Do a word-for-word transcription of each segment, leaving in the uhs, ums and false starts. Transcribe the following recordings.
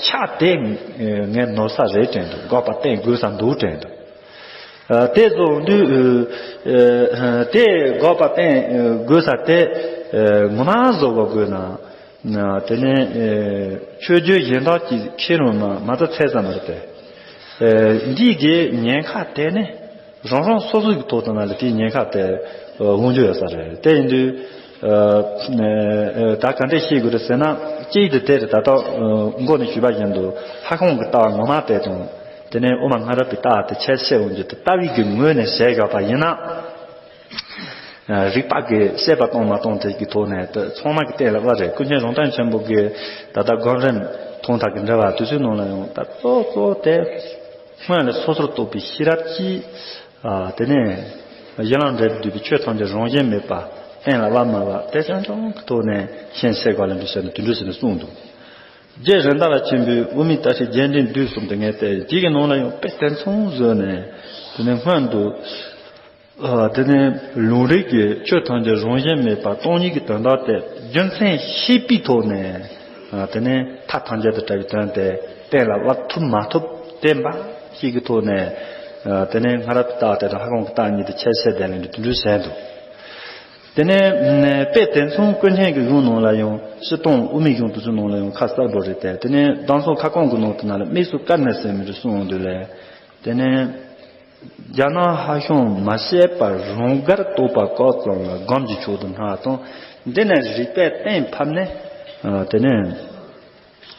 ཆ་དེ་ངས་ནོར་ས་རེད་དྲན་འདུག། དགག་པ་བསྟན་དགོས་ས་འདུག་དྲན་འདུག། དེ་བཟོ་དུས་དེ་དགག་པ་བསྟན་དགོས་ས་དེ་ངོ་མ་བཟོ་བ་དགོས་ན། དེ་ནས་ཆོས་བརྒྱུད་གཞན་དག་གི་ཁྱེད་རང་མ་མ་ཚད་ཚད་ཙམ་རེད་དེ། འདི་གའི་ཉེན་ཁ་དེ་ནི་རང་རང་སོ་སོ་གི་ཐོག་ཏུ་ན་ལ་དེའི་ཉེན་ཁ་དེ་འོང་རྒྱུ་ཡོད་ས་རེད། དེ་ཡིན་དུས་ད་ག་འདྲས་ཤེས་དགོས་རེད་ཟེར་ན། གཅིག་དེ་དེ་རེད། ད་ལྟ་མགོ་ནས་ཞུས་པ་བཞིན་དུ་ལྷ་ཁང་གི་ལྟ་བ་ངོ་མ་དེ་དང་། དེ་ནས་དབུ་མ་སྔ་རབས་པའི་ལྟ་བ་དེ་ཁྱད་བཤད་འོང་རྒྱུ་དེ་ལྟ་བའི་གི་ངོས་ནས་བཤད་དགོས་པ་ཡིན་ན། རིགས་པ་གི་བཤད་པ་གཏོང་མ་གཏོང་དེ་གི་ཐོག་ནས་དེ་ཚང་མ་གི་གཏན་ལ་དབབ་རེད། ཀུན་མཁྱེན་རོང་སྟོན་ཆེན་པོ་གི་ད་ལྟ་སྒོམ་རིམ་ཐུང་ཐག་གི་འགྲེལ་བ་དེ་ཚོའི་ནང་ལ་ཡང་ད་གཙོ་གཙོ་དེ་སྔོན་ལ་སོ་སོར་རྟོག་པའི་ཤེས་རབ་ཀྱིས། དེ་ནས་གཞན་ལ་འབྲེལ་བསྡུས་པའི་ཆོས་ཐམས་ཅད་རང་བཞིན་མེད་པ་གཏན་ལ་དབབ་མ་དབབ་དེ་ཆུང་ཆུང་གི་ཐོག་ནས་ཤན་ཤེས་དགོས་ལ་འདྲི་བྱས་ནས་དེ་འདྲ་ཟེར་ནས་གསུངས་འདུག། རྗེ་རེད་མདའ་བ་ཆེན་པོའི་དབུ་མའི་ལྟ་ཁྲིད་རྒྱས་འབྲིང་བསྡུས་གསུམ་དེ་ངས་བལྟས། དེ་གི་ནང་ལ་ཡང་དཔེ་དེ་མཚུངས་བཟོས་ནས། དེ་ནས་སྔོན་དུ་དེ་ནས་ལུང་རིགས་ཀྱི་ཆོས་ཐམས་ཅད་རང་བཞིན་མེད་པ་སྟོང་ཉིད་ཀྱི་དོན་དག་དེ་རྒྱུ་མཚན་ཤེས་པའི་ཐོག་ནས། དེ་ནས་མཐའ་ཐམས་ཅད་དུ་བྲལ་བའི་དོན་དེ་གཏན་ལ་དབབ་ཐུབ་མ་ཐུབ་བསྟན་པ་ཞིག་གི་ཐོག་ནས། དེ་ནས་སྔ་རབས་ཀྱི་ལྟ་བ་དེ་དང་ལྷ་ཁང་གི་ལྟ་བ་གཉིས་དེ་ཁྱད་བཤད་དེ་ལ་འདི་དུ་འདྲ་བྱས་འདུག། དེ་ནས་དཔེ་དེ་མཚུངས་ཀུན་མཁྱེན་གྱི་གཞུང་ནང་ལ་ཡང་སྤྱིར་བཏང་དབུ་མའི་གཞུང་དེ་ཚོའི་ནང་ལ་ཡང་ཁ་གསལ་པོ་རེད་དེ། དེ་ནས་གདན་ས་ཁ་སྐོང་གི་ནང་དེ་ན་ལ་དམིགས་སུ་བཀར་ནས་ཟེར་མི་རེ་གསུངས་འདུག་ལས། དེ་ནས་རྒྱ་ནག་ཧ་ཤང་མ་ཤེས་པར་རང་དགར་རྟོག་པ་བཀག་ཙམ་ལ་སྒོམ་གྱི་མཆོག་ཏུ་སྣང་དང་། འདི་ནས་རིགས་པས་གཏན་ཕབ་ནས། དེ་ནས།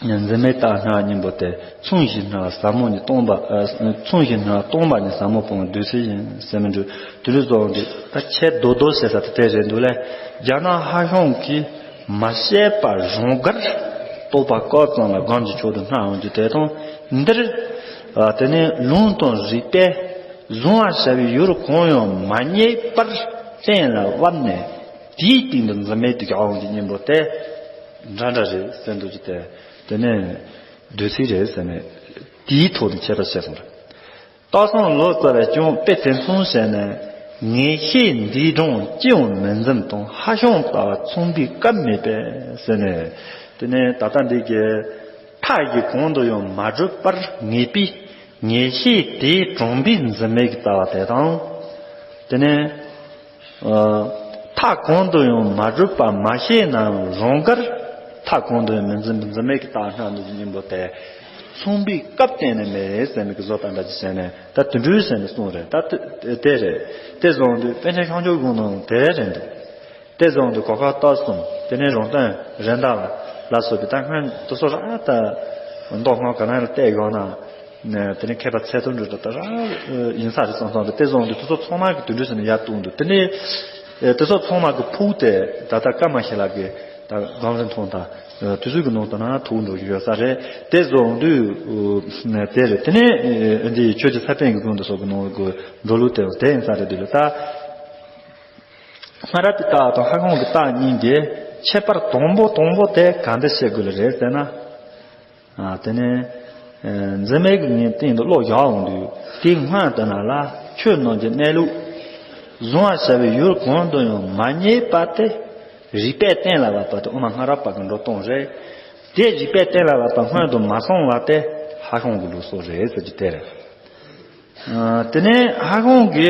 འཛིན་མེད་རྟག་སྣང་གཉིས་པོ་དེ་མཚུངས་གཞི་སྣང་ཟབ་མོ་ནི་སྟོང་པ། ཨ། མཚུངས་གཞི་སྣང་སྟོང་པ་ནི་ཟབ་མོ་སྤོང་བའི་བདུད་རྩི་ཡིན་ཟེར་མི་འདུག། དེ་རུ་རྫོགས་འདི་ད་ཁྱད་རྡོ་རྡོ་ཟེར་ས་དེ་དེ་རེད་འདུག་ལས། རྒྱ་ནག་ཧ་ཤང་གིས་མ་ཤེས་པར་རང་དགར་རྟོག་པ་བཀག་ཙམ་ལ་སྒོམ་གྱི་མཆོག་ཏུ་སྣང་འོང་རྒྱུ་དེ་དང་། འདིར་ཨ་དེ་ནས་ལུང་དང་རིགས་པས་གཟུང་བར་བྱ་བའི་ཡུལ་གང་ཡང་མ་རྙེད་པར་གཏན་ལ་དབབ་ནས་དེའི་སྟེང་དུ་འཛིན་མེད་དུ་བཞག་འོང་རྒྱུ་གཉིས་པོ་དེ། འདྲ་འདྲ་རེད་ཟེར་འདུག་ཅི་སྟེ། དེ་ནས་བདུད་རྩི་རེད་ཟེར་ནས་དེའི་ཐོག་ཏུ་ཁྱད་པར་བཤད་སོང་རེད། སྟག་ཚང་ལོ་ཙཱ་བས་ཀྱང་དཔེ་དེ་མཚུངས་བྱས་ནས། ངེས་ཤེས་འདིས་གྲངས་ཅི་ཡང་མི་འཛིན་དང་། ཧ་ཤང་ལྟ་བ་མཚུངས་པའི་སྐབས་མེད་པས་ཟེར་ནས། དེ་ནས་ད་ལྟ་འདི་གའི་མཐའ་གཞི་གང་དུ་ཡང་མ་གྲུབ་པར་ངེས་པའི་ངེས་ཤེས་དེས་དྲངས་པའི་འཛིན་མེད་ཀྱི་ལྟ་བ་དེ་དང་། དེ་ནས། མཐའ་གང་དུ་ཡང་མ་གྲུབ་པ་མ་ཤེས་ནའང་རང་དགར་མཐའ་གང་དུ་ཡང་མི་འཛིན་པའི་འཛིན་མེད་ཀྱི་རྟགས་སྣང་ནུབ་ཀྱི་གཉེན་པོ་དེ། མཚུངས་པའི་སྐབས་གཏན་ནས་མེད་ཟེར་མི་གི་བཟོ་ལྟ་འདྲ་ཅིག་བྱས་ནས་ད་དུད་འགྲོའི་ཟེར་ནས་གསུངས་རེད། ད་དེ་རེད། དེ་བཟུང་དུས་པཎ་ཆེན་ཤངས་ཆོས་གཞུང་ནང་དེ་རེད་འདུག། དེ་བཟུང་དུས་གོ་ཁ་སྟག་གསུམ་དེ་ནས་རོང་སྟོན་རེད་མདའ་ལ་སོགས་པའི་ད་སྔོན་དུ་སོ་ར་ད་མདོ་སྔགས་ག་ན་ལ་བལྟས་ཡོང་ན། དེ་ནས་མཁས་པ་ཚད་མཐོན་འགྲོ་ད་ད་ར་ཡིན་ས་རེད་བསམ་བསམ་རེད། དེ་བཟུང་དུས་དེ་ཚོ་ཚང་མ་གི་དུད་འགྲོ་ཟེར་ནས་ཡར་གཏོང་འདུག། དེ་ནས་དེ་ཚོ་ཚང་མ་གི་ཕུགས་དེ་ད་ལྟ་ཀརྨ་ཞི་ལ་གི་ད་སྒོམ་རིམ་ཐོང་ད་དུས་ཚོད་ཀྱི་ནང་དུ་ན་ཐུག་འགྲོ་གི་ཡོད་ས་རེད། དེ་བཟུང་དུས་དེ་རེད། དེ་ནས་འདི་ཆོས་ཀྱི་ས་པཎ་གྱི་དགོངས་དུ་སོགས་ཀྱི་ནང་གི་འགྲོ་ལུགས་དེ་དེ་ཡིན་ས་རེད། དེ་ལ་ད་སྔ་རབས་ཀྱི་རྟགས་དང་ཧ་ཤང་གི་རྟགས་གཉིས་ཀྱི་ཁྱད་པར་དང་པོ་དང་པོ་དེ་ག་འདྲ་བཤད་དགོས་ལ་རེད་ཟེར་ན། དེ་ནས་འཛིན་མེད་ཀྱི་ངའི་སྟེང་དུ་བློ་བཞག་འོང་དུས་དེའི་སྔོན་དུ་ན་ལ་ཆོས་རྣམས་ཀྱི་གནས་ལུགས་གཟུང་བར་བྱ་བའི་ཡུལ་གང་དུ་ཡང་མ་རྙེད་པ་དེ་རིགས་པས་གཏན་ལ་དབབ་པ་དེ་དབུ་མ་སྔ་རབས་པ་གི་འགྲོ་སྟངས་རེད། དེ་རིགས་པས་གཏན་ལ་དབབ་པ་སྔོན་དུ་མ་སོང་བ་དེ་ཧ་ཤང་གི་ལུགས་སྲོལ་རེད་ཟེར་རྒྱུ་དེ་རེད། དེ་ནས་ཧ་ཤང་གི་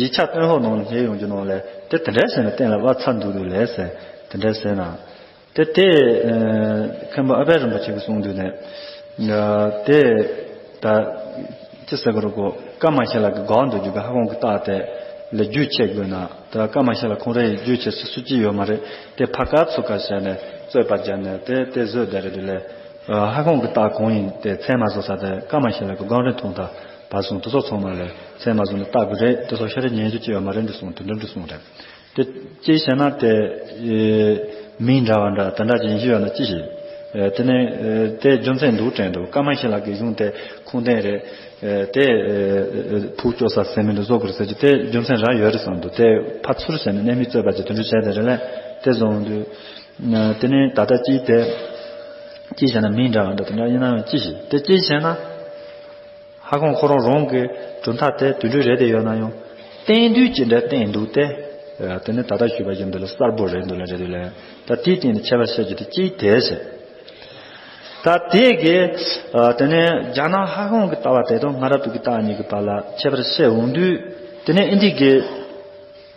ཡིག་ཆ་སྟོན་ཧོ་ནང་ལ་སླེབས་ཡོང་རྒྱུ་ནང་ལས་དེ་དེ་འདྲ་བྱས་ནས་གཏན་ལ་དབབ་ཚར་འདུག་འདུག་ལས་ཟེར་དེ་འདྲ་ཟེར་ན། དེ་དེ་མཁན་པོ་ཨ་པད་རིན་པོ་ཆེ་གིས་གསུངས་དུས་ནས། དེ་ད་ཅི་ཟེར་གི་རེད་གོ། ཀརྨ་ཞི་ལ་གི་སྒང་དུ་རྒྱུད་ཀྱི་ཧ་ཤང་གི་རྟགས་དེ་ལ་རྒྱུས་ཆེ་དགོས་ན་ད་ཀརྨ་ཞི་ལ་ཁོང་རའི་རྒྱུས་ཆེ་སུ་སུ་གཅིག་ཡོད་མ་རེད། དེ་ཕར་ཁ་ཚུར་ཁ་བྱས་ནས་རྩོད་པ་བརྒྱབ་ནས་དེ་དེ་བཟོས་བསྡད་རེད་དུས་ལས། ཧ་ཤང་གི་རྟགས་གང་ཡིན་དེ་མཚན་མ་བཟོ་ས་དེ་ཀརྨ་ཞི་ལ་གི་སྒང་རེ་མཐོང་ད་བར་གསུང་དེ་ཚོ་ཚང་མ་ལས་མཚན་མ་བཟོ་ནས་རྟགས་དགོས་རེད། དེ་ཚོ་ཤ་རེ་ཉན་རྒྱུ་ཅི་ཡོད་མ་རེད་འདྲ་གསུངས་དེ་འདྲ་འདྲ་གསུངས་རེད། དེ་ཅི་བྱས་ན་དེ་མིང་འདྲ་བ་འདྲ་དེ་འདྲ་ཅིག་ཡིན་གྱི་ཡོད་ན་ཅི་ཞིག་དེ་ནས་དེ་རྒྱུ་མཚན་འདུག་དྲན་འདུག། ཀརྨ་ཞི་ལ་གི་གཞུང་དེ་ཁུངས་ལྡན་རེད། དེ་ཕུགས་སྐྱོ་ས་ཟེར་མི་འདུག་བཟོ་དགོས་ཟེར་གྱི་དེ་རྒྱུ་མཚན་རག་ཡོད་རེད་བསམ་འདུག། དེ་ཕར་ཚུར་བྱས་ནས་གནད་མི་རྩོད་པ་ཅིག་དེ་འདྲ་བྱས་དེ་རེད་ལ། དེ་བཟོ་འོང་དུས་དེ་ནས་ད་ལྟ་ཅིག་དེ་ཅི་བྱས་ན་མིང་འདྲ་བ་འདྲ་དེ་འདྲ་ཡིན་ན་ཡང་ཅི་ཞིག་དེ་ཅི་བྱས་ན། ཧ་ཤང་ཁོ་རང་རང་གི་གྲུབ་མཐའ་དེ་དུད་འགྲོ་རེད་དེ་ཡོད་ན་ཡང་བསྟན་དུས་ཅི་འདྲ་བསྟན་འདུག་སྟེ། དེ་ནི་ད་ལྟ་ཞུས་པ་བཞིན་དུ་ལ་གསལ་པོ་རེད་འདུག་ལ་རེད་འདུག་ལ། ད་དེའི་སྟེང་ནས་ཁྱད་པར་བཤད་རྒྱུ་དེ་གཅིག་དེ་ཟེར། ད་དེ་གི་ཨ་དེ་ནས་རྒྱ་ནག་ཧ་ཤང་གི་ལྟ་བ་དེ་དང་སྔ་རབས་པའི་གི་ལྟ་བ་གཉིས་ཀྱི་བར་ལ་ཁྱད་པར་བཤད་འོང་དུས། དེ་ནས་ཨིན་ཌི་གི་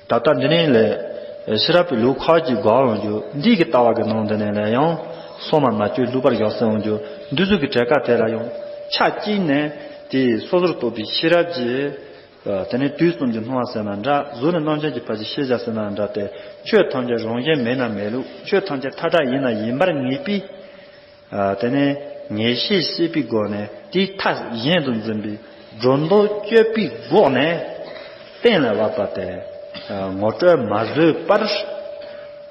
ད་ལྟ་འདི་ནས་ལས་ཤེས་རབ་པའི་ལུགས་ཁག་ཅིག་དགོས་འོང་རྒྱུ། འདི་གི་ལྟ་བ་གི་ནང་དེ་ནས་ལས་ཡང་སོ་མ་མ་བཅོས་ལྷུག་པར་ཡོད་ཟེར་འོང་རྒྱུ། འདི་ཚོ་གི་གྲས་ཀ་དེ་ལ་ཡང་ཆ་གཅིག་ནས་དེ་སོ་སོར་རྟོག་པའི་ཤེས་རབ་ཀྱི་ཨ་དེ་ནས་དུས་གསུམ་གྱི་སྣང་བ་ཟེར་ན་འདྲ། གཟུགས་ནས་རྣམ་མཁྱེན་གྱི་ཕར་གྱི་ཤེས་བྱ་ཟེར་ན་འདྲ་སྟེ། ཆོས་ཐམས་ཅད་རང་བཞིན་མེད་ན་མེད་ལུགས། ཆོས་ཐམས་ཅད་མཐའ་དག་ཡིན་ན་ཡིན་པར་ངེས་པའི་ཨ་དེ་ནས་ངེས་ཤེས་སྐྱེས་པའི་སྒོ་ནས་དེའི་མཐའ་གཞན་དུ་འཛིན་པའི་སྒྲོ་འདོགས་གཅོད་པའི་སྒོ་ནས་གཏན་ལ་དབབ་པ་དེ་ཨ་ངོ་སྤྲོད་མ་བཟོད་པར་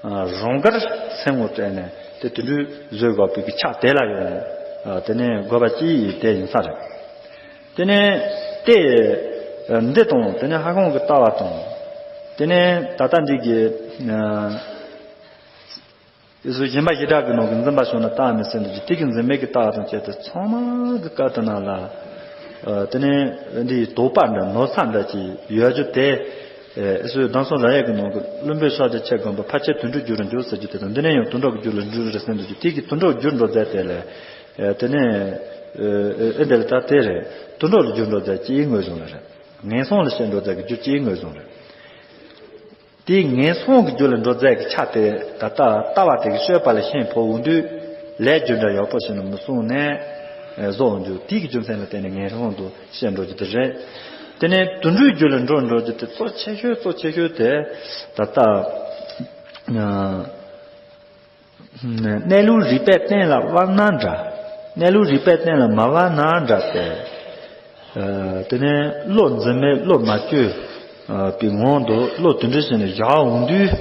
ཨ་རང་དགར་སེམས་ངོ་སྤྲད་ནས་དེ་དེ་འདྲའི་བཟོད་དགོས་པའི་གི་ཆ་དེ་ལ་ཡོང་། ཨ་དེ་ནས་དགོས་པ་ཅི་ཡིན་དེ་ཡིན་ས་རེད། དེ་ནས་དེ་འདི་དང་དེ་ནས་ཧ་ཤང་གི་ལྟ་བ་དང་། དེ་ནས་ད་ལྟ་འདི་གི་ཨ་གཞན་པ་བྱེ་བྲག་གི་ནང་གི་འཛིན་པ་བྱུང་ན་རྟག་མི་སྲིད་འདུག་ཅེས། དེ་གི་འཛིན་མེད་ཀྱི་ལྟ་བ་དང་བཅས་ཏེ་ཚང་མ་གི་སྐབས་དེ་ནང་ལ་ཨ་དེ་ནས་འདི་དོགས་པ་འདྲ་ནོར་ས་འདྲ་ཅིག་ཡོད་རྒྱུ་དེ། ཨ་སོའི་གདམས་སོ་ར་ཡ་གི་ནང་གི་བླུན་པོའི་ཕྱག་རྒྱ་ཆེ་དགོན་པ་ཕལ་ཆེར་དུད་འགྲོའི་རྒྱུ་རུ་འགྱུར་ཟེར་རྒྱུ་དེ་དང་། འདི་ནས་ཡང་དུད་འགྲོ་གི་རྒྱུ་ལ་འགྱུར་རེད་ཟེར་འདུག་ཅེས། དེ་གི་དུད་འགྲོ་རྒྱུར་འགྲོ་མཛད་དེ་ལས། ཨ་དེ་ནས་ཨ་ཨ་འདི་ལ་ད་དེ་རེད། དུད་འགྲོ་ལ་རྒྱུར་འགྲོ་མཛད་ཅེས་ངོས་བཟུང་བ་རེད། ངན་སོང་ལ་སྤྱད་འགྲོ་མཛད་ཀྱི་རྒྱུ་ཅེས་ངོས་བཟུང་རེད། དེའི་ངན་སོང་གི་རྒྱུ་ལ་འགྲོ་མཛད་ཀྱི་ཆ་དེ་ད་ལྟ་ལྟ་བ་དེ་གི་སྤྱོད་པ་ལ་ཤན་ཕོག་འོང་དུས། ལས་རྒྱུ་འབྲས་ཡག་པོ་ཞིག་ནི་མི་སོང་ནས་བཟོ་འོང་རྒྱུ། དེའི་གི་རྒྱུ་མཚན་ལ་བརྟེན་ནས་ངན་སོང་དུ་སྤྱད་འགྲོ་རྒྱུ་དེ་རེད། དེ་ནས་དུད་འགྲོའི་རྒྱུ་ལ་འགྲོ་འགྲོ་རྒྱུ་དེ་གཙོ་ཆེ་ཤོས་གཙོ་ཆེ་ཤོས་དེ་ད་ལྟ་ཨ་གནས་ལུགས་རིགས་པས་གཏན་ལ་དབབ་ན་འདྲ། གནས་ལུགས་རིགས་པས་གཏན་ལ་མ་དབབ་ན་འདྲ་སྟེ། ཨ་དེ་ནས་བློ་འཛིན་མེད་བློ་མ་བཅོས་ཨ་པའི་ངང་དུ་བློ་དེ་འདྲ་ཞིག་ནས་བཞག་འོང་དུས།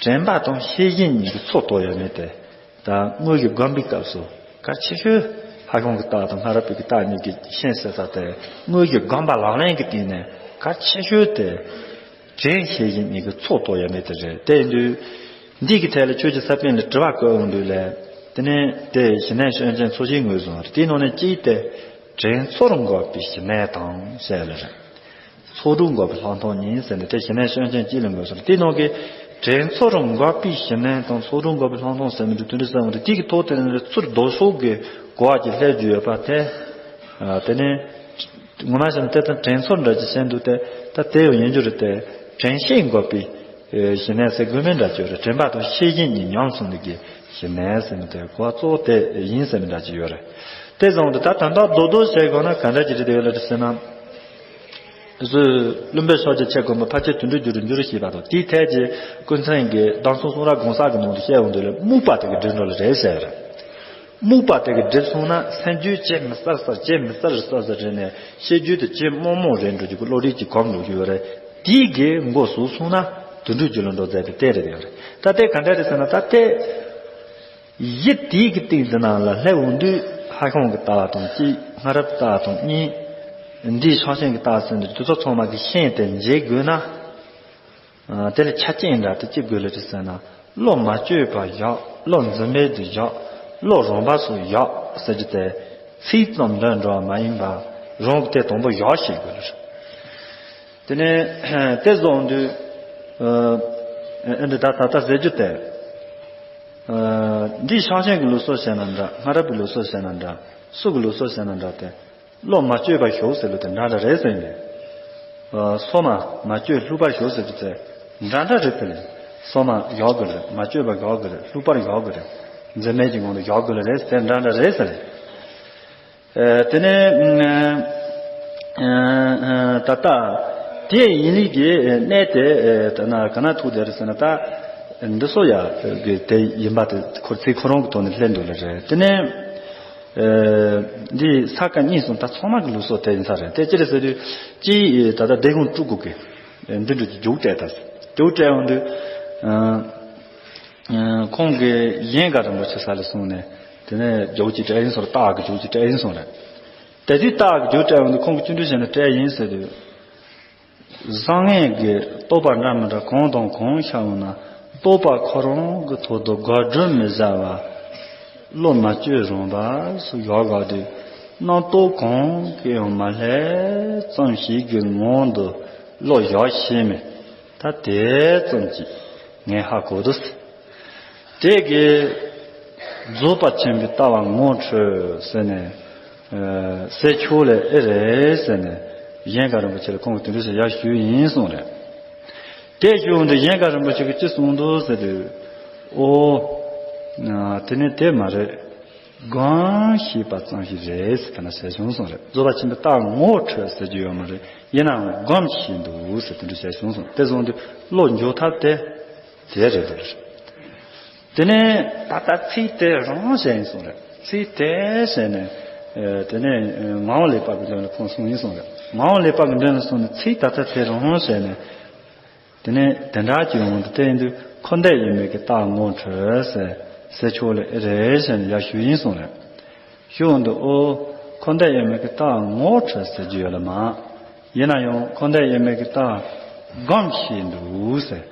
དྲན་པ་དང་ཤེས་བཞིན་གཉིས་ཀྱི་ཚོགས་རྟོགས་ཡོད་མེད་དེ། ད་དངོས་ཀྱི་སྒོམ་པའི་སྐབས་སུ་གལ་ཆེ་ཤོས་ཧ་ཤང་གི་རྟགས་དང་སྔ་རབས་པའི་གི་རྟགས་གཉིས་ཀྱི་ཤན་ཟེར་ས་དེ། དངོས་ཀྱི་སྒོམ་པ་ལག་ལེན་གྱི་སྟེང་ནས་གལ་ཆེ་ཤོས་དེ། དྲན་ཤེས་བཞིན་གཉིས་ཀྱི་ཚོགས་རྟོགས་ཡོད་མེད་དེ་རེད། དེ་ཡིན་དུས། འདི་གི་ཐད་ལ་ཆོས་ཀྱི་ས་པཎ་ལ་དྲི་བ་བཀོད་འོང་དུས་ལས། དེ་ནས་དེ་ཞི་གནས་ཤེར་ཕྱིན་ཚོགས་བཞིའི་ངོས་བཟུང་བ་རེད། དེའི་ནང་ནས་གཅིག་དེ་དྲན་ཚོར་འགོག་པའི་ཞི་གནས་དང་ཟེར་ལ་རེད། ཚོགས་དྲུག་འགོག་པའི་ལྷག་མཐོང་གཉིས་ཟེར་ནས་དེ་ཞི་གནས་ཤེར་ཕྱིན་གཅིག་ལ་ངོས་བཟུང་རེད། དེའི་ནང་གི་དྲན་ཚོར་འགོག་པའི་ཞི་གནས་དང་ཚོགས་དྲུག་འགོག་པའི་ལྷག་མཐོང་ཟེར་མི་འདུག་དེ་འདྲ་ཟེར་འོང་དུས། དེ་གི་ཐོག་དེ་ནས་ཚུར་ལྡོག་ཕྱོགས་ཀྱི་གོ་བ་ཅིག་སླེབས་རྒྱུ་ཡོད་པ་དེ། ཨ་དེ་ནས། ངོ་མ་བྱས་ན་དེ་ལྟར་དྲན་ཚོར་འདྲ་ཅིག་བྱས་འདུག་སྟེ། ད་དེ་ཡང་ཡིན་རྒྱུ་རེད་དེ། དྲན་ཤེས་འགོག་པའི་ཨེ་ཞི་གནས་ཟེར་དགོས་མིན་འདྲ་ཅིག་ཡོད་རེད། དྲན་པ་དང་ཤེས་བཞིན་གཉིས་མཉམ་སོང་ནས་ཀྱི་ཞི་གནས་ཟེར་མི་དེ་གོ་བ་གཙོ་བོ་དེ་ཡིན་ཟེར་མི་འདྲ་ཅིག་ཡོད་རེད། དེ་བཟུང་སྟེ་ད་དོན་དག་རྡོག་རྡོག་བྱེད་དགོས་ན་ག་འདྲ་ཅིག་རེད་དེ་ཡོད་ལ་རེད་ཟེར་ན། སོ་སོའི་བླུན་པོའི་ཕྱག་རྒྱ་ཆེ་དགོན་པ་ཕལ་ཆེར་དུད་འགྲོའི་རྒྱུ་རུ་འགྱུར་ཞེས་པ་དང་། དེའི་ཐད་ཀྱི་ཀུན་མཁྱེན་གྱིས་གདམས་སོ་གསུང་རབ་དགོངས་གསལ་གྱི་ནང་དུ་བཤད་འོང་དུས་ལ། རྨུགས་པ་དེ་གི་སྒྲིབ་འགྲོ་ལ་རེད་ཟེར་རེད། རྨུགས་པ་དེ་གི་སྒྲིབ་སོང་ན་སེམས་རྒྱུད་ཅི་མི་གསལ་གསལ་ཅི་མི་གསལ་གསལ་གསལ་རེད་ནས། ཤེས་རྒྱུད་དེ་ཅི་རྨོངས་རྨོངས་རེད་འགྲོ་རྒྱུ་གི་བློ་རིག་ཅིག་གོམས་འགྲོ་རྒྱུ་ཡོད་རེད། དེའི་གི་མགོ་ཟུག་སོང་ན་དུད་འགྲོའི་རྒྱུ་ལ་འགྲོ་མཛད་པའི་རྟེན་རེད་ཡོད་རེད། ད་དེ་ག་འདྲ་རེད་ཟེར་ན། ད་དེ་ཡིད་དེའི་གི་སྟེང་དེ་ནང་ལ་སླེབས་འོང་དུས། ཧ་ཤང་གི་ལྟ་བ་དང་གཅིག་སྔ་རབས་ལྟ་བ་དང་གཉིས། འདིའི་ཤེར་ཕྱིན་གྱི་ལྟ་བ་ཟེར་འདི་དེ་ཚོ་ཚང་མ་གི་ཤན་དེ་འབྱེད་དགོས་ན། ཨ་དེ་ལ་ཆ་རྐྱེན་འདྲ་དེ་ཅི་དགོས་ལ་དེ་ཟེར་ན། བློ་མ་བཅོས་པ་བཞག་བློ་འཛིན་མེད་དུ་བཞག་བློ་རང་བབས་སུ་བཞག་ཟེར་རྒྱུ་དེ། ཚིག་ཙམ་འདོན་འགྲོ་བ་མ་ཡིན་པ། རང་གི་དེ་དང་པོ་བཞག་ཤེས་དགོས་ལ། དེ་ནས་དེ་བཟུང་དུས་ཨ་འདི་ད་ད་ལྟ་ཟེར་རྒྱུ་དེ། ཨ་འདིའི་ཤེར་ཕྱིན་གྱི་ལུགས་སྲོལ་བྱས་ན་འདྲ། སྔ་རབས་ཀྱི་ལུགས་སྲོལ་བྱས་ན་འདྲ། སུ་གི་ལུགས་སྲོལ་བྱས་ན་འདྲ་སྟེ། བློ་མ་བཅོས་པར་བཞག་ཟེར་ལུགས་དེ་འདྲ་འདྲ་རེད་ཟེར་ནས། ཨ་སོ་མ་མ་བཅོས་ལྷུག་པར་བཞག་ཟེར་རྒྱུ་དེ་འདྲ་འདྲ་རེད་དེ་ལས། སོ་མ་བཞག་དགོས་རེད། མ་བཅོས་པར་བཞག་དགོས་རེད། ལྷུག་པར་བཞག་དགོས་རེད། འཛིན་མེད་ཀྱི་ངང་དུ་བཞག་དགོས་ལ་རེད་ཟེར་འདྲ་འདྲ་རེད་ཟེར། ཨ་དེ་ནས་ཨ་ཨ་ད་ལྟ་དེ་ཡིན་ལུགས་ཀྱི་གནད་དེ་ཨ་ད་ན་ག་ན་ཐུག་བསྡད་རེད་ཟེར་ན། ད་འདི་སོ་ཡ་གི་དེ་ཡིན་པ་དེ་ཁོ་ཚིག་ཁོ་རང་གི་ཐོག་ནས་སླེབས་འདུག་ལ་རེད། དེ་ནས། ཨེ། འདི་ས་ཀ་གཉིས་གསུམ་ད་ཚང་མ་གི་ལུགས་སྲོལ་དེ་ཡིན་ས་རེད། དེ་ཅི་རེད་ཟེར་དུས། ཅི་ད་ལྟ་སྡེ་དགོན་དྲུག་གི་འདི་འདྲ་ཅིག་རྒྱུགས་སྤྲད་ད། རྒྱུགས་སྤྲད་འོང་དུས། ཨ་ཨ་ཁོང་གིས་གཞན་དགའ་རིན་པོ་ཆེ་ས་ལ་སོང་ནས། དེ་ནས་རྒྱུགས་ཅིག་སྤྲད་ཡིན་སོང་རེད། སྟག་གི་རྒྱུགས་ཅིག་སྤྲད་ཡིན་སོང་རེད། དེ་དུས་སྟག་གི་རྒྱུགས་སྤྲད་འོང་དུས་ཁོང་གིས་ཅི་འདྲ་བྱས་ནས་སྤྲད་ཡིན་ཟེར་དུས། བཟང་ངན་གྱི་རྟོག་པ་འདྲ་མི་འདྲ་གང་དང་གང་ཤར་འོང་ན། རྟོག་པ་ཁོ་རང་གི་ཐོག་ཏུ་འགོག་སྒྲུབ་མི་བྱ་བ། བློ་མ་བཅོས་རང་བབས་སུ་བཞག་དགོས་དུས། རྣམ་རྟོག་གང་གིས་ཡང་མ་བསླད་ཙམ་ཞིག་གི་ངང་དུ་བློ་བཞག་ཤེས་མི། ད་དེ་ཙམ་གྱིས་ངས་ཧ་གོ་འདུག་ཟེར། དེ་གི་ རྫོགས་པ་ཆེན་པོའི་ལྟ་བ་ངོ་འཕྲོད་ཟེར་ནས། ཨ་སའི་ཕྱོགས་ལས་ཨེ་རེད་ཟེར་ནས་གཞན་དགའ་རིན་པོ་ཆེ་ལ་ཁོང་གིས་དེ་འདྲ་ཞིག་ཡར་ཞུས་ཡིན་གསུངས་རེད། དེ་ཞུ་འོང་དུས་གཞན་དགའ་རིན་པོ་ཆེ་གིས་ཅི་གསུངས་འདུག་ཟེར་དུས། ཨོ། ཨ་དེ་ནི་དེ་མ་རེད། སྒོམ་ཤེས་པ་ཙམ་ཞིག་རེད་ཟེར་ད་ན་ཞལ་བྱུང་གསུངས་རེད། རྫོགས་པ་ཆེན་པོའི་ལྟ་བ་ངོ་འཕྲོད་ཟེར་རྒྱུ་ཡོད་མ་རེད། ཡིན་ནའང་སྒོམ་ཤེས་འདུག་ཟེར་དེ་འདྲ་ཞལ་བྱུང་གསུངས། དེ་སོང་དུས་བློ་འཇུག་ཐབས་དེ་དེ་རེད་འདུག་དེ་ནས་ད་ལྟ་ཚིག་དེ་རང་བཞིན་ཡིན་གསུངས་རེད། ཚིག་དེ་བཞིན་ནས། ཨེ་དེ་ནས་ཨེ་ངག་དབང་ལེགས་པ་གི་མདུན་ལ་ཁོང་གསུངས་ཡིན་གསུངས་རེད། ངག་དབང་ལེགས་པ་གི་མདུན་ལ་སོང་ནས་ཚིག་ད་ལྟ་དེ་རང་བཞིན་ནས། དེ་ནས་དེ་འདྲ་ཅིག་འོང་དུས་དེ་ཡིན་དུས་འཁོར་འདས་དབྱེར་མེད་ཀྱི་ལྟ་བ་ངོ་འཕྲོད་ཟེར་ཟེར་ཆོག་ལེ་རེད་ཟེར་ནས་ཡར་ཞུས་ཡིན་གསུངས་རེད། ཞུ་འོང་དུས་ཨོ། འཁོར་འདས་དབྱེར་མེད་ཀྱི་ལྟ་བ་ངོ་འཕྲོད་ཟེར་རྒྱུ་ཡོད་ལ་མ། ཡིན་ན་ཡང་འཁོར་འདས་དབྱེར་མེད་ཀྱི་ལྟ་བ་སྒོམ་ཤེས་འདུག་ཟེར།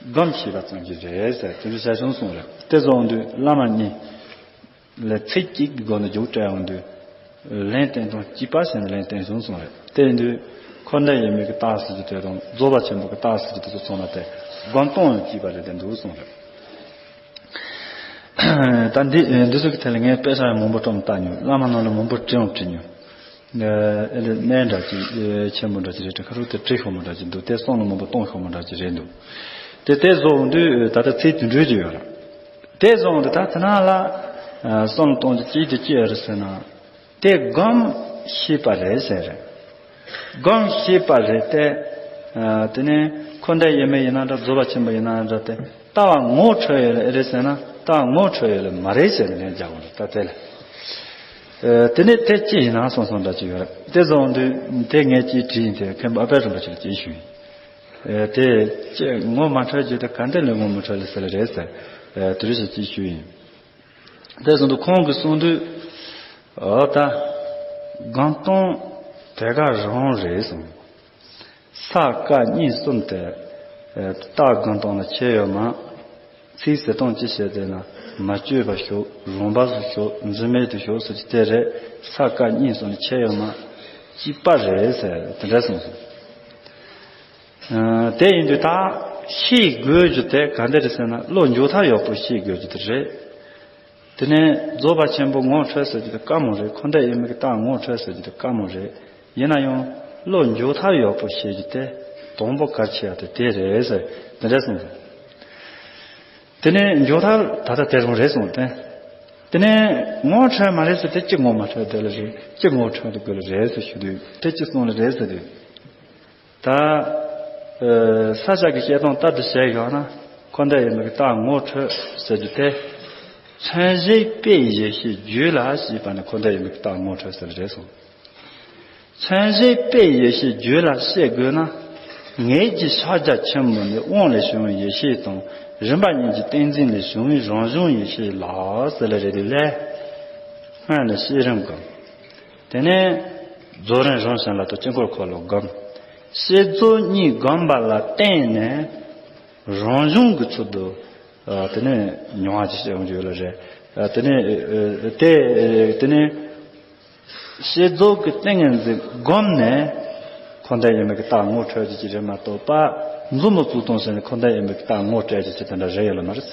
སྒོམ་ཤེས་པ་ཙམ་གྱིས་རེད་ཟེར་དེ་འདྲ་བྱས་བྱུང་གསུངས་རེད། དེ་སོང་དུས་བླ་མ་གཉིས་ལ་ཚིག་གཅིག་གི་སྒོ་ནས་རྒྱུགས་སྤྲད་ཡོང་དུས། ལན་བསྟན་སྟངས་གཅིག་པ་ཞིག་ནས་ལན་བསྟན་བྱུང་གསུངས་རེད། དེ་ཡིན་དུས་འཁོར་འདས་དབྱེར་མེད་ཀྱི་རྟགས་ཟེར་རྒྱུ་དེ་དང་རྫོགས་པ་ཆེན་པོ་གི་རྟགས་ཟེར་རྒྱུ་དེ་ཚོ་ཚང་མ་དེ་སྒོམ་སྟངས་ཡང་གཅིག་པ་རེད་དེ་འདུག་གསུངས་རེད། ད་འདི་འདི་ཚོ་གི་ཐད་ལ་ངས་དཔེ་ཆ་ཡང་མང་པོ་བཀྲམ་བཏང་མྱོང་། བླ་མ་རྣམས་ལ་མང་པོ་དྲི་ཡང་དྲིས་མྱོང་། ཨེ་ལེ་གནས་འདྲ་ཅིག་ཨེ་ཆེན་པོ་འདྲ་ཅིག་རེད་དྲ། ཁ་རུ་དེ་དྲི་ཤོར་མོ་འདྲ་ཅིག་འདུག་དེ་བསམ་བློ་མང་པོ་གཏོང་ཤོར་མོ་འདྲ་ཅིག་རེད་འདུག་དེ་དེ་བཟོ་འོང་དུས་ད་ལྟ་ཚིག་དུད་འགྲོས་ཅིག་ཡོད་ར། དེ་བཟོ་འོང་དུས་ད་དེ་ན་ལ་ཨ་བསམ་བློ་གཏོང་རྒྱུ་ཅིག་དེ་ཅི་ཡོད་རེད་ཟེར་ན། དེ་སྒོམ་ཤེས་པ་རེད་ཟེར་རེད། སྒོམ་ཤེས་པ་རེད་དེ། ཨ་དེ་ནས་འཁོར་འདས་དབྱེར་མེད་ཡིན་ན་འདྲ། རྫོགས་པ་ཆེན་པོ་ཡིན་ན་འདྲ། དེ་ལྟ་བ་ངོ་འཕྲོད་ཡོད་ལ་ཨེ་རེད་ཟེར་ན། ལྟ་བ་ངོ་འཕྲོད་ཡོད་ལ་མ་རེད་ཟེར་ནས་ལན་རྒྱག་དགོས་རེད། ད་དེ་ལ། ཨ་དེ་ནས་དེ་ཅི་ཡིན་ན་སོང་སོང་འདྲ་ཅིག་ཡོད་རེད། དེ་བཟོ་འོང་དུས་དེ་ངས་ཅིག་དྲིས་ཡིན་དེ། མཁན་པོ་ཨ་པད་རིན་པོ་ཆེ་ལ་ཅིག་ཞུས་ཡིན། ཨ་དེ་ཅི་ངོ་མ་འཕྲོད་རྒྱུ་དེ་ག་འདྲ་ལ་ངོ་མ་འཕྲོད་ལ་ཟེར་ལ་རེད་ཟེར། ཨ་དེ་རིགས་ཤིག་ཅིག་ཞུས་ཡིན། དེ་བཟོ་འདུག་ཁོང་གིས་གསུངས་དུས། ཨོ་ད། སྒོམ་སྟངས་དེ་ག་རང་རེད་གསུངས། ས་ཀ་གཉིས་གསུམ་དེ། ཨེ་རྟགས་སྒོམ་སྟངས་ལ་ཁྱད་ཡོད་མ། ཚིག་ཟེར་སྟངས་ཅི་བྱས་ཏེ་ན་མ་བཅོས་པ་ཞོག་རང་བབས་སུ་ཞོག་འཛིན་མེད་དུ་ཞོག་ཟེར་གྱི་དེ་རེད། ས་ཀ་གཉིས་གསུམ་ལ་ཁྱད་ཡོད་མ། གཅིག་པ་རེད་ཟེར་དེ་འདྲ་གསུངས་སོང་། ཨ་དེ་ཡིན་དུས་ད་ཤེས་དགོས་རྒྱུ་དེ་ག་འདྲ་རེད་ཟེར་ན། བློ་འཇུག་ཐབས་ཡག་པོ་ཤེས་དགོས་རྒྱུ་དེ་རེད། དེ་ནས་རྫོགས་པ་ཆེན་པོ་ངོ་འཕྲོད་ཟེར་རྒྱུ་དེ་དཀའ་མོ་རེད། འཁོར་འདས་དབྱེར་མེད་ཀྱི་རྟགས་ངོ་འཕྲོད་ཟེར་རྒྱུ་དེ་དཀའ་མོ་རེད། ཡིན་ན་ཡང་བློ་འཇུག་ཐབས་ཡག་པོ་ཤེས་རྒྱུ་དེ་དང་པོ་གལ་ཆེ་བ་དེ་དེ་རེད་ཟེར་དེ་འདྲ་གསུངས་སོང་། དེ་ནས་འཇུག་ཐབས་ད་ལྟ་དེ་རང་རེད་གསུངས་ཏེ། དེ་ནས་ངོ་འཕྲོད་མ་རེད་ཟེར་དེ་ཅི་ངོ་མ་འཕྲོད་དེ་ལ་རེད། ཅི་ངོ་འཕྲོད་དེ་དགོས་ལ་རེད་ཟེར་ཞུ་དུས། དེ་ཅི་གསུངས་ལ་རེད་ཟེར་དུས། ད། ཨ་ས་སྐྱ་གི་བཤད་སྟངས་ལྟར་དུ་བྱས་ཡོང་ན། འཁོར་འདས་དབྱེར་མེད་ཀྱི་རྟགས་ངོ་འཕྲོད་ཟེར་རྒྱུ་དེ། མཚན་གཞི་དཔེ་ཡེ་ཤེས་རྒྱུད་ལ་ཞེས་པ་ནི་འཁོར་འདས་དབྱེར་མེད་ཀྱི་རྟགས་ངོ་འཕྲོད་ཟེར་རེད་གསུངས། མཚན་གཞི་དཔེ་ཡེ་ཤེས་རྒྱུད་ལ་ཤེས་དགོས་ན། ངེད་ཀྱི་ཕྱག་རྒྱ་ཆེན་མོ་ནི་དབང་ལས་བྱུང་བའི་ཡེ་ཤེས་དང་། རིམ་པ་གཉིས་ཀྱི་ཏིང་འཛིན་ལས་བྱུང་བའི་རང་བྱུང་ཡེ་ཤེས་ལ་ཟེར་ལ་རེད་དེ་ལས། སྔོན་ལ་བསྐྱེད་རིམ་སྒོམ། དེ་ནས་རྫོགས་རིམ་རང་བྱུང་ལ་དང་དཀྱིལ་འཁོར་འཁོར་ལོ་སྒོམ། བསྐྱེད་རྫོགས་གཉིས་སྒོམ་པ་ལ་བརྟེན་ནས་རང་བྱུང་གི་ཚུལ་དུ། ཨ་དེ་ནས་མྱོང་བ་ཅིག་བྱེད་ཡོང་རྒྱུ་ཡོད་ལ་རེད། ཨ་དེ་ནས་ཨ་དེ་དེ་ནས་བསྐྱེད་རྫོགས་ཀྱི་ཏིང་ངེ་འཛིན་བསྒོམས་ནས་འཁོར་འདས་དབྱེར་མེད་ཀྱི་རྟགས་ངོ་འཕྲོད་རྒྱུ་ཅིག་རེད་མ་གཏོགས་པ། མཛུབ་མོ་བཙུགས་བཏང་ཟེར་ནས་འཁོར་འདས་དབྱེར་མེད་ཀྱི་རྟགས་ངོ་སྤྲད་རྒྱུ་ཅིག་དེ་འདྲ་རེད་ཡོད་ལ་མ་རེད།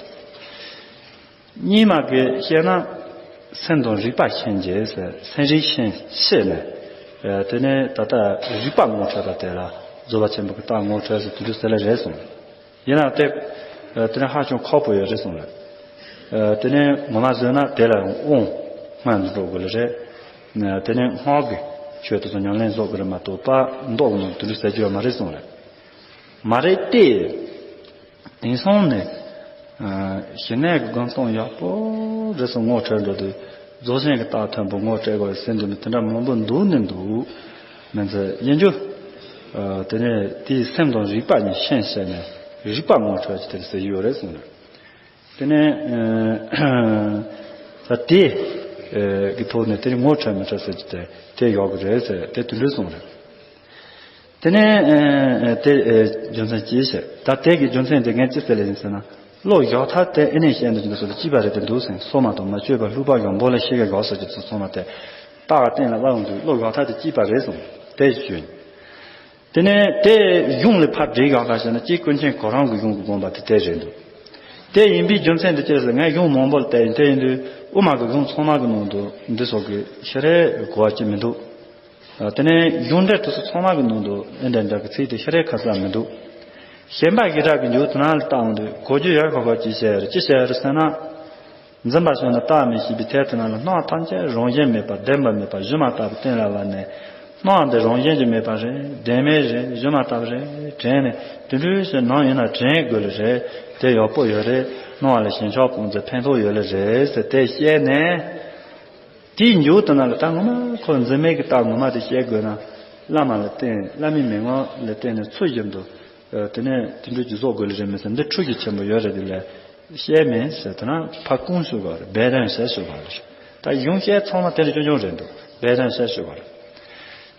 རྙིང་མ་གིས་བཤད་ན། སེམས་དང་རིག་པ་ཤེས་བྱས་ཟེར། སེམས་རིག་ཤེས་ཤེས་ནས། ཨ་དེ་ནས་ད་ལྟ་རིག་པ་ངོ་འཕྲོད་པ་དེ་ལ་རྫོགས་པ་ཆེན་པོ་གི་རྟགས་ངོ་འཕྲོད་ཟེར་དུས་འགྲོ་ཟེར་ལ་རེད་གསུངས། ཡིན་ནའང་དེ། ཨ་དེ་ནས་ཧ་ཅང་ཁག་པོ་ཡོད་རེད་གསུངས་ལ། ཨ་དེ་ནས་ངོ་མ་བཟོས་ན་དེ་ལ་ཡང་དབང་སྔོན་འགྲོ་དགོས་ལ་རེད། ཨ་དེ་ནས་སྔགས་ཀྱི་ཆོས་དེ་ཚོ་ཉམས་ལེན་བཟོ་དགོས་རེད་མ་གཏོགས་པ་མདོ་གི་ནང་དུ་འགྲོ་ཟེར་རྒྱུ་ཡོད་མ་རེད་གསུངས་ལ། མ་རེད་དེ། དེང་སང་ནས། ཨ་ཞི་གནས་ཀྱི་སྒོམ་སྟངས་ཡག་པོ་རེད་སོང་ངོ་འཕྲོད་འགྲོ་དུས། རྫོགས་ཆེན་གྱི་རྟགས་མཐོན་པོ་ངོ་སྤྲད་དགོས་ཟེར་འདུག་ནི་དེ་འདྲ་མང་པོ་འདུག་ནི་འདུག་མིན་ཚེ་ཡིན་རྒྱུ། ཨ་དེ་ནས་དེའི་སེམས་དང་རིག་པ་གཉིས་ཤན་བྱས་ནས་རིག་པ་ངོ་འཕྲོད་ཀྱི་དེར་ཟེར་ཡོད་རེད་གསུངས་ནས། དེ་ནས་ཨ་ད་དེ་ཨ་གི་ཐོག་ནས་དེ་ངོ་འཕྲོད་མི་འཕྲོད་ཟེར་གྱི་དེ་དེ་ཡོད་གི་རེད་ཟེར་དེ་དུད་འགྲོའི་གསུང་རེད། དེ་ནས་ཨ་དེ་ཨ་རྒྱུ་མཚན་ཅི་ཟེར། ད་དེ་གི་རྒྱུ་མཚན་དེ་ངས་ཅི་ཟེར་ལེ་ཡིན་ཟེར་ན། བློ་བཞག་ཐབས་དེ་ཨེ་ནས་བཤད་འདུག་ཅི་འདུག་ཟེར་ན་གཅིག་པ་རེད་དེ་འདུག་ཟེར། སོ་མ་དང་མ་བཅོས་པ་ལྷུག་པ་ཡང་འབོ་ལ་ཤེས་ཀྱི་ཡོད་ཟེར་གྱི་ཚུལ་སོང་བ་དེ། རྟགས་གཏན་ལ་དབབ་འདུག་བློ་བཞག་ཐབས་དེ་གཅིག་པ་རེད་གསུངས། དེ་ཞུས། དེ་ནས་དེ་གཞུང་ལས་ཕར་བསྒྲིགས་ཡག་ག་བྱས་ན་གཅིག་ཀུན་མཁྱེན་གོ་རམས་ཀྱི་གཞུང་གི་དགོངས་པ་དེ་དེ་རེད་འདུག་དེ་ཡིན་པའི་རྒྱུ་མཚན་དེ་ཅི་ཟེར་ངས་གཞུང་མང་པོ་ལ་བལྟས་ཡིན། དེ་ཡིན་དུས་ དབུ་མ་གི་གཞུང་ཚང་མ་གི་ནང་དུ་འདི་སོགས་ཀྱི་ཞིག་རེད་གོ་བ་ཅི་མི་འདུག་དེ་ནས་གཞུང་འགྲེལ་དེ་ཚོ་ཚང་མ་གི་ནང་དུ་ཨེ་འདྲ་འདྲ་གི་ཚིག་དེ་ཞིག་རེད་ཁ་གསལ་མི་འདུག་བཤད་པ་གི་རབ་ཀྱི་མཇུག་དེ་ནང་ལ་བལྟ་འོང་དུས་གོ་རྒྱུ་ཡོད་ཁོ་ཁོ་ཅི་བཤད་རེད་ཅི་བཤད་རེད་ཟེར་ན། འཛིན་པ་བྱུང་ན་བརྟག་མི་ཤེས་པའི་ཐད་དུ་ན་ལ་སྣང་བ་ཐམས་ཅད་རང་བཞིན་མེད་པ་བདེན་པ་མེད་པ་སྒྱུ་མ་ལྟ་བུ་གཏན་ལ་ཕབ་ནས། སྣང་བ་འདི་རང་བཞིན་གྱིས་མེད་པ་རེད། བདེན་མེད་རེད། སྒྱུ་མ་ལྟ་བུ་རེད། དྲན་ནས་དེ་འདྲའི་ཕྱིར་ནམ་ཡིན་ན་དྲན་དགོས་ལེ་རེད། དེ་ཡག་པོ་ཡོད་རེད། སྣང་བ་ལ་ཞེན་ཆགས་སྤོང་ཚེ་ཕན་ཐོགས་ཡོད་ལེ་རེད་ཟེར་དེ་བཤད་ནས། དེའི་མཇུག་ཏུ་ན་ལ་ད་ངོ་མ་ཁོ་འཛིན་མེད་ཀྱི་རྟགས་ངོ་མ་དེ་བཤད་དགོས་ན། བླ་མ་ལ་བརྟེན། བླ་མའི་མན་ངག་ལ་བརྟེན་ནས་ཚུལ་བཞིན་དུ། དེ་ནས་དེ་འདྲ་ཅིག་བཟོ་དགོས་ལེ་རེད་མི་ཟེར་འདི་ཁྲུས་ཀྱི་ཆེན་པོ་ཡོད་རེད་དེ་ལས། བཤད་མིན་ཟེར་དེ་ན་ཕ་ཀུང་ཞུ་བར་སྦས་དོན་ཟེར་ཞུ་བར། ད་གཞུང་བཤད་ཚང་མ་དེ་ལ་ཅོ་ཅོ་རེད་འདུག་སྦས་དོན་ཟེར་ཞུ་བར།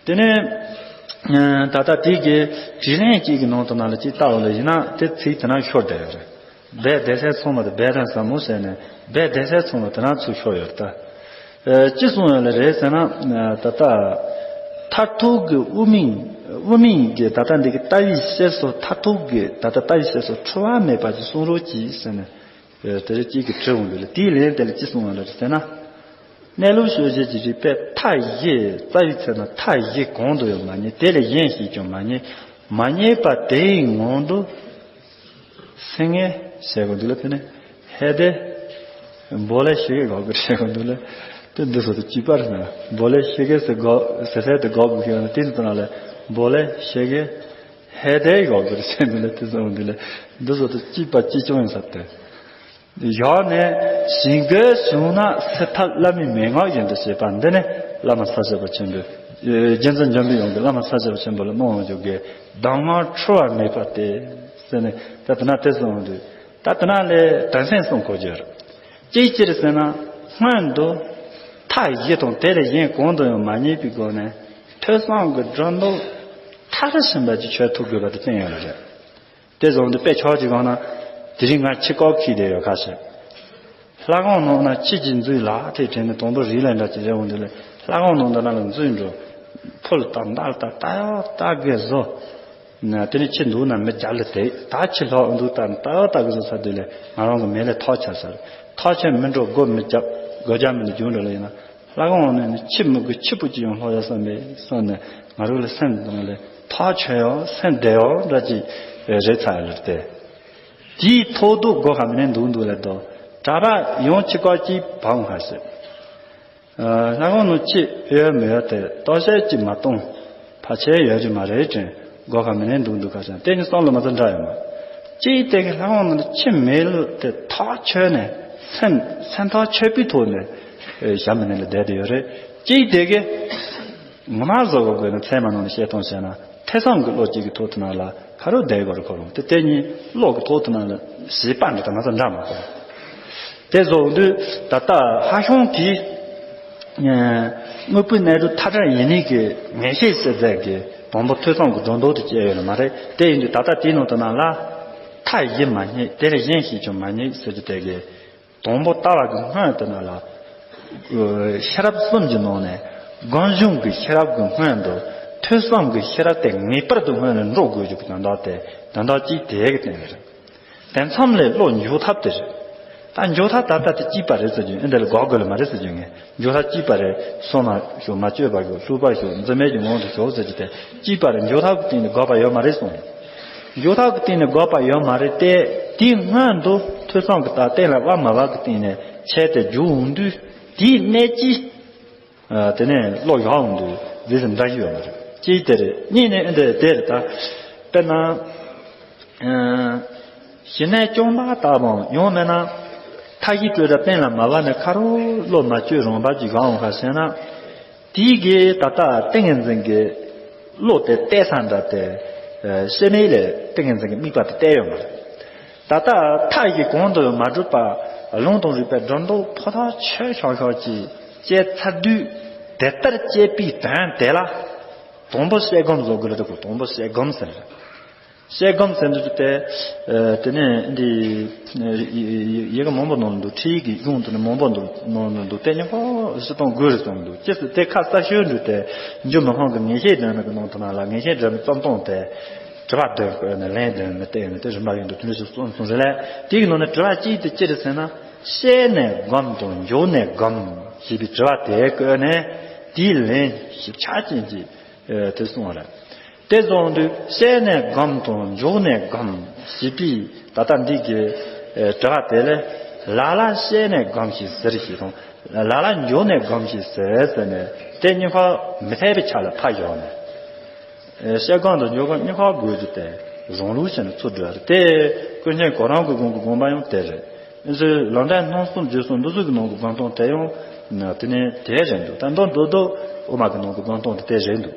དེ་ནས་ད་ལྟ་དེ་གི་དྲིས་ལན་གཅིག་གི་ནང་དུ་ན་ལ་གཅིག་བལྟ་བ་ལ་ཡིན་ན་དེ་ཚིག་དེ་ན་ཤོར་བསྡད་ཡོད་རེད། སྦས་སྡེ་ཚན་ཚང་མ་དེ་སྦས་དོན་ཟབ་མོ་ཟེར་ནས་སྦས་སྡེ་ཚན་ཚང་མ་དེ་ན་ཚུར་ཤོར་ཡོད་རེད་ད། ཅི་གསུངས་ཡོད་ལེ་རེད་ཟེར་ན། ད་ལྟ་མཐར་ཐུག་གི་དབུ་མའི་དབུ་མའི་གི་ད་ལྟ་འདི་གི་ལྟ་བའི་བཤད་སྲོལ་མཐར་ཐུག་གི་ད་ལྟ་ལྟ་བའི་བཤད་སྲོལ་འཁྲུལ་བ་མེད་པ་ཅིག་གསུང་རོགས་གྱིས་ཟེར་ནས། དེ་རེ་གཅིག་གི་དྲི་འོང་དུས་ལ་དེའི་ལན་དེ་ལ་ཅི་གསུངས་ཡོད་ལེ་རེད་ཟེར་ན། གནས་ལུགས་དཔྱོད་བྱེད་ཀྱི་རིགས་པས་མཐའ་བཞི་རྩ་བའི་ཚད་ན་མཐའ་བཞི་གང་དུ་ཡང་མ་རྙེད། དེ་ལས་གཞན་ཞིག་ཀྱང་མ་རྙེད། མ་རྙེད་པ་དེའི་ངང་དུ། སེང་གེ་ཟེར་གོ་འདུག་ལ་དེ་ནི་ཧེ་དེ། འབོ་ལེ་ཤེ་གེ་གོ་གི་ཟེར་གོ་འདུག་ལ། དེ་འདི་སོ་དུ་ཅི་པར་ན་འབོ་ལེ་ཤེ་གེ་ཟེར་གོ་ཟེར་ཟེར་དེ་གོ་གི་ཁྱོད་ན་དེ་ནི་དོན་ལ་འབོ་ལེ་ཤེ་གེ་ཧེ་དེ་གོ་གི་ཟེར་འདུག་ལ་དེ་སོ་འདུག་ལ། འདི་སོ་དུ་ཅི་པ་ཅི་ཅུང་ཡིན་ས་དེ། ཡང་ནས་ཞིང་གི་བྱུང་ན་སེལ་ཐབས་བླ་མའི་མན་ངག་བཞིན་དུ་བྱེད་པ་འདི་ནི་བླ་མ་ས་སྐྱ་པ་ཆེན་པོའི་རྒྱལ་མཚན་འཇམ་པའི་དབྱངས་ཀྱིས་བླ་མ་ས་སྐྱ་པ་ཆེན་པོ་ལ་གནང་བ་བརྗོད་དགོས། གདམས་ངག་འཁྲུལ་བ་མེད་པ་སྟེ། ཟེར་ནས་ད་དེ་ན་དེ་གསུངས་དུས་ད་དེ་ན་ལས་དོན་ཚན་གསུམ་གོ་རྒྱུ་རེད། གཅིག་ཅི་རེད་ཟེར་ན་སྔོན་དུ་མཐའ་བཞི་དང་དེ་ལས་གཞན་གང་དུ་ཡང་མ་རྙེད་པའི་སྒོ་ནས་ཐོས་བསམ་གྱི་སྒྲོ་འདོགས་མཐའ་རུ་ཕྱིན་པ་ཅིག་ཆོད་ཐུབ་དགོས་པ་དེ་བསྟན་ཡོད་རེད། དེ་བཟུང་དུ་དཔེ་ཆོག་ཅིག་གང་ན་དེ་རིང་ང་ཁྱི་ཀོག་ཁྱི་དེ་ཡོད་ཁ་ཤས། ལྷ་ཁང་ནང་ན་ཁྱི་གཅིག་འཛུལ་ལག་ཐེག་དྲན་ནས་དང་པོ་རི་ལ་འདྲ་ཅིག་རེད་འོང་དུས་ལས་ལྷ་ཁང་ནང་དུ་ན་ལ་འཛུལ་འགྲོ། ཕུ་ལ་བཏབ་མདའ་ལ་བཏབ་ལྟ་ཡག་ལྟ་དགོས་བཟོ། ན་དེ་ནས་ཁྱི་འདུག་ན་མི་རྒྱབ་ལ་དེད་ད་ཁྱི་ལྷག་འདུག་ལྟ་ལྟ་ཡག་ལྟ་དགོས་བཟོ་ཚར་དུས་ལས་ང་རང་གི་མེ་ལས་ཐག་ཆད་ཚར། ཐག་ཆད་མི་འགྲོ་སྒོ་མི་རྒྱབ་སྒོ་རྒྱབ་མི་འདུག་རྒྱུག་འགྲོ་ལ་ཡིན་ན། ལྷ་ཁང་ནས་ནི་ཁྱི་མི་དགོས་ཁྱི་སྤུ་ཅིག་ཡང་ལྷག་ཡ་བསམ་པས་བསམ་ནས་ང་རང་ལ་སེམས་དང་ལས་ཐག་ཆོད་ཡོད་སེམས་བདེ་ཡོད་འདྲ་ཅིག་རེད་ཚར་ལར་ཏེ། དེའི་ཐོག་ཏུ་སྒོ་ཁ་མི་ནས་འདུག་འདུག་ལས་དོ་གྲྭ་པ་ཡང་ཁྱི་ཀ་ཅིག་བང་ཁ་ཟེར། ལྷ་ཁང་ནང་ཁྱི་ཡོད་མི་ཡོད་དེ་ལྟོ་བཤད་ཅིག་མ་གཏོང་ཕལ་ཆེར་ཡོད་ཀྱི་མ་རེད་དྲན་སྒོ་ཁ་མི་ནས་འདུག་འདུག་ཁ་ཟེར་དེ་ནི་བསམ་བློ་མ་ཚོ་འདྲ་ཡོད་མ། ཅིག་དེ་གི་ལྷ་ཁང་ནང་ཁྱི་མེད་ལུགས་དེ་ཐག་ཆོད་ནས་སེམས་སེམས་ཐག་ཆོད་པའི་ཐོག་ནས་ཞྭ་མི་ནས་ལ་བསྡད་དེ་ཡོད་རེད། ཅིག་དེ་གི་ངོ་མ་བཟོ་དགོས་དགོས་ན་ཚད་མ་ནང་ནས་བཤད་སྟངས་བཤད་ན་ཐེ་ཚོམ་གྱི་བློ་གཅིག་གི་ཐོག་ཏུ་ན་ལ་ཁ་རོག་བསྡད་དགོས་རེད་ཁོ་རང་དེ་དེ་གཉིས་བློ་གི་ཐོག་ཏུ་ན་ལ་བྱིས་པ་འདྲ་དང་ང་ཚོ་འདྲ་མ་གོ། དེ་བཟོ་འདུག་ད་ལྟ་ཧ་ཤང་གིས་དངོས་པོའི་གནས་རུ་མཐའ་བྲལ་ཡིན་ནི་གི་ངེས་ཤེས་ཟེར་ཟེར་གི་དང་པོ་ཐོས་བསམ་གི་སྒྲོ་འདོགས་དེ་བཅད་ཡོད་ལ་མ་རེད། དེ་ཡིན་དུས་ད་ལྟ་དེའི་ནང་དུ་ན་ལ་མཐའ་བཞི་མ་རྙེད་དེ་ལས་གཞན་ཞིག་ཀྱང་མ་རྙེད་ཟེར་གྱི་དེ་གི་དང་པོ་ལྟ་བ་གི་སྔོན་དུ་ན་ལ། ཤེས་རབ་གསུམ་གྱི་ནང་ནས་སྒོམ་བྱུང་གི་ཤེས་རབ་ཀྱི་སྔོན་དུ་ཐོས་བསམ་གྱི་ཤེས་རབ་དེ་ངེས་པར་དུ་སྔོན་ལ་འགྲོ་དགོས་རྒྱུ་གི་དོན་དག་དེ་དོན་དག་གཅིག་དེ་གི་སྟེང་རེད། དེ་མཚམས་ལས་བློ་འཇུག་ཐབས་དེ་རེད། ད་འཇུག་ཐབས་ད་ལྟ་དེ་གཅིག་པ་རེད་ཟེར་རྒྱུ་ཨེ་འདི་ལ་འགོག་དགོས་ལ་མ་རེད་ཟེར་རྒྱུ་ངས་འཇུག་ཐབས་གཅིག་པ་རེད། སོ་མ་ཞོག་མ་བཅོས་པ་ཞོག་ལྷུག་པ་ཞོག་འཛིན་མེད་ཀྱི་ངང་དུ་ཞོག་ཟེར་རྒྱུ་དེ་གཅིག་པ་རེད། འཇུག་ཐབས་ཀྱི་སྟེང་ནས་འགོག་པ་ཡོད་མ་རེད་གསུངས། འཇུག་ཐབས་ཀྱི་སྟེང་ནས་འགོག་པ་ཡོད་མ་རེད་དེ། དེའི་སྔོན་དུ་ཐོས་བསམ་གྱི་རྟགས་གཏན་ལ་དབབ་མ་དབབ་ཀྱི་སྟེང་ནས་བྱས་ཏེ་འཇུག་འོང་དུས་དེའི་གནད་ཀྱིས། དེ་ནས་བློ་ཡག་འོང་དུས་རྗེས་སུ་འདྲ་ཞིག་ཡོད་མ་རེད། གཅིག་དེ་རེད། གཉིས་ནས་འདི་དེ་རེད་ད། དཔེར་ན། ཞི་གནས་སྐྱོང་བ་ལྟ་བུའང་ཡང་མིན་ན། མཐའ་བཞི་སྤྲོས་བྲལ་གཏན་ལ་མ་དབབ་ནས་ཁ་རོག་བློ་མ་བཅོས་རང་བབས་ཀྱི་གང་འོང་ག་ཟེར་ན། དེའི་གི་ད་ལྟ་ཏིང་ངེ་འཛིན་གྱི་བློ་དེ་གཏད་ས་འདྲ་དེ། ཤེས་ནས་ལས་ཏིང་ངེ་འཛིན་གྱི་དམིགས་པ་དེ་གཏད་ཡོད་མ་རེད། ད་ལྟ་མཐའ་ཡི་གང་དུ་ཡང་མ་གྲུབ་པ། ལུང་དང་རིགས་པའི་སྒྲོ་འདོགས་ཕོ་ཐག་ཆོད་ཤོག་ཤོག་ཅིག་བཅད་ཚར་དུས། དེ་ལྟར་བཅད་པའི་དོན་དེ་ལ། དང་པོ་དཔྱད་སྒོམ་བཟོ་དགོས་རེད་དོ། དང་པོ་དཔྱད་སྒོམ་ཟེར། དཔྱད་སྒོམ་ཟེར་འདུག་སྟེ། དེ་ནས་འདི། ཡི་གེ་མང་པོ་ནང་ལ་འདུག་ཁྲིད་ཡིག་གི་གཞུང་དུ་ནི་མང་པོ་འདུག་ནང་ལ་འདུག་དེ་ཉིན་ཁོ་བཞི་སྟོང་དགུ་རེ་སོང་འདུག་ཅེས་སུ་དེ་ཁ་གསལ་ཤོས་འདུག་སྟེ། འཇུ་མི་ཕམ་གྱི་ངེས་ཤེས་སྒྲོན་མེ་གི་ནང་དུ་ན་ལ་ངེས་ཤེས་སྒྲོན་མེ་རྩོམ་སྟངས་དེ། དྲི་བ་འདོན་དགོས་ནས་ལན་འདོན་མི་སྟེར་ནས་དེ་རིམ་པ་ཡིན་འདུག་དེ་འདྲ་ཞིག་གསུངས་སོང་ཟེར་ལས་དེ་གི་ནང་ནས་དྲི་བ་གཅིག་དེ་ཅི་རེད་ཟེར་ན། བཤད་ནས་སྒོམ་དང་འཇུག་ནས་སྒོམ་ཞེས་པའི་དྲི་བ་དེ་བཀོད་ནས་དེའི་ལན་ཞིབ་ཆ་ཅན་གྱིས་དེ་གསུངས་པ་རེད། དེ་སོང་དུས་བཤད་ནས་སྒོམ་དང་འཇུག་ནས་སྒོམ་ཞེས་པའི་ད་ལྟ་འདི་གི་དྲི་བ་དེ་ལས་ལ་ལ་བཤད་ནས་སྒོམ་ཞིག་ཟེར་ཞིག་དང་ལ་ལ་འཇུག་ནས་སྒོམ་ཞིག་ཟེར་ཟེར་ནས་དེ་གཉིས་ཀ་མི་འཐད་པའི་ཆ་ལ་ཕར་བཞག་ནས། བཤད་སྒོམ་དང་འཇུག་སྒོམ་གཉིས་ཀ་དགོས་རྒྱུ་དེ་རང་ལུགས་བྱས་ནས་ཚུར་འགྲོ་ཡ་རེད་དེ། ཀུན་མཁྱེན་གོ་རམས་ཀྱི་དགོངས་ཀྱི་དགོངས་པ་ཡང་དེ་རེད། ཨེ་ཚོས་ལམ་འབྲས་སྣང་གསུམ་བརྗོད་གསུམ་འདི་ཚོ་གི་ནང་གི་སྒོམ་སྟངས་དེ་ཡང་དེ་ནས་དེ་རེད་འདུག་ད་མདོར་མདོར་དུ་དབུ་མ་གི་ནང་གི་སྒོམ་སྟངས་དེ་དེ་རེད་འདུག་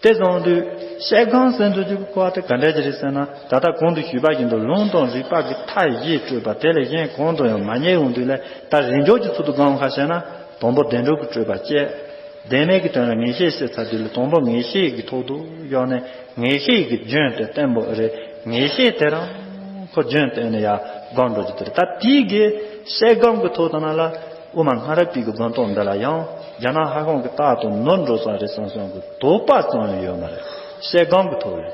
དེ་སོང་དུས་བཤད་སྒོམ་ཟེར་འདུག་རྒྱུ་གི་གོ་བ་དེ་ག་འདྲ་ཅིག་རེད་ཟེར་ན། ད་ལྟ་གོང་དུ་ཞུས་པ་བཞིན་དུ་ལུང་དང་རིགས་པ་གི་མཐའ་བཞི་སྤྲོས་པ་དེ་ལས་གཞན་གང་དུ་ཡང་མ་རྙེད་འོང་དུས་ལས་ད་རིགས་འཇོག་གི་ཚུལ་དུ་སྒོམ་ཁ་བྱས་ན་དང་པོ་བདེན་གྲུབ་ཀྱི་སྤྲོས་པ་བཅད། བདེན་མེད་ཀྱི་དོན་ལ་ངེས་ཤེས་ཞེས་ཚར་དུས་ལ་དང་པོ་ངེས་ཤེས་ཀྱི་ཐོག་ཏུ་ཡོང་ནས་ངེས་ཤེས་ཀྱི་རྒྱུན་དེ་བརྟན་པོ་རེད། ངེས་ཤེས་དེ་རང་ཁོ་རྒྱུན་བརྟན་ནས་ཡར་སྒོམ་འགྲོ་རྒྱུ་དེ་རེད། ད་དེའི་གི་བཤད་སྒོམ་གྱི་ཐོག་དང་ན་ལ་དབུ་མ་སྔ་རབས་པའི་གི་སྒོམ་སྟངས་འདི་ལ་ཡང་རྒྱ་ནག་ཧ་ཤང་གི་རྟགས་དང་ནོར་འགྲོ་ས་རེད་བསམ་བསམ་གི་དོགས་པ་ཙམ་ཡང་ཡོད་མ་རེད། བཤད་སྒོམ་གྱི་ཐོག་ལ།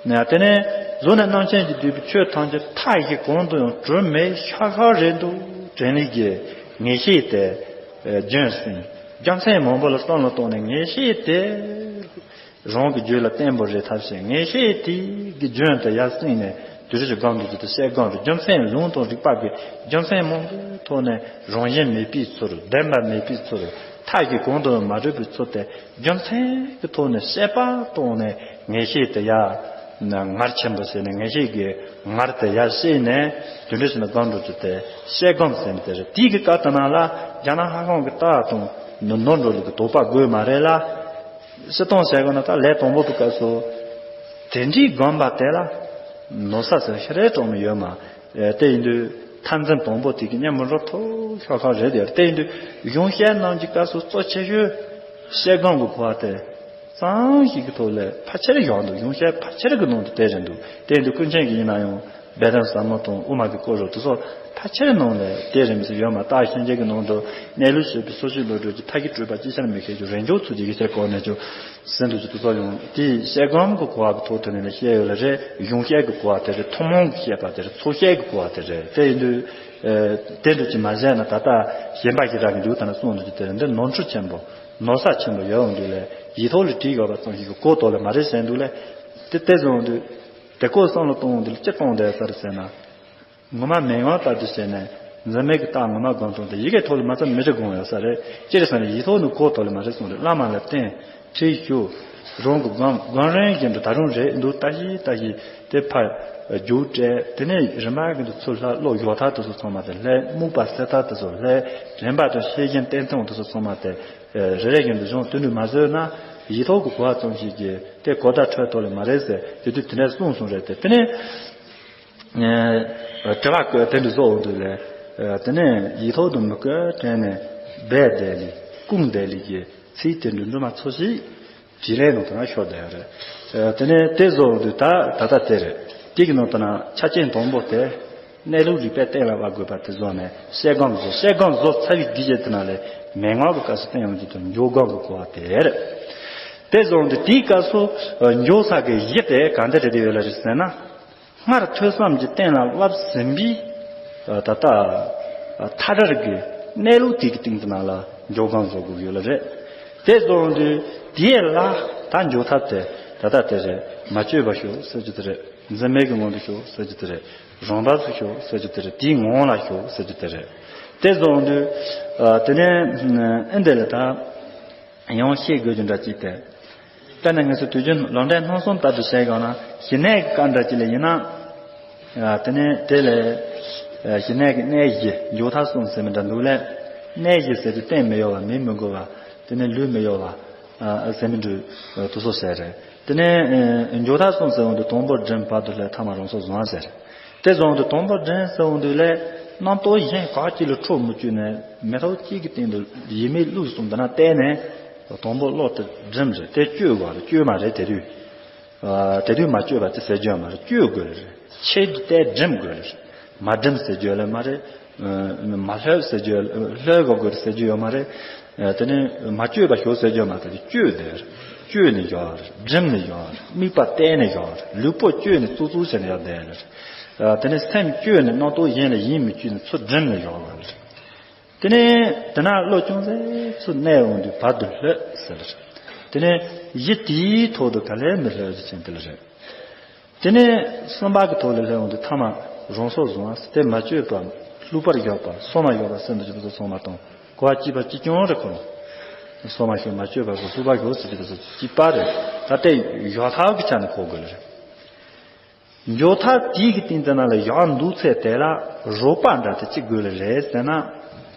ནས་དེ་ནས་གཟུགས་ནས་རྣམ་མཁྱེན་གྱིས་བསྡུས་པའི་ཆོས་ཐམས་ཅད་མཐའ་བཞི་གང་དུ་ཡང་གྲུབ་མེད་ཤ་ཁ་རེད་འདུག་དྲན་ལུགས་ཀྱི་ངེས་ཤེས་དེ་རྒྱུན་བསྲིང་། རྒྱུ་མཚན་མང་པོ་ལ་བསམ་བློ་བཏང་ནས་ངེས་ཤེས་དེ་རང་གི་རྒྱུད་ལ་བརྟན་པོ་རེད་ཐབས་ཤེས་ངེས་ཤེས་དེ་གི་རྒྱུན་དུ་ཡར་བསྲིངས་ནས་དུས་རེ་ཞིག་སྒོམ་དུ་འཇུག་ཏུ་བཤད་སྒོམ་རེད། རྒྱུ་མཚན་ལུང་དང་རིགས་པ་གི་རྒྱུ་མཚན་མང་པོའི་ཐོག་ནས་རང་བཞིན་མེད་པའི་ཚུལ་བདེན་པ་མེད་པའི་ཚུལ་མཐའ་བཞི་གང་དུ་མ་གྲུབ་པའི་ཚུལ་དེ། རྒྱུ་མཚན་གྱི་ཐོག་ནས་དཔྱད་པ་བཏང་ནས་ངེས་ཤེས་དེ་ཡར་ངར་ཆེན་པོ་བྱས་ནས་ངེས་ཤེས་ཀྱི་ངར་དེ་ཡར་བཤད་ནས་དུས་འདྲ་བྱས་ནས་སྒོམ་འགྲོ་རྒྱུ་དེ་བཤད་སྒོམ་ཟེར་ནས་དེ་རེད། དེའི་གི་སྐབས་དེ་ནང་ལ་རྒྱ་ནག་ཧ་ཤང་གི་རྟགས་དང་ནོར་འགྲོ་ལུགས་ཀྱི་དོགས་པ་དགོས་མ་རེད་ལ། སྤྱིར་བཏང་བྱས་དགོས་ན་ད་ལས་དང་པོ་གི་སྐབས་སུ་དེ་འདྲའི་སྒོམ་པ་དེ་ལ་ནོར་ས་ཟེར་ཤ་རེ་གྲོགས་མི་ཡོད་མ། དེ་ཡིན་དུས་མཐར་འཛིན་དང་པོ་དེ་གི་སྙན་མོ་རོ་ཐོ་ཤོག་ཁག་རེད་དེ། དེ་ཡིན་དུས་གཞུང་བཤད་རྣམས་ཀྱི་སྐབས་སུ་གཙོ་ཆེ་ཤོས་བཤད་སྒོམ་གྱི་གོ་བ་དེ་གཙང་ཞིག་གི་ཐོག་ལས་ཕལ་ཆེར་ཡོང་འདུག་གཞུང་བཤད་ཕལ་ཆེར་གྱི་ནང་དུ་དེ་རེད་འདུག་དེ་ཡིན་དུས་ཀུན་མཁྱེན་གྱི་ཡིན་ན་ཡང་སྦས་དོན་ཟབ་མོ་དང་དབུ་མ་གི་སྐོར་རོ་དེ་ཚོ་ཕལ་ཆེར་ནང་ལས་དེ་རེད་མི་སྲིད་ཡོད་མ། རྟགས་ཤན་འབྱེད་ཀྱི་ནང་དུ་གནས་ལུགས་ཞེས་པའི་སོ་སྐྱེ་བློ་གྲོས་ཀྱི་མཐའ་གི་སྤྲོས་པ་ཅི་ཤར་མི་ཤེས་ཀྱི་རེ་འཇོག་ཚུལ་གྱི་ཡིག་ཆར་གོ་ནས་ཀྱང་། ཟིན་དུ་ཅི་ཏུ་ཚོ་ཡང་དེའི་བཤད་སྒོམ་གྱི་གོ་བ་གི་ཐོག་ཐོན་ནས་བཤད་ཡོད་ལ་རེད། གཞུང་བཤད་ཀྱི་གོ་བ་དེ་རེད། ཐུན་མོང་གི་བཤད་པ་དེ་རེད། ཚོགས་བཤད་ཀྱི་གོ་བ་དེ་རེད། དེ་ཡིན་དུས་དེ་འདྲ་ཅིག་མ་བཤད་ན་ད་ལྟ་གཞན་པ་ཞིག་རག་གི་འདུག་ད་ནི་གསུང་འདུག་ཅིག་དེ་རེད། འདི་ནོར་འཁྲུལ་ཆེན་པོ་ནོར་ས་ཆེན་པོ་ཡོད་འོང་དུས་ལས་ཡིག་ཐོག་ལ་བྲིས་ཡོད་པ་ཙམ་ཞིག་གི་གོ་ཐོག་ལ་མ་རེད་ཟེར་འདུག་ལས་དེ་དེ་བཟུང་དུས་དེ་གོ་བསམ་བློ་གཏོང་འོང་དུས་ལ་ཅི་གཏོང་བསྡད་ས་རེད་ཟེར་ན། ངོ་མ་མན་ངག་ལྟར་དུ་བྱས་ནས་འཛིན་མེད་ཀྱི་རྟགས་ངོ་མ་སྒོམ་སྟངས་དེ་ཡི་གེ་ཐོག་ལ་མ་ཚད་མི་འདྲ་སྒོམ་ཡོད་ས་རེད། ཅི་རེད་ཟེར་ན་ཡིག་ཐོག་ནས་གོ་ཐོག་ལ་མ་རེད་གསུངས་རེད། བླ་མ་ལ་བསྟེན་ཁྲིད་ཞུ། རང་གི་སྒོམ་སྒོམ་རིམ་བཞིན་དུ་ད་རུང་རེད་འདུག་ལྟ་ཞིག་ལྟ་ཞིག་དེ་ཕར་རྒྱུགས་སྤྲད། དེ་ནས་རིམ་པ་གི་འདུག་ཚུར་ལྷག་བློ་ཡོད་ཐག་དེ་ཚོ་ཚང་མ་དེ་ལྷད། རྨུགས་པ་སེལ་ཐག་དེ་ཚོ་ལྷད། རིམ་པ་དང་ཤེས་བཞིན་བསྟེན་སྟངས་དེ་ཚོ་ཚང་མ་དེ་རེ་རེ་བཞིན་དུ་སྦྱོང་དུས་འདུག་མ་བཟོད་ན་ཡིག་ཐོག་གི་གོ་བ་ཙམ་ཞིག་གིས་དེ་གོ་བརྡ་འཕྲོད་ཐོག་ལ་མ་རེད་ཟེར་དེ་དུས་དེ་འདྲ་གསུངས་སོང་རེད་དེ། དེ་ནས། དྲི་བ་བཀོད་དེ་འདྲ་བཟོ་འོང་དུས་ལས། དེ་ནས་ཡིག་ཐོག་ཏུ་མི་བཀོད་དྲན་ནས་སྦས་བསྡད་ལི་སྐུང་བསྡད་ལི་གི་ཚིག་དེ་འདྲ་འདྲ་མ་ཚོ་ཞིག་དྲིས་ལན་ནང་དུ་ན་ཤོར་བསྡད་ཡོད་རེད། དེ་ནས་དེ་བཟོ་འོང་དུས་ད་ད་ལྟ་དེ་རེད། དེ་གི་ནང་དུ་ན་ཆ་རྐྱེན་དང་པོ་དེ་གནས་ལུགས་རིགས་པས་གཏན་ལ་དབབ་དགོས་པ་དེ་བཟོ་ནས་བཤད་སྒོམ་བཟོ། བཤད་སྒོམ་བཟོ་ཚར་བའི་རྗེས་དེ་ན་ལས་མན་ངག་གི་སྐབས་སུ་བསྟན་ཡོང་དུས་དུ་འཇུག་སྒོམ་གྱི་གོ་བ་དེ་རེད། དེ་བཟོ་འོང་དུས་དེའི་སྐབས་སུ་འཇུག་ས་གི་གཞི་དེ་ག་འདྲ་རེད་ཡོད་ལ་རེད་ཟེར་ན། སྔར་ཐོས་བསམ་གྱིས་གཏན་ལ་བབས་ཟིན་པའི་ད་ལྟ་མཐའ་དག་གི་གནས་ལུགས་དེ་གི་སྟེང་དུ་ནང་ལ་འཇོག་སྒོམ་བཟོ་དགོས་ཡོད་ལ་རེད། དེ་བཟོ་འོང་དུས་དེའི་ལ་ད་འཇོག་ཐབས་དེ་ད་ལྟ་དེ་རེད། མ་བཅོས་པ་ཞོག་ཟེར་རྒྱུ་དེ་རེད། འཛིན་མེད་ཀྱི་ངང་དུ་ཞོག་ཟེར་རྒྱུ་དེ་རེད། རང་བབས་སུ་ཞོག་ཟེར་རྒྱུ་དེ་རེད། དེའི་ངང་ལ་ཞོག་ཟེར་རྒྱུ་དེ་རེད། དེ་བཟོ་འོང་དུས་དེ་ནས་ཨེ་འདི་ལ་ད། ཡང་ཤེས་དགོས་རྒྱུ་འདྲ་ཅིག་སྟེ། དཔེར་ན་ངེས་སུ་དུས་རྒྱུན་ལམ་འབྲས་སྣང་གསུམ་ལྟར་དུ་བྱས་དགོས་ན་ཞི་གནས་ཀྱི་སྐབས་འདྲ་ཅིག་ལ་ཡིན་ན། དེ་ནས་དེ་ལས་ཞི་གནས་ཀྱི་གནས་བཞི་འཇོག་ཐབས་གསུམ་ཟེར་མི་འདྲ་འདུག་ལས། གནས་བཞི་ཟེར་དུས་རྟེན་མི་གཡོ་བ། མི་མི་འགུལ་བ། དེ་ནས་ལུས་མི་གཡོ་བ། ཟེར་མི་འདྲ་དུ་སོ་ཟེར་རེད། དེ་ནས་འཇོག་ཐབས་གསུམ་ཟེར་འོང་དུས་དང་པོ་སྒྲིམ། བར་དུ་ལྷོད། ཐ་མ་རང་སོར་བཟུང་བ་ཟེར། དེ་བཟུང་དུ་དང་པོ་སྒྲིམ་ཟེར་འོང་དུས་ལས་རྣམ་རྟོག་གཞན་ག་ཅིག་ལ་འཕྲོ་མི་བཅུག་ནས་མེ་ཏོག་གཅིག་གི་སྟེང་དུ་ཡིད་མེད་བླུགས་སོང་དུས་ན་བལྟས་ནས་དང་པོ་བློ་དེ་སྒྲིམ་རེད། དེ་བཅོས་དགོས་རེད། བཅོས་མ་རེད་དེ་དུས། དེ་དུས་མ་བཅོས་པ་དེ་ཟེར་རྒྱུ་ཡོད་མ་རེད། བཅོས་དགོས་རེད། ཆེད་དུ་བལྟས་སྒྲིམ་དགོས་རེད། མ་སྒྲིམ་ཟེར་རྒྱུ་ཡོད་ལ་མ་རེད། མ་ལྷོད་ཟེར་རྒྱུ་ལྷོད་དགོས་དགོས་རེད་ཟེར་རྒྱུ་ཡོད་མ་རེད། དེ་ནས་མ་བཅོས་པ་ཞོག་ཟེར་རྒྱུ་མ་རེད། བཅོས་དེ་བཅོས་ནས་ཡོད་རེད། སྒྲིམ་ནས་ཡོད་རེད། དམིགས་པ་གཏད་ནས་ཡོད་རེད། ལུས་པོ་བཅོས་ནས་བཙུགས་བཙུགས་བྱས་ནས་ཡོད་བསྡད་རེད། དེ་ནས་སེམས་བཅོས་ནས་རྣམ་རྟོག་གཞན་ལ་ཡིད་མི་བྱེད་ནས་ཚུར་སྒྲིམ་ནས་བཞག་པ་རེད། དེ་ནས་དེ་ན་བློ་ཅུང་ཟད་ཚུར་གནས་འོང་དུས་བར་དུ་ལྷོད་ཟེར་རེད། དེ་ནས་གཞི་དེའི་ཐོག་ཏུ་ག་ལས་མི་ལྷོད་ཅེས་ཅན་དེ་ལ་རེད། དེ་ནས་གསུམ་པ་གི་ཐོག་ལ་སླེབས་འོང་དུས་ཐ་མ་རང་སྲོག་བཟུང་བ་དེ་མ་བཅོས་པ་ལྷུག་པར་བཞག་པ་སོ་མ་བཞག་པ་སེམས་དུ་ཇི་ལྟར་སོང་མ་གཏོང་གོ་བ་སྐྱིད་པ་སྐྱིད་ཀྱང་རེད་ཁོ་རང་། སོ་མ་ཞིག་མ་བཅོས་པ་སོ་ལྷུག་པར་བཞག་ཟེར་གྱི་དེ་སོ་སྐྱིད་པ་རེད། ད་ལྟའི་བཞག་ཐབས་ཀྱི་ཆ་ནས་གོ་དགོས་ལ་རེད། འཇོག་ཐབས་དེའི་གི་སྟེང་དེ་ན་ལ་བཞག་འདུག་ཚེ་དེ་ལ་རོགས་པ་འདྲ་དེ་གཅིག་དགོས་ལ་རེད་ཟེར་ན།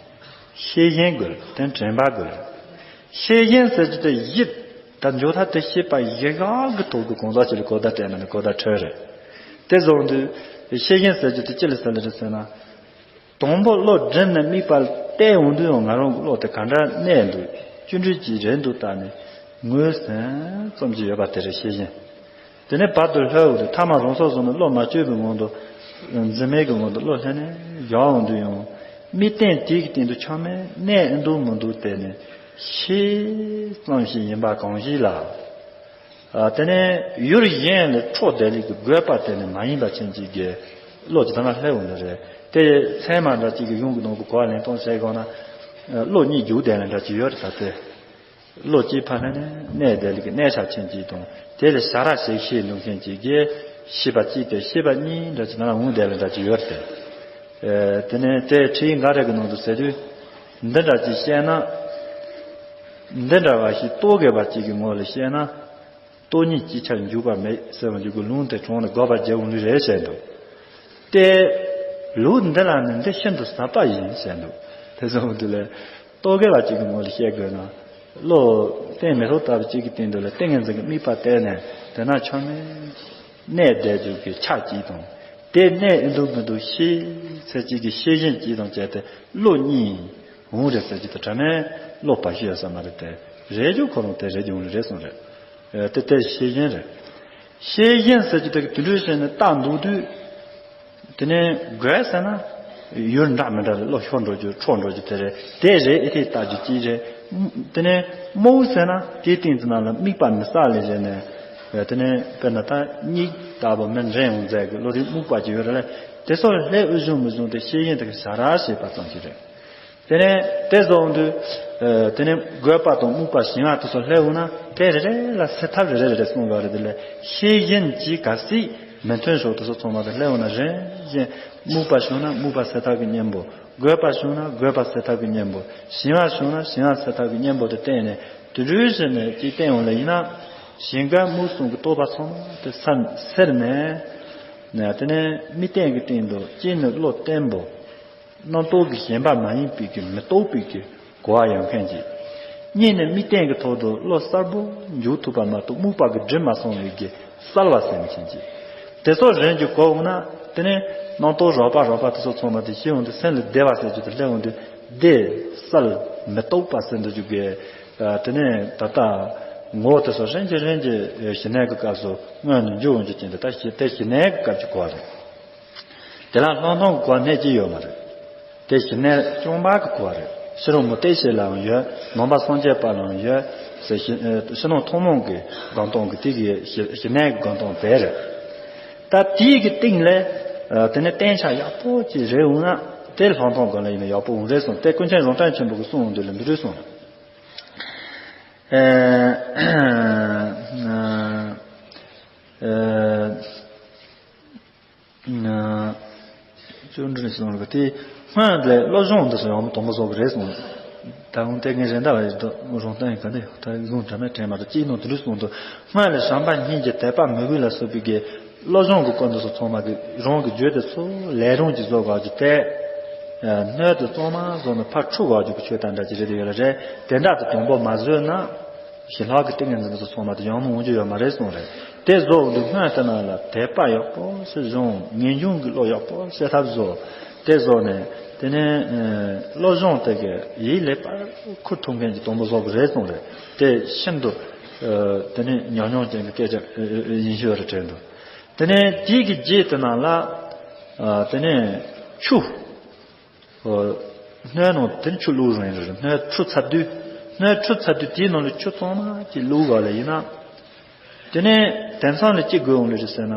ཤེས་བཞིན་དགོས་ལ་དེ་དྲན་པ་དགོས་ལ། ཤེས་བཞིན་ཟེར་གྱི་དེ་ཡིད་ད་འཇོག་ཐབས་དེ་ཤེས་པ་ཡི་ག་གི་ཐོག་གི་གང་ཟག་ཅིག་ལ་གོ་བརྡ་སྤྲད་ན་ནི་གོ་བརྡ་འཕྲོད་རེད། དེ་བཟོ་འདུག་ཤེས་བཞིན་ཟེར་གྱི་དེ་ཅི་ལ་ཟེར་ལ་རེད་ཟེར་ན། དང་པོ་བློ་སྒྲིམ་ནས་དམིགས་པ་གཏད་འོང་དུས་ཡང་ང་རང་གི་བློ་དེ་ག་འདྲ་གནས་འདུག་ཅི་འདྲ་ཅིག་རེད་འདུག་ལྟ་ནས་ངོས་ཟིན་ཙམ་ཅིག་ཡོད་པ་དེ་རེད་ཤེས་བཞིན། དེ་ནས་བར་དུ་ལྷོད་འོང་དུས་ཐ་མ་རང་སྲོག་བཟུང་ནས་བློ་མ་བཅོས་པའི་ངང་དུ། འཛིན་མེད་ཀྱི་ངང་དུ་བློ་ལྷོད་ནས་བཞག་འོང་དུས་ཡང་དམིགས་རྟེན་དེའི་གི་སྟེང་དུ་ཆགས་མེད་གནས་འདུག་མི་འདུག་དེ་ནི་ཤེས་ཙམ་ཞིག་ཡིན་པ་གང་ཞིག་ལ། ཨ། དེ་ནས་ཡུལ་གཞན་ལས་འཕྲོ་བདེ་ལེགས་ཀྱི་དགོས་པ་དེ་ནི་མ་ཡིན་པ་ཕྱིན་ཅིག་གི་བློ་ཇི་ལྟར་ན་ལྷོད་འོང་ནི་རེད། དེ་ཚད་མ་འདྲ་གཅིག་གི་གཞུང་གི་ནང་གི་གོ་བ་ལེན་སྟངས་བྱས་དགོས་ན། བློ་གཉིས་རྒྱུག་བསྡད་ལ་འདྲ་གཅིག་ཡོད་རེད་ད་དེ། བློ་གཅིག་ཕར་ལྷོད་ནས་གནས་བདེ་ལེགས་ཀྱི་གནས་ཆགས་ཕྱིན་ཅིག་དང་དེ་ལས་བྱ་ར་ཞིག་ཤེས་ལུགས་ཕྱིན་ཅིག་གི་ཤེས་པ་གཅིག་དེ་ཤེས་པ་གཉིས་འདྲ་གཅིག་ནང་ལ་འོང་བསྡད་ལ་འདྲ་གཅིག་ཡོད་རེད་དེ། དེ་ནས་དེ་ཁྲིད་ཡིག་འགའ་རེ་གི་ནང་དུ་ཟེར་དུས། འདི་འདྲ་ཅིག་བཤད་ན། འདི་འདྲ་བ་ཞིག་རྟོག་གེ་བ་གཅིག་གི་ངོ་ལ་བཤད་ན། སྟོང་ཉིད་ཅིག་ཆར་འཇུག་པ་མེད་ཟེར་བ་འཇུག་གི་ལུང་དེ་གྲོང་ལ་དགོས་པ་རྒྱལ་བོ་ལུས་རེད་བཤད་འདུག་དེ། ལུགས་འདི་ལ་ནི་འདི་ཤིན་ཏུ་ཟབ་པ་ཡིན་བཤད་འདུག་དེ་ཙམ་དུ་ལས། རྟོག་གེ་བ་གཅིག་གི་ངོ་ལ་བཤད་དགོས་ན། བློ། རྟེན་མེ་ཏོག་ལྟ་བུ་གཅིག་གི་སྟེང་དུ་ལ་ཏིང་ངེ་འཛིན་གྱི་དམིགས་པ་གཏད་ནས་དེ་ན་ཆགས་མེད། གནས་བསྡད་འཇུག་གི་ཆ་གཅིག་དང་། དེ་གནས་ཨེ་འདུག་མི་འདུག་ཤེས་ཚད་གཅིག་གི་ཤེས་བཞིན་གཅིག་དང་བཅས་ཏེ་བློ་གཉིས། འོང་རེད་ཟེར་གྱི་དེ་དྲ་མེད་བློ་བ་ཤི་ཡོད་ས་མ་རེད་དེ། རེད་རྒྱུ་ཁོ་རང་དེ་རེད་རྒྱུ་འོང་རེད་གསུངས་རེད། ཨེ་དེ་དེ་ཤེས་བཞིན་རེད། ཤེས་བཞིན་ཟེར་གྱི་དེ་གི་དུད་འགྲོའི་ཞེན་ནས་བལྟ་འདུག་དུས། དེ་ནས་དགོས་ཟེར་ན། ཡུལ་འདྲ་མི་འདྲ་ལ་བློ་ཤོར་འགྲོ་རྒྱུ་འཕྲོག་འགྲོ་རྒྱུ་དེ་རེད་དེ་རེད་ཨེ་དེ་ལྟ་རྒྱུ་ཅི་རེད། དེ་ནས་རྨུགས་ཟེར་ན་དེའི་སྟེང་དུ་ན་ལ་དམིགས་པ་མི་གསལ་ལས་བྱས་ནས། དེ་ནས་དཔེར་ན་ད་གཉིད་ལྟ་བུ་མི་འདྲེན་འོང་མཛད་གི་བློ་རིག་རྨུགས་པ་ཅིག་ཡོད་རེད་ལ། དེ་སོགས་ལྷད་དབུ་བཟུང་མི་བཟུང་དེ་ཤེས་ཡོན་དེ་གི་བྱ་ར་ཞེས་པ་ཙམ་ཞིག་རེད། དེ་ནས་དེ་བཟུང་དུས། དེ་ནས་དགོས་པ་དང་རྨུགས་པ་ཞེན་པ་དེ་ཚོ་སླེབས་འོང་ན་དེ་རེ་རེ་ལ་སེལ་ཐབས་རེ་རེ་རེ་གསུངས་པ་རེད། དེ་ལས་ཤེས་བཞིན་གྱིས་གལ་སྲིད་མི་མཐུན་ཕྱོགས་དེ་ཚོ་ཚང་མ་དེ་སླེབས་འོང་ན་རེ་བཞིན་རྨུགས་པ་བྱུང་ན་རྨུགས་པ་སེལ་ཐབས་ཀྱི་གཉེན་པོ། དགོས་པ་བྱུང་ན་དགོས་པ་སེལ་ཐབས་ཀྱི་གཉེན་པོ། ཞེན་པ་བྱུང་ན་ཞེན་པ་སེལ་ཐབས་ཀྱི་གཉེན་པོ་དེ་བསྟེན་ནས་དུད་འགྲོའི་ཞེན་ནས་ཅིག་བསྟེན་འོང་ལ་ཡིན་ན། ཞེན་དགའ་རྨུགས་གསུམ་གྱི་རྟོག་པ་ཚང་མ་དེ་སེལ་ནས། དེ་ནས་དམིགས་རྟེན་གྱི་སྟེང་དུ་གཅིག་ནི་བློ་བརྟན་པོ། རྣམ་རྟོག་གི་ཞེན་པ་མ་ཡིན་པའི་གི་མི་རྟོག་པའི་གི་གོ་བ་ཡོད་མཁན་གྱི། གཉིས་ནི་དམིགས་རྟེན་གྱི་ཐོག་ཏུ་བློ་གསལ་པོ་འཇུག་ཐུབ་པ་མ་གཏོགས་རྨུགས་པ་གི་སྒྲིབ་མ་སོང་བའི་གི་གསལ་བ་ཟེར་མཁན་གྱི། དེ་ཚོ་རེད་འཇུག་གོ་འོང་ན་དེ་ནས་རྣམ་རྟོག་རོགས་པ་རོགས་པ་དེ་ཚོ་ཚང་མ་དེ་ཤེས་འོང་དུས་སེམས་ལ་བདེ་བ་ཟེར་རྒྱུ་དེ་སླེབས་འོང་དུས་བདེ་གསལ་མི་རྟོག་པ་ཟེར་འདུག་རྒྱུ་གི། དེ་ནས་ད་ལྟ་ངོ་བོ་དེ་ཚོ་རེད་འཇུག་རེད་འཇུག་ཞི་གནས་ཀྱི་སྐབས་སུ་སྔོན་ནས་འཇུག་འོང་རྒྱུ་ཅན་དེ་ད་ཞི་དེ་ཞི་གནས་ཀྱི་སྐབས་ཀྱི་གོ་བ་རེད། དེ་ལ་ལྷག་མཐོང་གི་གོ་བ་སྣེ་གཅིག་ཡོད་མ་རེད། དེ་ཞི་གནས་སྐྱོང་བ་གི་གོ་བ་རེད། ཕྱི་རོལ་མུ་སྟེགས་བྱེད་ལའང་ཡོད། ནང་པ་སངས་རྒྱས་པ་ལའང་ཡོད། ཟེར་ཞི་ཨ་ཕྱི་ནང་ཐུན་མོང་གི་སྒོམ་སྟངས་ཀྱི་དེ་གི་ཞི་ཞི་གནས་ཀྱི་སྒོམ་སྟངས་དེ་རེད། ད་དེའི་གི་སྟེང་ལས་ཨ་དེ་ནས་བརྟན་ཆ་ཡག་པོ་ཅིག་རེད་འོང་ན་དེ་ལྷག་མཐོང་སྒོམ་ལ་ཡིན་ན་ཡག་པོ་འོང་རེད་གསུངས། དེ་ཀུན་མཁྱེན་རོང་བྲག་ཆེན་པོ་གི་གསུང་འོང་དུས་ལ་འདི་འདྲ་གསུངས། ཨ་ཨ། ཅོ་འདྲི་སོང་གི་དེ་སྔོན་ལས་བློ་སྦྱོང་འདི་སོ་ཡང་དང་པོ་བཟོ་གི་རེད་གསུངས། ད་འོང་དེ་ངས་རེ་འདའ་བ་ཡིན་དུ་རོང་སྟོན་ཡིན་ག་འདི་ད་བཟུང་དྲ་མེད་དྲན་མ་རེད་ཅིག་ནང་དུ་འདྲི་གསུངས་འདུག་སྔོན་ལས་བྱམས་པ་སྙིང་རྗེ་དད་པ་མོས་གུས་ལ་སོགས་པའི་གི་བློ་སྦྱོང་གི་སྐོར་འདི་སོ་ཚང་མ་གི་རང་གི་རྒྱུད་དེ་ཚོ་ལས་རང་གིས་བཟོ་དགོས་ཀྱི་དེ། སྣོད་དེ་གཙང་མ་བཟོ་ནས་ཕར་འཁྲུ་དགོས་ཀྱི་ཆོས་དང་འདྲ་ཅིག་རེད་དེ་ཡོད་ལ་རེད་དེ་འདྲ་དེ་དང་པོ་མ་བཟོས་ན། ཞི་ལྷག་གི་ཏིང་ངེ་འཛིན་དེ་ཚོ་ཚང་མ་དེ་ཡང་མོ་འོང་རྒྱུ་ཡོད་མ་རེད་གསུངས་རེད། དེ་བཟོ་འོང་དུས་སྔོན་དེ་ན་ལ་དད་པ་ཡག་པོ་ཞིག་སྦྱོང་ངེས་འབྱུང་གི་བློ་ཡག་པོ་སད་ཐབས་བཟོ། དེ་བཟོ་ནས་དེ་ནས་བློ་སྦྱོང་དེ་གི་ཡིད་ལས་པར་ཁུར་ཐུབ་མཁན་གྱི་དང་པོ་བཟོ་གི་རེད་གསུངས་རེད། དེ་ཤིན་ཏུ་དེ་ནས་ཉམས་མྱོང་ཅན་གྱི་སྐད་ཆ་ཡིན་ཤོས་རེད་དྲན་འདུག་དེ་ནས་དེའི་གི་རྗེས་དེ་ན་ལ་དེ་ནས་ཆུ། སྣོད་ནང་དེར་ཆུ་བླུགས་རུང་ཡིན་རུང་སྣོད་འཁྲུ་ཚར་དུས། སྣོད་འཁྲུ་ཚར་དུས་དེའི་ནང་ལ་ཆུ་ཚང་མ་ཅིག་བླུགས་བ་ལ་ཡིན་ན། དེ་ནས་དེང་སང་ལ་ཅི་དགོས་འོང་ལེ་རེད་ཟེར་ན།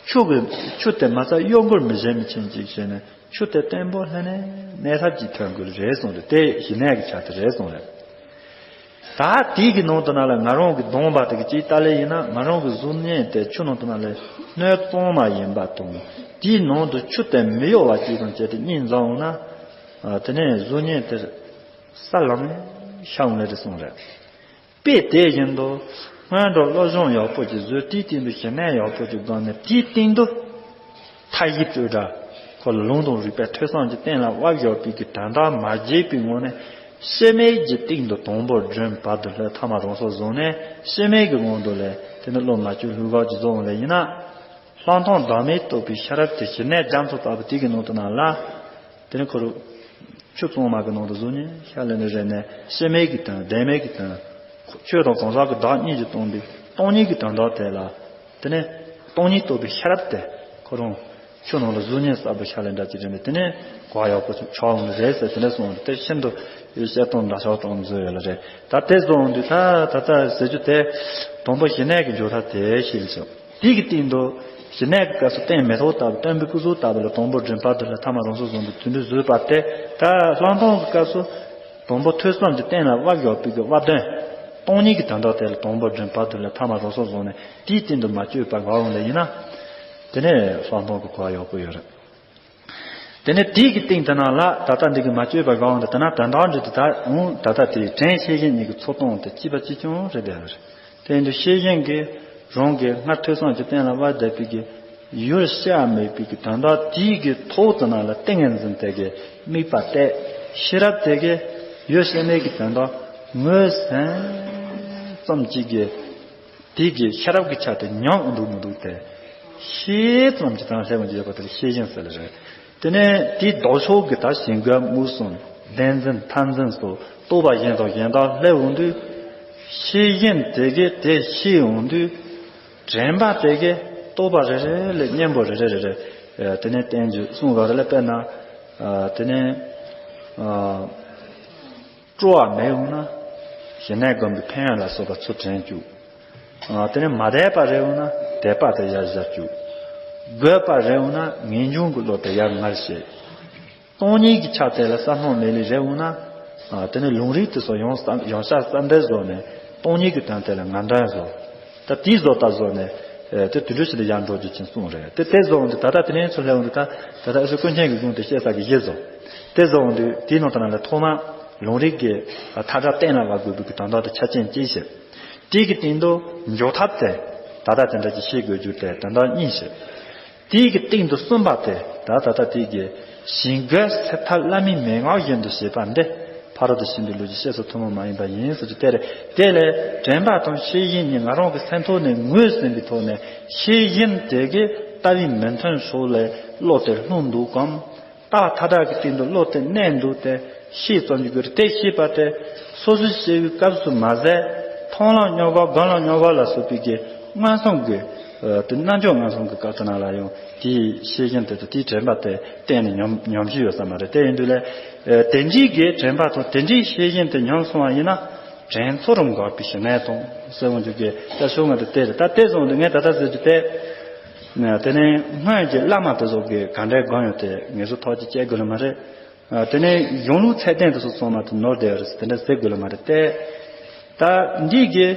ཆུ་གི་ཆུ་དེ་མ་རྩ་གཡོ་འགུལ་མི་བྱེད་མི་ཆེན་ཅིག་བྱས་ནས་ཆུ་དེ་བརྟན་པོ་ལྷན་ནས་གནས་ཐབས་ཀྱི་ཐོན་དགོས་རེད་གསུངས་རེད། དེ་ཞི་གནས་ཀྱི་ཆ་དེ་རེད་གསུངས་རེད། ད་དེའི་གི་ནང་དུ་ན་ལ་ང་རང་གི་གདོང་པ་དེ་གི་ཅིག་ལྟ་ལེ་ཡིན་ན་ང་རང་གི་གཟུགས་བརྙན་དེ་ཆུ་ནང་དུ་ན་ལས་སྣོད་གཙང་མ་ཡིན་པ་དང་དེའི་ནང་དུ་ཆུ་དེ་མི་གཡོ་བ་ཅིག་དང་བཅས་ཏེ་གཉིས་འཛོམས་འོང་ན་དེ་ནས་གཟུགས་བརྙན་དེ་ས་ལམ་ཤར་འོང་ལེ་རེད་གསུངས་རེད། དཔེ་དེ་བཞིན་དུ་སྔོན་འགྲོ་བློ་སྦྱོང་ཡག་པོ་ཅིག་བཟོས་དེའི་སྟེང་དུ་ཞི་གནས་ཡག་པོ་ཅིག་བསྒོམས་ནས་དེའི་སྟེང་དུ་མཐའ་བཞི་སྤྲོས་བྲལ་ཁོ་ལ་ལུང་དང་རིགས་པའི་ཐོས་བསམ་གྱི་སྟེང་ལ་དབབ་བཞག་པའི་གི་དོན་དག་མ་བརྗེད་པའི་ངང་ནས་ཕྱི་མའི་གི་སྟེང་དུ་དང་པོར་བསྒྲིམས་བར་དུ་ལྷོད་ཐ་མ་རང་སོར་བཟུང་ནས་ཕྱི་མའི་གི་དབང་དུ་ལས་དེ་ནི་བློ་མ་བཅོས་ལྷུག་གར་གྱི་རྫོགས་ལས་ཡིན་ན། ལྷག་མཐོང་བདག་མེད་རྟོགས་པའི་ཤེས་རབ་དེ་ཞི་གནས་རྒྱ་མཚོ་ལྟ་བུ་དེ་གི་ནང་དུ་ན་ལ། དེ་ནི་ཁོ་རུ་ཆུ་གཙང་མ་གི་ནང་དུ་གཟུགས་བརྙན་ཤར་ལེ་ནི་རེ་ནས་ཕྱི་མའི་གི་དོན་བདེན་མེད་ཀྱི་དོན། ཆོས་དང་གང་ཟག་གི་བདག་གཉིས་ཀྱིས་སྟོང་པའི་སྟོང་ཉིད་ཀྱི་དོན་དག་དེ་ལ། དེ་ནི་སྟོང་ཉིད་རྟོགས་པའི་ཤེས་རབ་དེ་ཁོ་རང་ཆུ་ནང་ལ་གཟུགས་བརྙན་གསལ་པོ་ཤར་ལེ་འདྲ་ཅིག་རེ་ནས་དེ་ནི་གོ་བ་ཡག་པོ་ཆགས་འོང་ནི་རེད་ཟེར་དེ་ནས་གསུངས་ཏེ་ཤིན་ཏུ་བཤད་སྟངས་འདྲ་ཆགས་སྟངས་བཟོས་ཡོད་ལ་རེད། ད་དེ་བཟོ་འོང་དུས་ད་ད་ལྟ་ཟེར་རྒྱུ་དེ་དང་པོ་ཞི་གནས་ཀྱི་འཇོག་ཐབས་དེ་ཤེས་ལ་སོང་། དེ་གི་སྟེང་དུ་ཞི་གནས་ཀྱི་སྐབས་སུ་སྟེང་མེ་ཏོག་ལྟ་བུ་སྟོན་པའི་སྐུ་གཟུགས་ལྟ་བུ་ལ་དང་པོ་སྒྲིམ་པར་དུ་ལ་ཐ་མ་རང་སོར་བཟུང་དུ་དུད་འགྲོ་བཟོས་པ་སྟེ་ད་ལྷག་མཐོང་གི་སྐབས་སུ་དང་པོ་ཐོས་བསམ་གྱི་སྟེང་ལ་དབབ་བཞག་པའི་གི་དབབ་དོན་སྟོང་ཉིད་ཀྱི་དོན་དག་དེ་ལ་དང་པོ་སྒྲིམ་པར་དུ་ལ་ཐ་མ་རང་སོར་བཟུང་ནས་དེའི་སྟེང་དུ་མ་བཅོས་པར་དགའ་འོང་ལ་ཡིན་ན། དེ་ནས་ལྷག་མཐོང་གི་གོ་བ་ཡག་པོ་ཡོད་རེད། དེ་ནས་དེའི་གི་སྟེང་དུ་ན་ལ་ད་ལྟ་འདི་གི་མ་བཅོས་པ་གང་དུ་ད་ན་དོན་དག་འདི་དུ་ད་འོང་ད་ལྟ་དེའི་དྲན་ཤེས་བཞིན་ཉིད་ཀྱི་ཚོགས་སྟོང་དེ་སྐྱིད་པ་ཅི་བྱུང་རེད་དེ་རེད། དེ་འདི་ཤེས་བཞིན་གྱི་རང་གི་སྔར་ཐོས་བསམ་གྱི་སྟེང་ལ་བ་བསྡད་པའི་གི་ཡུལ་ཤ་མེད་པའི་གི་དོན་དག་དེའི་གི་ཐོག་ཏུ་ན་ལ་ཏིང་ངེ་འཛིན་དེ་གི་དམིགས་པ་གཏད་ཤེས་རབ་དེ་གི་ཡུལ་ཤ་མེད་ཀྱི་དོན་དག་ངོས་ཟིན་ཙམ་གཅིག་གི་དེ་གི་ཤེས་རབ་ཀྱི་ཆ་དེ་ཉམས་འདུག་མི་འདུག་དེ་ཤེས་ཙམ་གྱི་དང་སླེབས་འོང་རྒྱུ་ཡོད་པ་དེ་ལ་ཤེས་བཞིན་ཟེར་ལ་རེད། དེ་ནས་དེའི་ལྡོག་ཕྱོགས་ཀྱི་ད་ཞིང་བཀོད་མུ་གསུམ་བདེན་འཛིན་མཐའ་འཛིན་སོགས་རྟོག་པ་གཞན་དང་གཞན་དག་སླེབས་འོང་དུས་ཤེས་བཞིན་དེ་གས་དེ་ཤེས་འོང་དུས་དྲན་པ་དེ་གས་རྟོག་པ་རེ་རེ་ལས་གཉེན་པོ་རེ་རེ་རེ་རེ་དེ་ནས་བསྟན་རྒྱུ་གསུང་བ་རེ་ལ་དཔེར་ན་དེ་ནས། སྤྲོ་བ་མེད་འོང་ན། ཞི་གནས་སྒོམ་པའི་ཕན་ཡོན་ལ་སོགས་པ་ཚུར་དྲན་བཅུག་ཨ། དེ་ནས་མ་དད་པ་རེད་འོང་ན་དད་པ་དེ་ཡར་བཞག་བཅུག་དགོས་པ་རེད་འོང་ན་ངེས་འབྱུང་གི་བློ་དེ་ཡར་ངར་བྱེད། སྟོང་ཉིད་ཀྱི་ཆ་དེ་ལ་བསམ་བློ་མེད་ལེ་རེད་འོང་ན། ཨ། དེ་ནས་ལུང་རིགས་དེ་ཚོ་ཡང་བསམ་ཡང་བསྐྱར་བསམ་འདས་བཟོ་ནས་སྟོང་ཉིད་ཀྱི་དོན་དེ་ལ་ངར་འདྲེན་བཟོ། ད་དེའི་བཟོ་ལྟ་བཟོ་ནས། ཨེ། དེ་དུད་འགྲོ་ཞིག་ལ་ཡར་འགྲོ་རྒྱུ་ཅན་གསུངས་རེད། དེ་དེ་བཟོ་འོང་དུས་ད་ལྟ་དེ་ནས་ཚུར་སླེབས་འོང་དུས་ད་ད་ལྟ་ཨ་ཟུག་ཀུན་མཁྱེན་གྱི་དགོངས་དེ་བཤད་ས་གི་གཞི་བཟོ། དེ་བཟོ་འོང་དུས་དེའི་ནང་དུ་ན་ལ་ཐོག་མ་ལུང་རིགས་ཀྱི་མཐའ་དག་གཏན་ལ་དབབ་དགོས་པའི་གི་དོན་དག་དེ་ཆ་རྐྱེན་གཅིག་བྱས། དེའི་གི་སྟེང་དུ་འཇོག་ཐབས་དེ་ད་ལྟ་དེ་འདྲ་ཅིག་ཤེས་དགོས་རྒྱུ་དེ་དོན་དག་གཉིས་བྱས། དེའི་གི་སྟེང་དུ་གསུམ་པ་དེ་ད་ད་ལྟ་དེའི་གི་ཞིང་བཀོད་སེལ་ཐབས་བླ་མའི་མན་ངག་བཞིན་དུ་བྱེད་པ་འདི་ཕ་རོལ་ཏུ་ཕྱིན་པའི་ལུགས་ཀྱི་བཤད་སྲོལ་ཐུན་མོང་མ་ཡིན་པ་ཡིན་ཟེར་གྱི་དེ་རེད། དེ་ལས་དྲན་པ་དང་ཤེས་བཞིན་གཉིས་ང་རང་གི་སེམས་ཐོག་ནས་ངོས་ཟིན་པའི་ཐོག་ནས་ཤེས་བཞིན་དེ་གི་ལྟ་བའི་མི་མཐུན་ཕྱོགས་ལས་བློ་དེ་ལྷུང་འདུག་གམ། རྟགས་མཐའ་དག་གི་སྟེང་དུ་བློ་དེ་གནས་འདུག་སྟེ་ཤེས་ཙམ་གྱི་དགོས་རེད། དེ་ཤེས་པ་དེ་སོ་སོའི་ཤེས་པའི་སྐབས་སུ་མ་ཟད་མཐོང་ལམ་མྱོང་བ་སྒོམ་ལམ་མྱོང་བ་ལ་སོགས་པའི་གི་མངོན་སུམ་གྱི་དེ་རྣལ་འབྱོར་མངོན་སུམ་གྱི་སྐབས་དེ་ན་ལ་ཡང་དེའི་ཤེས་བཞིན་དེ་དང་དེའི་དྲན་པ་དེ་གཏན་ནས་ཉམས་ཉམས་ཤིག་ཡོད་ས་མ་རེད། དེ་ཡིན་དུས་ལས་དེ་འདྲའི་གི་དྲན་པ་དང་དེ་འདྲའི་ཤེས་བཞིན་དེ་ཉམས་སོང་བ་ཡིན་ན་དྲན་ཚོར་འགག་པའི་ཞི་གནས་དང་གསལ་བོ་འཇུག་གི་ལྟ་ཤོག་ང་དེ་དེ་རེད། ད་དེ་བཟུང་དུས་ངས་ད་ལྟ་ཟེར་རྒྱུ་དེ། དེ་ནས་སྔོན་གྱི་བླ་མ་དེ་ཚོ་གིས་ག་འདྲའི་སྒོམ་ཡོད་དེ་ངེད་ཚོ་ཐོག་གཅིག་བྱེད་དགོས་ལ་མ་རེད། དེ་ནས་གཞུང་ལུགས་ཚད་ལྡན་དེ་ཚོ་ཚང་མ་དེ་ནོར་བསྡད་ཡོད་རེད་ཟེར་དེ་འདྲ་ཟེར་དགོས་ལ་མ་རེད་དེ། ད་འདི་གི་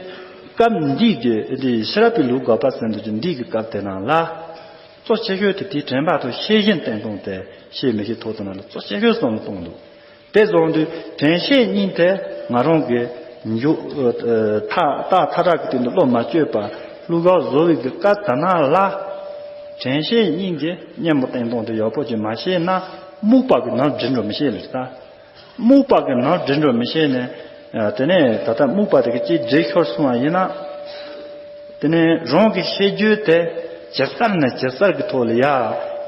སྐབས་འདི་གི་འདི་ཤེས་རབ་ཀྱི་ལུགས་དགག་པ་ཟེར་འདུག་ཅིང་འདི་གི་སྐབས་དེ་ནང་ལ་གཙོ་ཆེ་ཤོས་དེ་དེའི་དྲན་པ་དང་ཤེས་བཞིན་བསྟན་སྟངས་དེ་ཤེས་མི་ཤེས་ཐོག་ཏུ་ནང་ལ་གཙོ་ཆེ་ཤོས་བསམ་བློ་གཏོང་འདུག་དེ་བཟུང་དུས་དྲན་ཤེས་གཉིས་དེ་ང་རང་གི་འཇུག་མཐའ་རྟགས་མཐའ་དག་གི་སྟེང་དུ་བློ་མ་བཅོས་པར་ལྷུག་གར་བཟོ་བའི་གི་སྐབས་དེ་ན་ལ། དྲན་ཤེས་གཉིས་ཀྱི་གཉེན་པོ་བསྟན་སྟངས་དེ་ཡག་པོ་ཅིག་མ་ཤེས་ན་རྨུགས་པ་གི་ནང་འདྲེན་འགྲོ་མི་ཤེས་ལེ་ད། རྨུགས་པ་གི་ནང་འདྲེན་འགྲོ་མི་ཤེས་ནས། དེ་ནས་ད་ལྟ་རྨུགས་པ་དེ་གི་ཅིག་འདྲེས་ཤོར་སོང་བ་ཡིན་ན། དེ་ནས་རང་གི་ཤེས་རྒྱུད་དེ་ཇི་ལྟར་ནས་ཇི་ལྟར་གྱི་ཐོག་ལ་ཡ་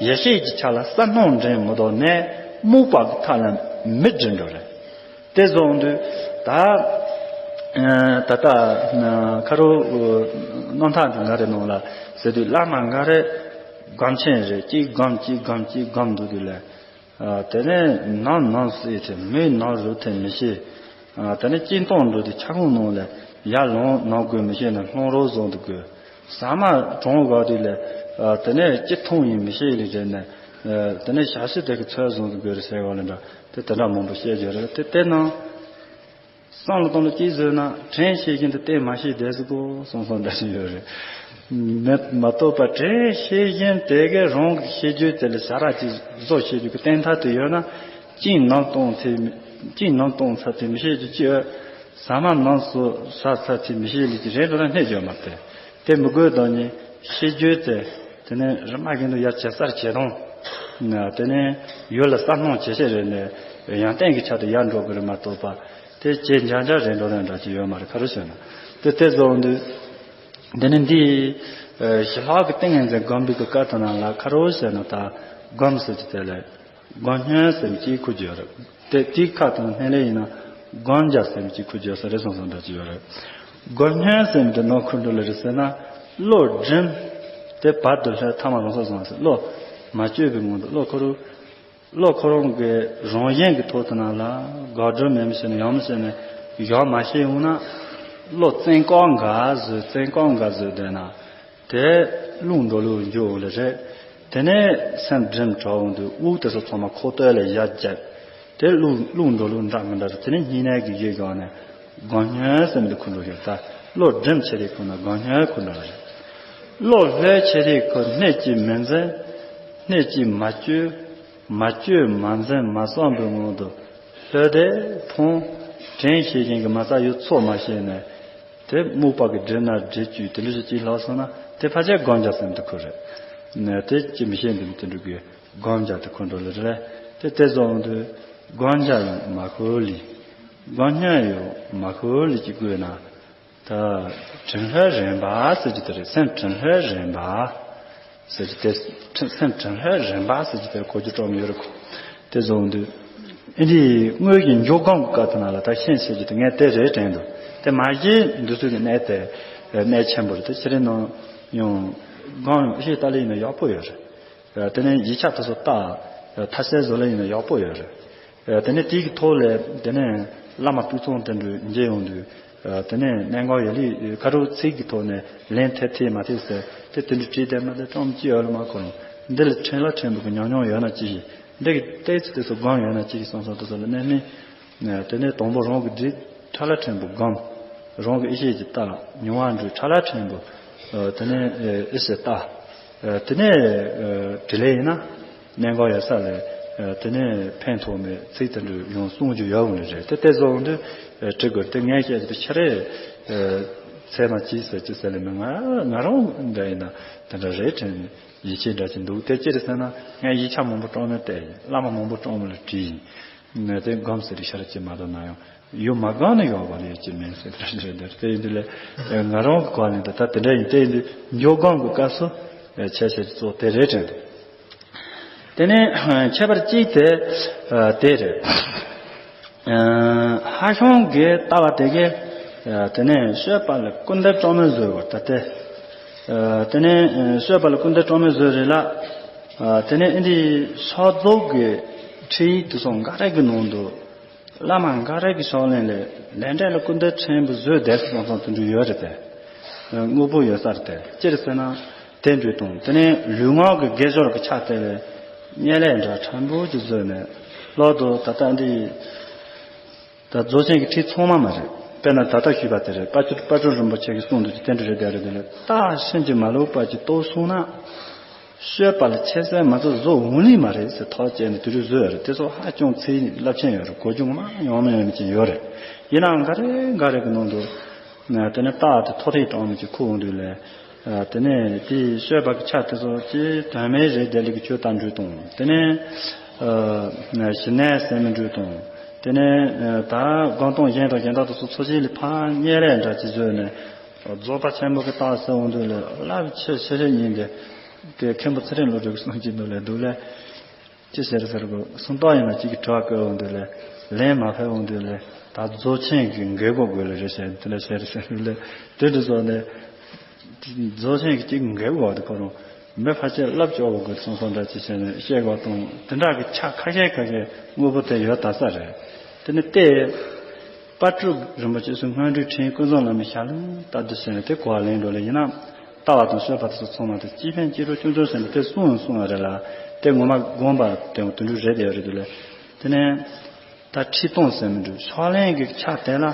ཡེ་ཤེས་ཀྱི་ཆ་ལ་གསལ་སྣང་འདྲེན་མི་ཐུབ་ནས་རྨུགས་པ་གི་མཐའ་ལ་མི་འདྲེན་འགྲོ་རེད། དེ་བཟུང་དུས་ད་ད་ལྟ་ཁ་རོ་རྣམ་ཐར་འདི་འགའ་རེ་ནང་ལ་ཟེར་དུས་བླ་མ་འགའ་རེ་སྒོམ་ཆེན་རེད། གཅིག་སྒོམ་གཅིག་སྒོམ་གཅིག་སྒོམ་འདུག་དུས་ལ། དེ་ནས་ནམ་ནམ་སྲིད་དེ་མི་ནམ་རུ་དེ་མི་ཤེས། དེ་ནས་སྤྱིར་བཏང་འགྲོ་དུས་ཆ་ཁུང་ནང་ལ་ཡར་ལངས་ནམ་དགོས་མི་ཤེས་ནས་ལྷུང་རོགས་བཟོ་འདུག་དགོས། ཟ་མ་གྲོང་ག་དུས་ལ་ ཨ། དེ་ནས་ཅི་མཐོང་ཡིན་མི་ཤེས་ལེ་རེད་ནས། ཨ། དེ་ནས་ཞག་ཤི་དེ་གི་ཚོད་བཟུང་དགོས་རེད་ཟེར་བ་ལ་འདྲ། དེ་དེ་འདྲ་མང་པོ་བཤད་རྒྱུ་རེད། དེ་དེ་ནང་བསམ་བློ་གཏོང་ལ་ཅི་བཟོས་ན་དྲན་ཤེས་བཞིན་དུ་བསྟེན་མ་ཤེས་བསྡད་ཟིག་གོ་གསུངས་སོང་འདྲ་ཞིག་ཡོད་རེད། མེད་མ་གཏོགས་པ་དྲན་ཤེས་བཞིན་དེ་གའི་རང་གི་ཤེས་རྒྱུད་དེ་ལ་ཞ་ར་ཅིག་བཟོ་ཤེས་རྒྱུ་གི་བསྟན་ཐབས་དེ་ཡོད་ན་ཅིང་ནང་གཏོང་ཚེ་ཅིང་ནང་གཏོང་ཚ་དེ་མི་ཤེས་རྒྱུ་ཅི་ཡོད། ཟ་མ་ནང་སོ་ས་ཚ་ཚི་མི་ཤེས་ལི་ཅི་རེད་འགྲོ་ན་སྣེ་བརྗོད་མ་སྟེ། དེ་མི་དགོས་དང་ནི་ཤེས་རྒྱུད་དེ། དེ་ནས་རི་མ་གིན་དུ་ཡར་བྱེད་སར་བྱེད་དང་། དེ་ནས་ཡུལ་ལ་ས་སྣང་བྱེད་ཤེས་རེད་ནས་ཡང་གཏན་གྱི་ཆ་དུ་ཡར་འགྲོ་དགོས་རེད་མ་གཏོགས་པ། དེ་བྱེད་འཇག་འཇག་རེད་འགྲོ་ན་འདྲ་ཅི་ཡོད་མ་རེད། ཁ་རུ་ཞོན་ན་དེ་དེ་བཟོ་འདུག་དེ་ནས་འདི་ཞི་ལྷག་གི་ཏིང་ངེ་འཛིན་སྒོམ་པའི་གི་བཀའ་ཐོག་ན་ལ་ཁ་རུ་ཞོན་ན་ད་སྒོམ་ཟེར་གྱི་དེ་ལས། སྒོམ་ཉམས་སེམས་ཀྱི་ཁུ་བྱུག་རེད། དེ་དེའི་ཁ་དང་སྣེ་ལེན་ཡིན་ན་སྒོམ་རྒྱག་སེམས་ཀྱི་ཁུ་བྱུག་ས་རེད་གསུངས་སོང་འདྲ་ཅི་ཡོད་རེད། སྒོམ་ཉམས་སེམས་དེ་ནང་ཁུ་འགྲོ་ལ་རེད་ཟེར་ན་བློ་སྒྲིམ། དེ་བར་དུ་ལྷོད་ཐ་མ་རང་སོ་སོང་ཟེར་བློ་མ་བཅོས་པའི་ངང་དུ་བློ་ཁོ་རུ་བློ་ཁོ་རང་གི་རང་བཞིན་གྱི་ཐོག་ཏུ་ན་ལ་དགག་སྒྲུབ་མེད་མི་ཤེས་ན་ཡང་མི་ཤེས་ན་ཡང་མ་ཤེས་ཡོང་ན་བློ་བཙན་བཀག་འགའ་བཟོས་བཙན་བཀག་འགའ་བཟོས་བསྡད་ན། དེ་རླུང་འགྲོ་ལུགས་འཇུག་ལ་རེད། དེ་ནས་སེམས་སྒྲིམ་དྲག་འོང་དུས་དབུགས་དེ་ཚོ་ཚང་མ་ཁོག་སྟོད་ལ་ཡར་བརྒྱབ། དེ་རླུང་རླུང་འགྲོ་ལུགས་འདྲ་མི་འདྲ་རེད། དེ་ནས་སྙིང་ནད་ཀྱི་རྗེས་བཞག་ནས་སྒོམ་ཉམས་སེམས་དེ་ཁུ་འགྲོ་ཞིག་ད་བློ་སྒྲིམ་ཆེ་རིགས་ཁོ་ན་སྒོམ་ཉམས་ཁུ་འགྲོ་རེད། བློ་ལྷོད་ཆེ་རིགས་ཁོ་སྣེ་གཅིག་མི་འཛིན། སྣེ་གཅིག་མ་བཅོས། མ་བཅོས་མ་འཛིན་མ་བསམ་པའི་ངང་དུ་ལྷོད་དེ་ཕུང་། དྲན་ཤེས་བཞིན་གྱི་མ་རྩ་ཡུལ་ཚོ་མ་ཤེས་ནས། དེ་རྨུགས་པ་གི་སྒྲིབ་ན་སྒྲིབ་བཅུད་དེ་འདྲ་ཞིག་ཅིག་ལྷག་སོང་ན་དེ་ཕལ་ཆེར་སྒོམ་རྒྱག་སེམས་དེ་ཁུ་རེད། ནས་དེ་ཅི་མི་ཤེས་འདུག་དེ་འདྲ་གི་སྒོམ་རྒྱག་དེ་ཁུ་འགྲོ་ལེ་རེད། དེ་དེ་བཟོ་འོང་དུས་སྒོམ་རྒྱག་ཡང་མ་ཁུ་ལི། སྒོམ་ཉམས་ཡང་མ་ཁུ་ལི་ཅིག་དགོས་ན། ད་དྲིན་ལྷོད་རན་པ་ཟེར་གྱི་དེ་རེད། སེམས་དྲིན་ལྷོད་རན་པ། ཟེར་གྱི་དེ། སེམས་དྲན་ལྷོད་རན་པ་ཟེར་གྱི་དེ་གོ་རྒྱུ་སྤྲོ་མི་ཡོད་རེད་ཁོ། དེ་བཟོ་འདུག་ཨེ་འདི་དངོས་ཀྱི་འཇོག་སྒོམ་གྱི་བཀའ་ཐོག་ན་ལ་ད་ཤེས་ཟེར་གྱི་དེ་ངས་དེ་རེད་དྲན་འདུག་དེ་མ་གཞི་འདི་ཚོ་གི་གནད་དེ་གནད་ཆེན་པོ་རེད། དེ་ཕྱི་རེ་ནང་ཡང་སྒོམ་ཡང་ཤེས་ལྟ་ལེ་ཡིན་ན་ཡག་པོ་ཡོད་རེད། དེ་ནས་ཡིག་ཆ་དེ་ཚོ་ལྟ། མཐའ་གསལ་བཟོ་ལེ་ཡིན་ན་ཡག་པོ་ཡོད་རེད། དེ་ནས་དེའི་གི་ཐོག་ལས་དེ་ནས་བླ་མ་སྤུས་གཙང་དེ་འདྲ་མཇལ་ཡོང་དུས། དེ་ནས་གནད་འགག་ཡོད་ལི་ཁ་རུ་ཚིག་གི་ཐོག་ནས་ལན་ཐེབས་ཐེབས་མ་ཐེབས་ཟེར་དེ་དེ་འདྲ་བྲིས་བསྡད་མ་དེ་སྤྲོམ་ཅི་ཡོད་ལ་མ་གོ་རུང་། འདི་ལ་ཕྲན་ལ་ཕྲན་བུ་གི་ཉམས་མྱོང་ཡོད་ན་ཅི་ཞིག་འདི་གི་ལྟས་ཚུལ་དེ་ཚོ་སྒོམ་ཡོད་ན་ཅི་ཞིག་བསམ་བསམ་དེ་ཚོ་ལ་གནས་མིན། དེ་ནས་དང་པོ་རང་གི་འདི་ཕྲ་ལ་ཕྲན་བུ་སྒོམ། རང་གི་ཨེ་ཤེས་ཀྱི་ལྟ། མྱོང་བ་འདྲུད་ཕྲ་ལ་ཕྲན་བུ། དེ་ནས་ཨེ་ཤེས་ལྟ། དེ་ནས་དྲི་ལན་ཡིན་ན། གནད་འགག་ཡོད་ས་ལས། དེ་ནས་ཕན་ཐོགས་མེད་ཚིག་དེ་འདྲ་ཡང་གསུང་རྒྱུ་ཡོད་འོང་ལེ་རེད། དེ་དེ་བཟོ་འོང་དུས་དྲི་དགོས་དེ་ངས་བཤད་རྒྱུ་དེ་ཆ་རེ། ཚད་མ་ཅི་ཟེར་ཅི་ཟེར་ལེ་མི་ང་ང་རང་འདྲ་ཡིན་ན་དེ་འདྲ་རེད་དྲན་ནས་ཡིད་ཆེས་འདྲ་ཅིག་འདུག་དེ་ཅི་རེད་ཟེར་ན་ངས་ཡིག་ཆ་མང་པོ་སྤྲོ་མོལ་བལྟས་ཡིན། བླ་མ་མང་པོ་སྤྲོ་མོལ་ལ་དྲིས་ཡིན། ནས་དེ་སྒོམ་ཟེར་རིགས་ཤར་ཅི་མ་གཏོགས་ན་ཡང་། ཡོད་མ་གང་ནས་ཡོད་པ་ལས་ཅི་མིན་ཟེར་ཏེ་རེད་འདུག་དེ་ཡིན་དུས་ལས་ང་རང་གི་གོ་ལེན་དུ་ད་དེ་འདྲ་ཡིན། དེ་ཡིན་དུས་འཇོག་སྒོམ་གྱི་སྐབས་སུ་ཆེ་ཆེ་གཙོ་དེ་རེད་དྲན་འདུག་དེ་ནས་ཁྱད་པར་གཅིག་དེ་དེ་རེད། ཧ་ཤང་གི་ལྟ་བ་དེ་གས་དེ་ནས་སྤྱོད་པ་ལ་སྐུར་འདེབས་གྲངས་མེད་བཟོས་པ་ད་དེ། དེ་ནས་སྤྱོད་པ་ལ་སྐུར་འདེབས་གྲངས་མེད་བཟོས་རེད་ལ། དེ་ནས་ཨེ་འདི་ཕྱག་རྫོགས་ཀྱི་ཁྲིད་ཡིག་དེ་ཚོ་འགའ་རེ་གི་ནང་དུ། བླ་མ་འགའ་རེ་གི་ཕྱག་ལེན་ལས་ལས་འབྲས་ལ་སྐུར་འདེབས་ཕྲན་བུ་བཟོས་བསྡད་སོང་ཙང་དེ་འདྲ་ཡོད་རེད་དེ། དངོས་པོ་ཡོད་ས་རེད་དེ་ཅི་རེད་ཟེར་ན། དེ་འདྲ་དང་དེ་ནས་ལུས་ངག་གི་དགེ་སྦྱོར་གྱི་ཆ་དེ་ལས་བསྙེན་ལས་འདྲ་ཕྲན་བུ་ཅིག་བཟོས་ནས་ལྷག་ཏུ་ད་ལྟ་འདི་ད་རྫོགས་ཆེན་གྱི་ཁྲིད་ཚང་མ་མ་རེད། དཔེར་ན་ད་ལྟ་ཞུས་པ་དེ་རེད། དཔལ་སྤྲུལ་དཔལ་སྤྲུལ་རིན་པོ་ཆེ་གིས་གསུངས་འདུག་ཅིག་དེ་འདྲ་རེད་དེ་རེད་དེ་ལས་རྟགས་ཕྱིན་ཅི་མ་ལོག་པ་ཅིག་རྟོགས་སོང་ན། སྤྱོད་པ་ལ་ཆེ་སེ་མ་ཚོ་བཟོ་འོང་ལི་མ་རེད་ཟེར་ཐག་བཅད་ནས་དེ་རུ་བཟོས་ཡོད་རེད། དེ་ཚོ་ཧ་ཅང་ཚིག་རླབས་ཆེན་ཡོད་རེད། གོ་རྒྱུ་ངོ་མ་ཡང་ན་ཡང་ན་ཅན་ཡོད་རེད། ཡིན་ནའང་འགའ་རེ་འགའ་རེ་གི་ནང་དུ་དེ་ནས་རྟགས་དེ་ཐོ་རེ་དྲངས་ནས་ཅིག་ཁུར་འོང་དུས་ལས་དེ་ནས་དེའི་སྤྱོད་པ་གི་ཆ་དེ་ཚོ་ཅིག་དོན་མེད་རེད་དེ་ལི་གི་ཆོས་དང་འདྲུད་གཏོང་དེ་ནས་ཞི་གནས་ཟེར་མི་འདྲུད་གཏོང་དེ་ནས་ད་སྒོམ་སྟངས་གཞན་དང་གཞན་དག་དེ་ཚོ་ཚོ་ཅིག་ལ་ཕར་བསྙེན་ལས་འདྲ་ཅིག་བཟོས་ནས། རྫོགས་པ་ཆེན་པོ་གི་རྟགས་ཟེར་འོང་དུས་ལས་རླབས་ཆེ་ཆེ་ཆེ་ཡིན་ཏེ། དེ་མཁན་པོ་ཚེ་རིང་བློ་གྲོས་ཀྱིས་གསུངས་ཀྱི་འདུག་ལས་འདུག་ལས། ཅི་ཟེར་ཟེར་གོ་སུམ་རྟགས་ཡིན་ན་གཅིག་གི་དྲི་བ་བཀོད་འོང་དུས་ལས་ལན་མ་ཕེབས་འོང་དུས་ལས་ད་རྫོགས་ཆེན་གྱི་འགལ་གོ་དགོས་ལས་རེད་ཟེར་དེ་ལས་ཟེར་ཟེར་ལས་དེ་འདྲ་སོང་ནས། རྫོགས་ཆེན་གྱི་གཅིག་འགལ་གོ་དེ་ཁོ་རང་མི་ཕལ་ཆེར་རླབས་ཆེ་བ་དགོས་སོང་སོང་འདྲ་ཅི་བྱས་ནས་བཤད་དགོས་དང་དེ་འདྲ་གི་ཆ་ཁ་ཤས་ཁ་ཤས་དངོས་པོ་དེ་ཡོད་ད་ས་རེད། དེ་ནི་ལྟས། དཔལ་སྤྲུལ་རིན་པོ་ཆེ་སུ་སྔོན་འགྲོའི་ཁྲིད་ཀུན་བཟང་བླ་མའི་ཞལ་ལུང་ལྟ་འདི་ཟེར་ནས་དེ་གོ་བ་ལེན་འགྲོ་ལེ་ཡིན་ན། ལྟ་བ་དང་སྤྱོད་པ་དེ་ཚོ་ཚང་མ་དེ་སྐྱེ་ཕན་སྐྱེ་འགྲོ་སྐྱོན་ཅུང་ཟད་མི་དེ་གསུང་གསུང་བ་རེད་ལ། དེ་ངོ་མ་དགོངས་པ་དེ་དོན་འགྲུབ་རེད་དེ་རེད་དེ་ལ། དེ་ནས་ད་ཁྲི་སྟོང་ཟེར་མི་འདུག་ཕྱག་ལེན་གྱི་ཆ་དེ་ལ་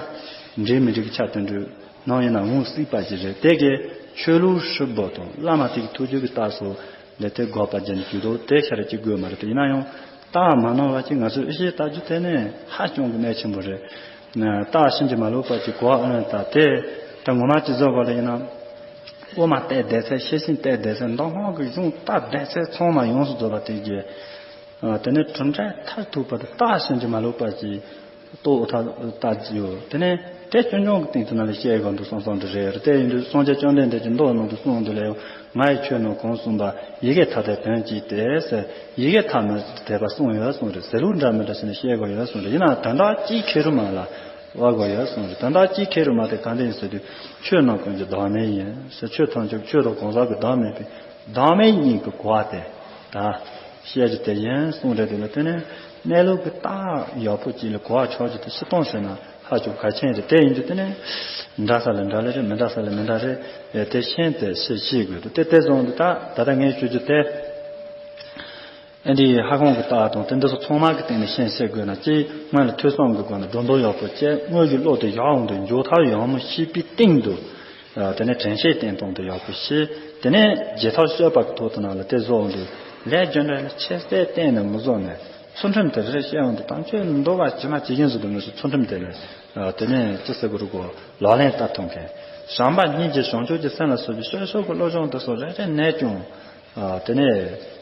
འགྲིག་མི་འགྲིག་གི་ཆ་དོན་འགྲུབ་ནང་ཡིན་ན་འོང་སྲིད་པ་ཞིག་རེད། དེ་གའི་ཆོས་ལུགས་ཧྲིལ་པོ་དང་བླ་མ་དེ་གི་ཐུགས་རྒྱུད་ཀྱི་རྟགས་སུ་ལས་དེ་དགོས་པ་ཅན་གྱི་དོ་དེ་ཤར་གྱི་དགོས་མ་རེད། དེ་ཡིན་ན་ཡང་རྟགས་མ་ནོར་བ་ཅིག་ང་ཚོས་ཨེ་ཤེས་ལྟ་རྒྱུ་དེ་ནི་ཧ་ཅང་གི་གནད་ཆེན་པོ་རེད། རྟགས་ཕྱིན་ཅི་མ་ལོག་པ་ཅིག་གོ་ཨ་ནི་ད་དེ་ད་ངོ་མ་ཅི་བཟོ་དགོས་ལ་ཡིན་ན། དབུ་མ་བལྟས་བསྡད་ཚད། ཤེར་ཕྱིན་བལྟས་བསྡད་ཚད། མདོ་སྔགས་ཀྱི་གཞུང་ལྟ་བསྡད་ཚད་ཚང་མ་ཡོངས་སུ་རྫོགས་པ་དེ་གའི། དེ་ནས་གྲུབ་འབྲས་མཐར་ཐུག་པ་དེ་རྟགས་ཕྱིན་ཅི་མ་ལོག་པ་ཅིག་རྟོགས་ཐབས་ལྟ་ཅི་ཡོད། དེ་ནས་དེ་སྐྱོན་བརྗོད་ཀྱི་སྟེང་དུ་ན་ལས་བཤད་དགོས་འདུག་བསམ་བསམ་དུ་རེད། དེ་ཡིན་དུས་སངས་རྒྱས་བཅོམ་ལྡན་འདས་ཀྱི་མདོ་ནང་དུ་གསུངས་འདུག་ལས། ང་ཡི་ཆོས་རྣམས་གང་གསུངས་པ། ཡི་གེ་མཐའ་དག་དོན་གཅིག་སྟེ་ཟེར། ཡི་གེ་ཐ་མ་དད་པ་གསུངས་ཡོད་གསུངས་རེད། ཟེར་ལུགས་འདྲ་མི་འདྲ་བྱས་ནས་བཤད་དགོས་ཡོད་གསུངས་རེད། ཡིན་ནའང་དོན་དག་གཅིག་ཁེ་རུ་མ་ལ་བ་དགོས་ཡོད་གསུངས་རེད། དོན་དག་གཅིག་ཁེ་རུ་མ་དེ་གང་དེ་ཡིན་ཟེར་དུས་ཆོས་རྣམས་ཀུན་གྱི་བདག་མེད་ཡིན་ཟེར། ཆོས་ཐམས་ཅད་ཆོས་དང་གང་ཟག་གི་བདག་མེད་པའི་བདག་མེད་གཉིས་ཀྱི་གོ་བ་དེ་ད་བཤད་རྒྱུ་དེ་ཡིན་གསུངས་རེད། དེ་ལ་དེ་ནས་གནས་ལུགས་ཀྱི་རྟགས་ཡག་པོ་གཅིག་ལ་གོ་བ་ཆོག་རྒྱུ་དེ་སྤྱིར་བཏང་ཟེར་ན་ཧ་ཅང་གལ་ཆེན་རེད། དེ་ཡིན་དུས་དེ་ནས་འདྲ་ས་ལ་འདྲ་ལེ་རེད། མི་འདྲ་ས་ལ་མི་འདྲ་རེད། དེ་ཤེས་ཏེ་ཤེས་ཤེས་དགོས་འདུག་དེ་དེ་བཟུང་དུས་ད་ད་ལྟ་ངས་ཞུ་རྒྱུ་དེ། ཨེ་འདི་ཧ་གོ་གི་རྟགས་དང་དེ་འདི་ཚོ་ཚང་མ་གི་སྟེང་ནས་ཤེས་ཤེས་དགོས་ན་ཅི། སྔོན་ལ་ཐོས་བསམ་གི་སྒོ་ནས་སྒྲོ་འདོགས་ཡག་པོ་བཅད། དངོས་ཀྱི་བློ་དེ་ཡག་འོང་དུ་འཇོག་ཐབས་ཡག་མོ་ཤེས་པའི་སྟེང་དུ། ཨ་དེ་ནས་དྲན་ཤེས་བསྟེན་སྟངས་དེ་ཡག་པོ་ཤེས། དེ་ནས་བྱེད་ཐབས་སྤྱོད་པ་གི་ཐོག་ཏུ་ནང་ལ་དེ་བཟོ་འོང་དུ་ལས་རྒྱུ་འབྲས་ལ་ཆེ་སེ་བསྟེན་ནས་མི་བཟོ་ནས་ཚུལ་ཁྲིམས་དེ་རེ་བཤད་འོང་དུ་དམ་ཆོས་འདོད་པ་ཇི་མ་ཇི་བཞིན་བཟོ་དུ་མི་བཟོ། ཚུལ་ཁྲིམས་དེ་ལ་ཨ་དེ་ནས་ཅི་ཟེར་དགོས་རུ་གོ་ལག་ལེན་བསྟར་ཐུབ་མཁན། བྱམས་པ་སྙིང་རྗེ་བྱང་ཆུབ་ཀྱི་སེམས་ལ་སོགས་པའི་སོ་སོ་གི་བློ་སྦྱོང་དེ་ཚོ་རེ་རེ་ནས་ཀྱང་། ཨ་དེ་ནས་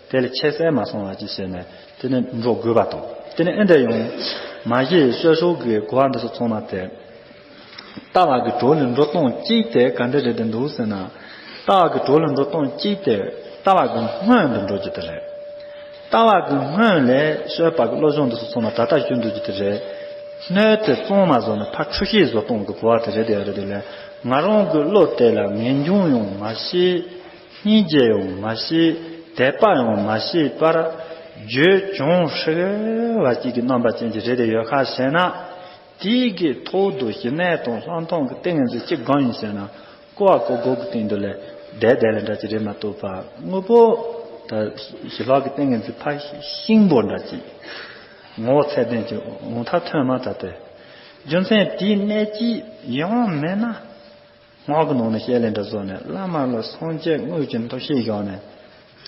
དེ་ལས་ཆེ་སེ་མ་སོང་བ་ཅི་བྱས་ནས་དེ་ནས་འགྲོ་དགོས་པ་དང་། དེ་ནས་ཨེ་འདྲ་ཡོང་མ་གཞི་སོ་སོ་གི་གོ་བ་འདི་ཚོ་ཚང་མ་དེ། ལྟ་བ་གི་གྲོགས་ལ་འགྲོ་སྟངས་གཅིག་དེ་ག་འདྲ་རེད་དེ་འདུག་ཟེར་ན། ལྟ་བ་གི་གྲོགས་ལ་འགྲོ་སྟངས་གཅིག་དེ་ལྟ་བ་གི་སྔོན་དུ་འགྲོ་རྒྱུ་དེ་རེད། ལྟ་བ་གི་སྔོན་ལས་སྤྱོད་པ་གི་བློ་སྦྱོང་འདི་ཚོ་ཚང་མ་ད་ལྟ་ཞུ་འདུག་རྒྱུ་དེ་རེད། སྣོད་དེ་གཙང་མ་བཟོ་ནས་ཕར་འཁྲུལ་ཤེས་བཟོ་སྟངས་ཀྱི་གོ་བ་དེ་རེད་དེ་རེད་དེ་ལས། ང་རང་གི་བློ་དེ་ལ་ངེས་འབྱུང་ཡང་མ་ཤེས། སྙིང་རྗེ་ཡང་མ་ཤེས། དད་པ་ཡང་མ་ཤེས་པར། རྒྱུད་བྱང་ཧྲིལ་བ་གཅིག་གི་རྣམ་པ་ཅན་གྱི་རེད་དེ་ཡོད་ཁ་ཟེར་ན། དེའི་གི་ཐོག་ཏུ་ཞི་གནས་དང་ལྷག་མཐོང་གི་ཏིང་ངེ་འཛིན་གཅིག་གང་ཡིན་ཟེར་ན། ཀོ་བ་ཀོ་སྒོ་གི་སྟེང་དུ་ལས་བསྡད་བསྡད་ལ་འདྲ་ཅིག་རེད་མ་གཏོགས་པ། དངོས་པོ་ད་ཞི་ལྷག་གི་ཏིང་ངེ་འཛིན་ཕར་ཤིང་པོ་འདྲ་ཅིག་ངོ་བོ་ཚད་ལྡན་གྱི་འོང་ཐབས་ཐོན་མ་ཐག་སྟེ། རྒྱུ་མཚན་དེའི་གནད་ཀྱིས་ཡང་མིན་ན། སྔགས་ཀྱི་ནང་ནས་བཤད་ལེ་འདྲ་བཟོ་ནས་བླ་མ་ལ་སངས་རྒྱས་དངོས་ཀྱི་འདུ་ཤེས་བཞག་ནས།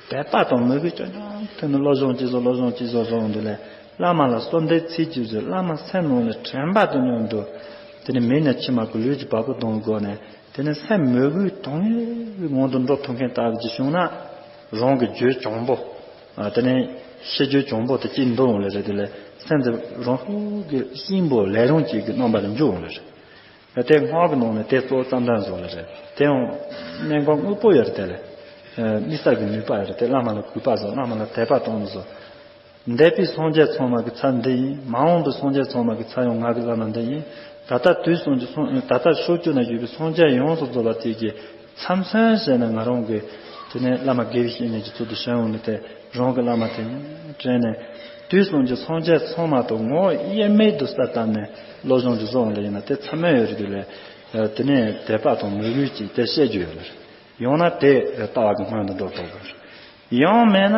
དད་པ་དང་མོས་གུས་ཀྱང་ཀྱང་ཐོན་ནས་བློ་སྦྱོང་ཅི་བཟོ་བློ་སྦྱོང་ཅི་བཟོ་བཟོ་འདི་ལས། བླ་མ་ལ་གསོལ་འདེབས་ཚིག་གཅིག་བཟོས། བླ་མ་སེམས་ནང་ལ་དྲན་པ་དང་མཉམ་དུ། དེ་ནས་མིག་ནས་མཆི་མ་གི་ལུས་ཀྱི་བ་སྤུ་ལྡང་སྒོ་ནས། དེ་ནས་སེམས་མོས་གུས་དང་ཡོད་པའི་ངང་དུ་འགྲོ་ཐུབ་མཁན་ལྟ་བུ་ཅིག་བྱུང་ན། རང་གི་རྒྱུད་བྱང་པོ། ཨ་དེ་ནས་ཤེས་རྒྱུད་བྱང་པོ་དེ་གཅིག་འདུ་འོང་ལེ་རེད། དེ་ལས་སེམས་དེ་རང་ཤུགས་ཀྱིས་གཤིན་པོ་ལས་རུང་གཅིག་གི་རྣམ་པ་ལ་འཇུག་འོང་ལེ་རེད། དེ་སྔགས་ཀྱི་ནང་ནས་དེ་གཙོ་བོ་ཙམ་དྲན་བཟོ་ལ་རེད། དེ་ཡང་གནད་འགག་དངོས་པོ་ཡོད་རེད། དེ་ལས་དམིགས་བསལ་གྱི་ནུས་པ་ཡོད་རེད། དེ་བླ་མ་ལ་གུས་པ་བཟོ། བླ་མ་ལ་དད་པ་གཏོང་བཟོ། འདས་པའི་སངས་རྒྱས་ཚང་མ་གི་ཚབ་འདི་ཡིན། མ་འོངས་པའི་སངས་རྒྱས་ཚང་མ་གི་ཚབ་ཡང་ང་གི་བླ་མ་འདི་ཡིན། ད་ལྟ་དུས་སངས་རྒྱས་སངས་ད་ལྟ་ཕྱོགས་བཅུ་ན་བཞུགས་པའི་སངས་རྒྱས་ཡོངས་སུ་རྫོགས་པ་དེ་གི་ཚབ་མཚོན་བྱས་ནས་ང་རང་གི་དེ་ནས་བླ་མ་དགེ་བའི་བཤེས་གཉེན་གྱི་ཚུལ་དུ་བྱོན་འོང་ནས་དེ། རང་གི་བླ་མ་དེ་དྲན་ནས། དུས་གསུམ་གྱི་སངས་རྒྱས་ཚང་མ་དང་ངོ་བོ་དབྱེར་མེད་དུ་ས་བཏབ་ནས་བློ་སྦྱོང་གྱི་བཟོ་འོང་ལ་ཡིན་ན་དེ་ཚང་མས་ཡོད་རེད་དེ་ལས། དེ་ནས་དད་པ་དང་མོས་གུས་ཀྱིས་དེ་བཤད་རྒྱུ་ཡོད་རེད། ཡང་ན་དེ་ལྟ་བ་གི་སྔོན་དུ་འགྲོ་ཐུབ་དགོས་རེད། ཡང་མེད་ན་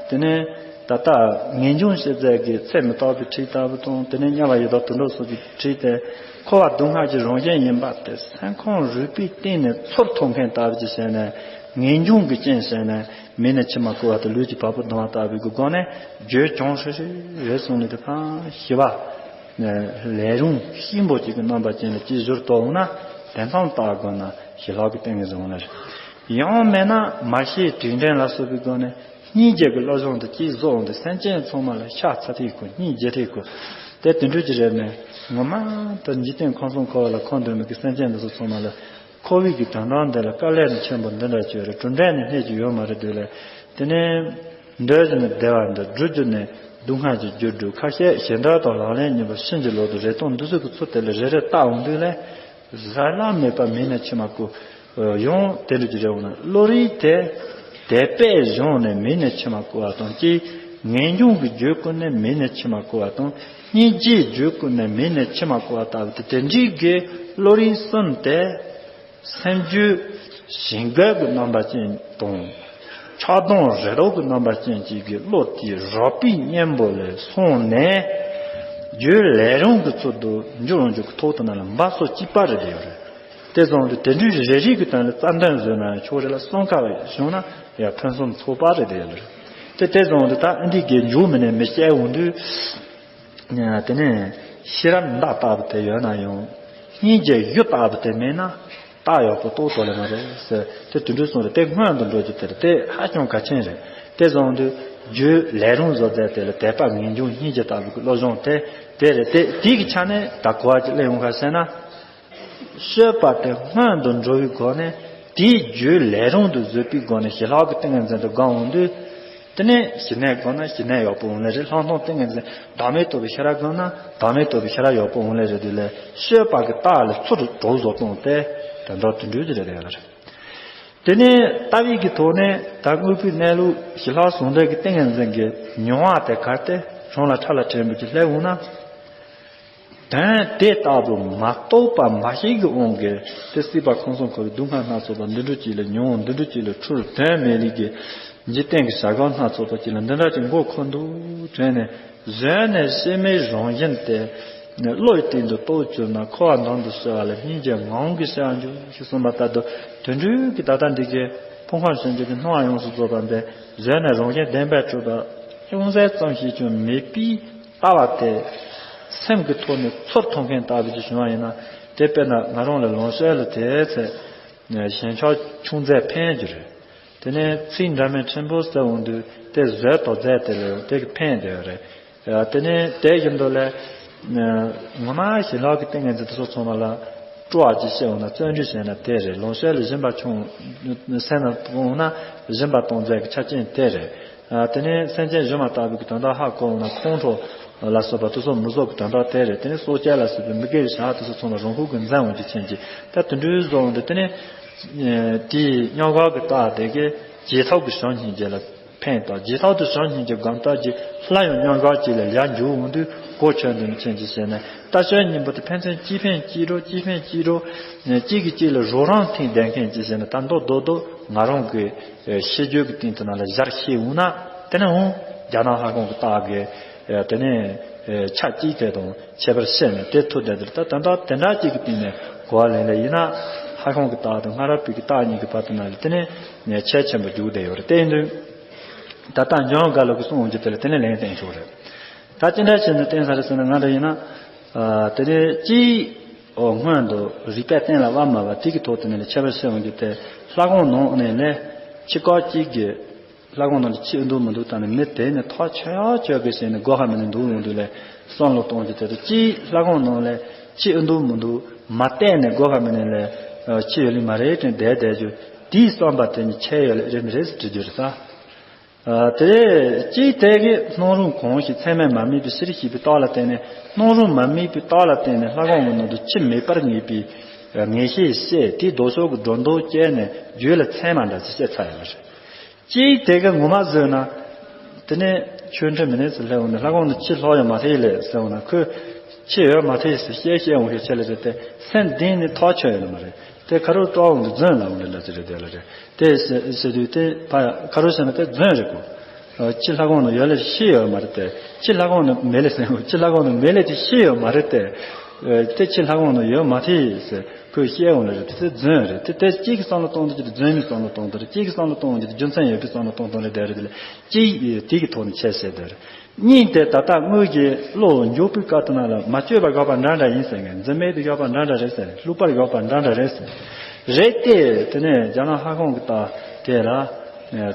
དེ་ནས་ད་ལྟ་ངེས་འབྱུང་ཤེས་ཚད་ཀྱི་ཚད་མི་རྟག་པའི་ཁྲིད་ལྟ་བུ་དང་། དེ་ནས་དམྱལ་བ་ཡི་དྭགས་དུད་འགྲོ་སོགས་ཀྱི་ཁྲིད་དེ། འཁོར་བ་སྡུག་བསྔལ་གྱི་རང་བཞིན་ཡིན་པ་དེ་སེམས་ཁམས་རིག་པའི་སྟེང་ནས་ཚོར་ཐུབ་མཁན་ལྟ་བུ་ཅིག་བྱས་ནས། ངེས་འབྱུང་གི་རྐྱེན་བྱས་ནས་མིག་ནས་མཆི་མ་བསྐོལ་བ་དང་ལུས་ཀྱི་བ་སྤུ་ལྡང་བ་ལྟ་བུའི་སྒོ་ནས་རྒྱུད་བྱང་ཧྲིལ་ཧྲིལ་རེད་གསུངས་ནས། དེ་ཕར་ཞི་བ་ལས་རུང་གཤིན་པོ་གཅིག་གི་རྣམ་པ་ཅན་ལ་ཅིག་བཞུར་ཐུབ་འོང་ན། དེ་མཚམས་ལྟ་དགོས་ན་ཞི་ལྷག་གི་ཏིང་ངེ་འཛིན་འོང་ལེ་རེད། ཡང་མེད་ན་མར་ཤེས་དྲིན་དྲན་ལ་སོགས་པའི་སྒོ་ནས་སྙིང་རྗེ་གི་བློ་སྦྱོང་དེ་ཅིག་བཟོ་འོང་དུས། སེམས་ཅན་ཚང་མ་ལ་ཤ་ཚ་ཐིག་གོ། སྙིང་རྗེ་ཐིག་གོ། དེ་དེ་འདྲ་ཅིག་རེད་ནས། ངོ་མ་ད་འཇིག་རྟེན་ཁམས་གསུམ་འཁོར་བ་ལ་འཁོར་འདོད་མི་གི་སེམས་ཅན་འདི་ཚོ་ཚང་མ་ལ། འཁོར་བའི་གི་དོན་དག་འདི་ལ་དཀའ་ལས་ཆེན་པོ་འདི་འདྲ་ཅིག་ཡོད་རེད། གྲུབ་འབྲས་ནི་སྣེ་གཅིག་ཡོད་མ་རེད་དེ་ལས། དེ་ནས་འདོད་རྒྱུ་ནི་བདེ་བ་འདོད། སྒྲུབ་རྒྱུ་ནི་སྡུག་བསྔལ་གྱི་རྒྱུར་སྒྲུབ། ཁ་ཤས་བྱེ་བྲག་དང་ལག་ལེན་གཉིས་པོ་ཕྱིན་ཅི་ལོག་ཏུ་རེ་སྟོང་འདི་ཚོ་གི་ཚུལ་དེ་ལ་རེ་རེ་བལྟ་འོང་དུས་ལས། བཟའ་ལ་མེད་པ་མིག་ནས་མཆི་མ་བསྐོལ། ཡང་དེ་འདྲ་ཅིག་རེ་འོང་ན། བློ་རིག་དེ་དད་པས་བཟུང་ནས་མིག་ནས་མཆི་མ་བསྐོལ་བ་དང་གཅིག། ངེས་འབྱུང་གི་རྒྱུད་ཀུན་ནས་མིག་ནས་མཆི་མ་བསྐོལ་བ་དང་། སྙིང་རྗེའི་རྒྱུད་ཀུན་ནས་མིག་ནས་མཆི་མ་བསྐོལ་བ་ལྟ་བུ་དེ། དེ་འདྲའི་གི་བློ་རིག་གསུམ་དེ། སེམས་རྒྱུད་ ཞིང་བཀོད་ཀྱི་རྣམ་པ་ཅན་དང་། ཆགས་སྡང་རེ་དོགས་ཀྱི་རྣམ་པ་ཅན་གཅིག་གི་བློ་དེ་རགས་པའི་གཉེན་པོ་ལས་སོང་ནས། རྒྱུ་ལས་རུང་གི་ཚུལ་དུ་འགྱུར་རུང་འགྱུར་གྱི་ཐོག་ཏུ་ན་ལ་འབབ་སོ་གཅིག་པ་རེད་ཡོད་རེད། དེ་ཙང་དུ་དེ་འདྲའི་རེ་རེ་གི་སྟེང་ལ་རྩ་འདོན་བཟོས་ན་ཆོག་རེད་ལ། གསུམ་ཀ་བ་བྱུང་ན་ཡང་ཕུན་སུམ་ཚོགས་པ་རེད་དེ་ཡོད་རེད། དེ་དེ་ཙང་དུ་ད་འདི་གའི་འཇུག་མི་ནས་མི་སྐྱེ་འོང་དུས། དེ་ནས་ཤེས་རབ་མདའ་ལྟ་བུ་དེ་ཡོད་ན་ཡང་སྙིང་རྗེ་གཞུ་ལྟ་བུ་དེ་མེད་ན་རྟ་ཡག་པོ་ཏོག་ཏོ་ལས་མ་རེད་ཟེར། དེ་དུད་འགྲོའི་གསུང་རེད། དེ་སྔོན་དུ་འགྲོ་རྒྱུ་དེ་རེད། དེ་ཧ་ཅང་གལ་ཆེན་རེད། དེ་ཙང་དུ་རྒྱུ་ལས་རུང་བཟོ་མཛད་དེ་ལ་དད་པ་ངེས་འབྱུང་སྙིང་རྗེ་ལྟ་བུ་གི་བློ་སྦྱོང་དེ་དེ་རེད། དེ་དེ་གི་ཆ་ནས་ད་གོ་བ་ཅིག་ལེན་འོང་ག་ཟེར་ན། སྤྱོད་པ་དེ་སྔོན་དུ་འགྲོ་བའི་སྒོ་ནས་དེའི་རྒྱུ་ལས་རུང་དུ་བཟོས་པའི་སྒོ་ནས་ཞི་ལྷག་གི་ཏིང་ངེ་འཛིན་དུ་བསྒོམ་འོང་དུས། དེ་ནས་ཞི་གནས་བསྒོམ་ན་ཞི་གནས་ཡག་པོ་འོང་ལེ་རེད། ལྷག་མཐོང་ཏིང་ངེ་འཛིན་བདག་མེད་རྟོགས་པའི་ཤེས་རབ་བསྒོམ་ན་བདག་མེད་རྟོགས་པའི་ཤེས་རབ་ཡག་པོ་འོང་ལེ་རེད། དེ་ལས་སྤྱོད་པ་གི་རྟགས་ལ་ཚུར་གྲོགས་བཟོ་གཏོང་སྟེ་དེ་འདྲ་དེ་འདྲའི་རེད་ཡོད་རེད། དེ་ནས་ལྟ་བའི་གི་ཐོག་ནས་ད་དངོས་པོའི་གནས་ལུགས་ཞི་ལྷག་ཟུང་འབྲེལ་གྱི་ཏིང་ངེ་འཛིན་གྱི་མྱོང་བ་དེ་གར་ཏེ་གཞུང་ལ་ཁྲ་ལ་དྲན་པོ་ཅིག་སླེབས་འོང་ན། དོན་དེ་ལྟ་བུ་མ་རྟོགས་པ་མ་ཤེས་ཀྱི་དབང་གིས་དེ་སྲིད་པ་ཁམས་གསུམ་འཁོར་བའི་སྡུག་བསྔལ་སྣ་ཚོགས་པ་འདི་འདྲ་ཅིག་ལ་མྱོང་། འདི་འདྲ་ཅིག་ལ་འཁྲུལ། དོན་མེད་ལས་ཀྱི་འཇིག་རྟེན་གྱི་བྱ་སྒོ་སྣ་ཚོགས་པ་ཅིག་ལ་འདི་འདྲ་ཅིག་མགོ་འཁོར་འདུག་དྲན་ནས་གཞོན་ནས་ཤེས་མེད་རང་བཞིན་དེ་བློ་ཡི་སྟེང་དུ་རྟོགས་གྱུར་ན། འཁོར་བ་མདུན་དུ་བསུ་བ་ལ་སྙིང་རྗེ་ངང་གིས་བྱ་འགྱུར་ཞེས་གསུངས་པ་ལྟར་དུ། དོན་འགྲུལ་གྱི་ད་ལྟ་འདི་གའི་ཕུང་ཁམས་ཞིང་གི་སྣང་བ་ཡོངས་སུ་རྫོགས་པ་འདི་གཞོན་ནས་རང་བཞིན་བདེན་པར་གྲུབ་པ་ཅུང་ཟད་ཙམ་ཞིག་ཀྱང་མེད་པའི་ལྟ་བ་དེ་སེམས་ཀྱི་ཐོག་ནས་ཚུར་མཐོང་མཁན་ལྟ་བུ་ཅིག་བྱུང་བ་ཡིན་ན། དེ་དཔེར་ན་ང་རང་ལ་ལོངས་སྤྱོད་ལ་དེ་ཚེ་ཞེན་ཆགས་ཆུང་ཙག་ཕན་གྱི་རེད། དེ་ནས་ཚིག་འདྲ་མིན་ཕྲན་བུ་ཟེར་འོང་དུས་དེ་བཟོད་དང་རྫས་དེ་ལས་དེ་གི་ཕན་དེ་ཡོད་རེད། དེ་ནས་དེ་བཞིན་དུ་ལས་ངོ་མ་ཞི་ལྷག་གི་ཏིང་ངེ་འཛིན་དེ་ཚོ་ཚང་མ་ལ་སྤྲོ་བ་ཅིག་སྐྱེ་འོང་ན། བརྩོན་འགྲུས་བྱས་ན་དེ་རེད། ལོངས་སྤྱོད་ལ་སྦྱིན་པ་ཆུང་སེམས་ལ་བཏང་ན་སྦྱིན་པ་གཏོང་མཛད་ཀྱི་ཆ་རྐྱེན་དེ་རེད། ཨ། དེ་ནས་སེམས་ཅན་གཞན་མ་ལྟ་བུ་གི་དོན་དག་ཧ་གོ་འོང་ན་ཁོང་ཁྲོ་ལ་སོགས་པ་དེ་ཚོ་མི་བཟོད་ཀྱི་དོན་དག་དེ་རེད། དེ་ནས་སྲོག་བཅད་ལ་སོགས་པའི་མི་དགེ་བའི་བྱ་བ་དེ་ཚོ་ཚང་མ་རང་ཤུགས་ཀྱིས་འཛེམ་འོང་རྒྱུ་མཁྱེན་གྱི། ད་དེ་འདྲའི་བཟོ་འོང་དུས་དེ་ནས་དེའི་སྙོམས་འཇུག་གི་རྟགས་དེ་གའི་རྗེས་ཐོབ་ཀྱི་བྱམས་སྙིང་རྗེ་ལ་ཕན་དང་། རྗེས་ཐོབ་ཏུ་བྱམས་སྙིང་རྗེ་སྒོམ་རྟགས་ཀྱིས་སླར་ཡང་སྙོམས་འཇུག་ཅིག་ལ་ཡར་འཇུག་འོང་དུས་གོ་ཆོད་འདུག་མཁྱེན་གྱི་བྱས་ནས། ལྟ་སྤྱོད་གཉིས་པོ་དེ་ཕན་ཚུན་གཅིག་ཕན་གཅིག་གྲོགས། གཅིག་ཕན་གཅིག་གྲོགས། གཅིག་གིས་གཅིག་ལ་རོགས་རམ་ཐེངས་ལྡན་མཁན་གྱི་བྱས་ནས། ད་མདོ་རྡོག་རྡོག་ང་རང་གི་ཤེས་རྒྱུད་ཀྱི་སྟེང་དུ་ནང་ལ་ཞར་ཤེས་འོང་ན། དེ་ནས་འོང་རྒྱ་ནག་ལྷ་ཁང་གི་རྟགས་ཀྱི་དེ་ནས་ཆ་གཅིག་དེ་དང་ཁྱད་པར་བཤད་ནས་དེ་ཐུག་བསྡད་དེ། ད་ད་ལྟ་དེ་འདྲ་གཅིག་གི་སྟེང་ནས་གོ་བ་ལེན་ལེ་ཡིན་ན། ལྷ་ཁང་གི་རྟགས་དང་སྔ་རབས་པའི་གི་རྟགས་གཉིས་ཀྱི་བར་དུ་ན་ལ་དེ་ནས་ཁྱད་ཆེན་པོ་རྒྱུག་བསྡད་ཡོད་རེད། དེ་ཡིན་དུས་ད་ལྟ་འཇམ་དགའ་ལོ་གི་གསུང་འོང་རྒྱུ་དེ་ལ་དེ་ནས་ལན་བསྟན་ཆོག་རེད། ད་ཅི་འདྲ་བྱས་ནས་བསྟན་ས་རེད་ཟེར་ན། ང་འདྲ་ཡིན་ན། ཨ། དེ་ནས་གཅིག་ཨོ། སྔོན་དུ་རིགས་པས་གཏན་ལ་དབབ་མ་བ་དེ་གི་ཐོག་དེ་ནས་ལ་ཁྱད་པར་བཤད་འོང་རྒྱུ་དེ། ལྷ་ཁང་ནང་ནས་ལས་ཕྱི་ཁག་གཅིག་གི་ལྷ་ཁང་ནང་ལ་ཕྱི་འདུག་མི་འདུག་ལྟ་ནས་མི་དེ་ནི་ཐག་ཆོད་ཆོད་གི་བྱས་ནས་སྒོ་ཁ་མེད་ནས་འདུག་འོང་དུས་ལས་བསམ་བློ་གཏོང་རྒྱུ་དེ་དང་། གཅིག་ལྷ་ཁང་ནང་ལས་ཕྱི་འདུག་མི་འདུག་མ་བལྟས་ནས་སྒོ་ཁ་མེད་ནས་ལས་ཕྱི་ཡོད་ལེ་མ་རེད་དྲན་བསྡད་བསྡད་རྒྱུ་དེའི་བསམ་པ་དེ་ནི་ཁྱད་ཡོད་ལེ་རེད་མི་རེད་ཟེར་དྲི་རྒྱུ་རེད་ད། ཨ། དེ་གཅིག་དེ་གིས་སྣང་རུང་གང་ཞིག་ཚད་མས་མ་དམིགས་པའི་ཕྱིར་ཞེས་པའི་རྟགས་ལ་བརྟེན་ནས། སྣང་རུང་མ་དམིགས་པའི་རྟགས་ལ་བརྟེན་ནས་ལྷ་ཁང་གི་ནང་དུ་ཕྱི་མེད་པར་ངེས་པའི་ངེས་ཤེས་སྐྱེས། དེའི་ལྡོག་ཕྱོགས་ཀྱི་སྒྲོ་འདོགས་བཅད་ནས་རྒྱུད་ལ་ཚད་མ་འདྲ་ཅིག་སྐྱེས་ཚར་ཡོད་པ་རེད། གཅིག་དེ་གིས་ངོ་མ་བཟོས་ན། དེ་ནས་ཆོས་ཁྲིམས་མི་ནས་ཟེར་སླེབས་འོང་ན། ལྷ་ཁང་དུ་ཕྱི་ལྷག་ཡོད་མ་རེད་ལས་ཟེར་འོང་ན། ཁོས་ཕྱི་ཡོད་མ་རེད་ཟེར་བཤད་བཤད་འོང་ཤོག་ཆེ་ལ་ཟེར་ཏེ། སེམས་གཏིང་ནས་ཐག་ཆོད་ཡོད་ལེ་མ་རེད། དེ་ཁ་རུ་སྤྲོ་འོང་དུ་རྫུན་ལ་འོང་ལེ་ལ་ཟེར་རེད། དེ་ལ་རེད། དེ་ཟེར་དུས་དེ་ཕ་ཁ་རུ་ཟེར་ན་དེ་རྫུན་རེད་གོ། ཕྱི་ལྷ་ཁང་ནང་ཡོད་ལེ་ཤི་ཡོད་མ་རེད་དེ། ཕྱི་ལྷ་ཁང་ནང་མེད་ལེ་ཟེར། ཕྱི་ལྷ་ཁང་ནང་མེད་ལེ་དེ་ཤི་ཡོད་མ་རེད་དེ། དེ་ཕྱི་ལྷ་ཁང་ནང་ཡོད་མ་རེད་ཟེར་ཁོས་བཤད་འོང་ལེ་རེད། དེ་རྫུན་རེད། དེ་དེ་གཅིག་གི་བསམ་བློ་གཏོང་དུས་ཀྱི་རྫུན་མའི་བསམ་བློ་གཏོང་དུས་རེད། གཅིག་གི་བསམ་བློ་གཏོང་དུས་རྒྱུ་མཚན་ཡོད་པའི་བསམ་བློ་གཏོང་སྟངས་རེད། དེ་རེད། དེ་ལ་གཅིག་དེ་གི་ཐོག་ནས་ཁྱད་བཤད་དེ་རེད། གཉིས་དེ་ད་ལྟ་དངོས་ཀྱི་བློ་འཇུག་པའི་སྐབས་དེ་ན་ལ་མ་བཅོས་པ་དགག་པ་འདྲ་འདྲ་ཡིན་ཟེར་མཁན། འཛིན་མེད་དུ་བཞག་པ་འདྲ་འདྲ་རེད་ཟེར། བསླུ་བར་བཞག་པ་འདྲ་འདྲ་རེད་ཟེར། རེད་དེ། དེ་ནས་རྒྱ་ནག་ལྷ་ཁང་གི་རྟགས་དེ་ལ།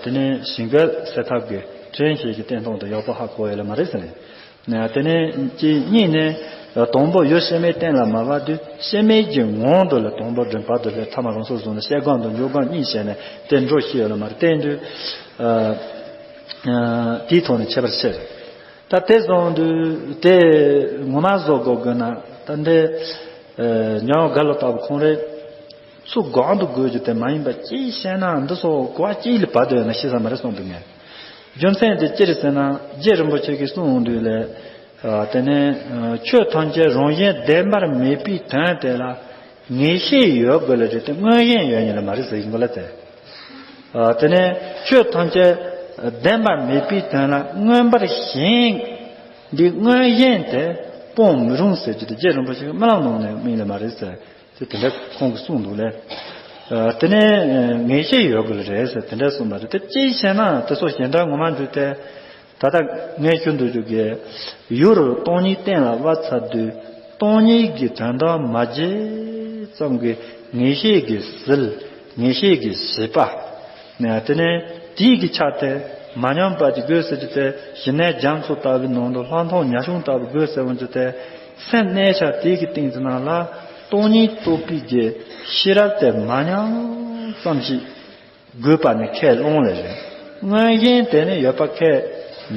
དེ་ནས་ཞིང་བཀོད་སེལ་ཐབས་ཀྱི་དྲན་ཤེས་ཀྱི་བསྟན་སྟངས་དེ་ཡག་པོ་ཧ་གོ་ཡོད་ལེ་མ་རེད་ཟེར། དེ་ནས་གཅིག་གཉིས་ནས་དང་པོ་ཡུལ་ཤེས་མེད་གཏན་ལ་མ་བབས་དུས་ཤེས་མེད་ཀྱི་ངང་དུ་ལ་དང་པོ་སྒྲིམ་པ་དུ་ལས་ཐ་མ་རང་སོར་བཟུང་ནས་ཤེས་སྒོམ་དང་འཇུག་སྒོམ་གཉིས་བྱས་ནས་དེ་འགྲོ་ཤེས་ཡོད་ལེ་མ་རེད། བསྟན་དུས། དེའི་ཐོག་ནས་ཁྱད་པར་ཕྱེ། ད་དེ་སོང་དུས་དེ་ངོ་མ་བཟོ་དགོས་དགོས་ན། ད་འདི་ཉང་དགའ་ལོ་ལྟ་བུ་ཁོང་རེད། ཚུར་སྒང་དུ་དགོས་རྒྱུ་དེ་མ་ཡིན་པ་གཅིག་བཤད་ན་འདི་ཚོ་གོ་བ་གཅིག་ལ་བབས་འདུག་ན་ཤེས་ས་མ་རེད་གསུངས་འདུག་ངས། རྒྱུ་མཚན་དེ་ཅི་རེད་ཟེར་ན། རྗེ་རིན་པོ་ཆེ་གིས་གསུངས་འོང་དུས་ལས། དེ་ནས་ཆོས་ཐམས་ཅད་རང་བཞིན་བདེན་པར་མེད་པའི་དོན་དེ་ལ། ངེས་ཤེས་ཡོད་དགོས་ལ་རེད་དེ། མངོན་ཞེན་ཡོད་ཉིད་ལ་མ་རེད་ཟེར་གྱི་འདུག་ལ་དེ། ཨ། དེ་ནས་ཆོས་ཐམས་ཅད་བདེན་པར་མེད་པའི་དོན་ལ་མངོན་པར་ཞེན། འདི་མངོན་ཞེན་དེ་སྤོང་མི་རུང་ཟེར་གྱི་དེ་རྗེ་རིན་པོ་ཆེ་གི་རྨི་ལམ་ནང་ནས་རྨིས་ལ་མ་རེད་ཟེར། དེ་དེ་འདྲ་ཁོང་གིས་གསུངས་འདུག་ལས། ཨ། དེ་ནས་ངེས་ཤེས་ཡོད་དགོས་ལ་རེད་ཟེར་དེ་འདྲ་གསུངས་པ་རེད། དེ་ཅིའི་ཕྱིར་ན་དེ་ཚོ་གཞན་དག་ངོ་མ་འདུག་སྟེ། ད་ལྟ་ངས་ཞུ་འདོད་རྒྱུ་གི། ཡུལ་སྟོང་ཉིད་གཏན་ལ་དབབ་ཚར་དུས། སྟོང་ཉིད་ཀྱི་དོན་དག་མ་བརྗེད་ཙམ་གྱི་ངེས་ཤེས་ཀྱི་ཟིལ། ངེས་ཤེས་ཀྱི་བྱིས་པ། ནས་དེ་ནས་དེའི་གི་ཆ་དེ་མ་ཉམས་པ་ཅིག་དགོས་ཟེར་གྱི་དེ། ཞི་གནས་རྒྱ་མཚོ་ལྟ་བུའི་ནང་དུ་ལྷག་མཐོང་ཉག་གཞུང་ལྟ་བུ་དགོས་ཟེར་འོང་གྱི་དེ། སེམས་གནས་ཆ་དེའི་གི་སྟེང་དུ་ནང་ལ་སྟོང་ཉིད་རྟོགས་པའི་གི་ཤེས་རབ་དེ་མ་ཉམས་ཙམ་ཞིག་དགོས་པ་ནི་ཁས་ལོངས་ལེ་རེད། མངོན་ཞེན་དེ་ནི་ཡོད་པ་ཁས་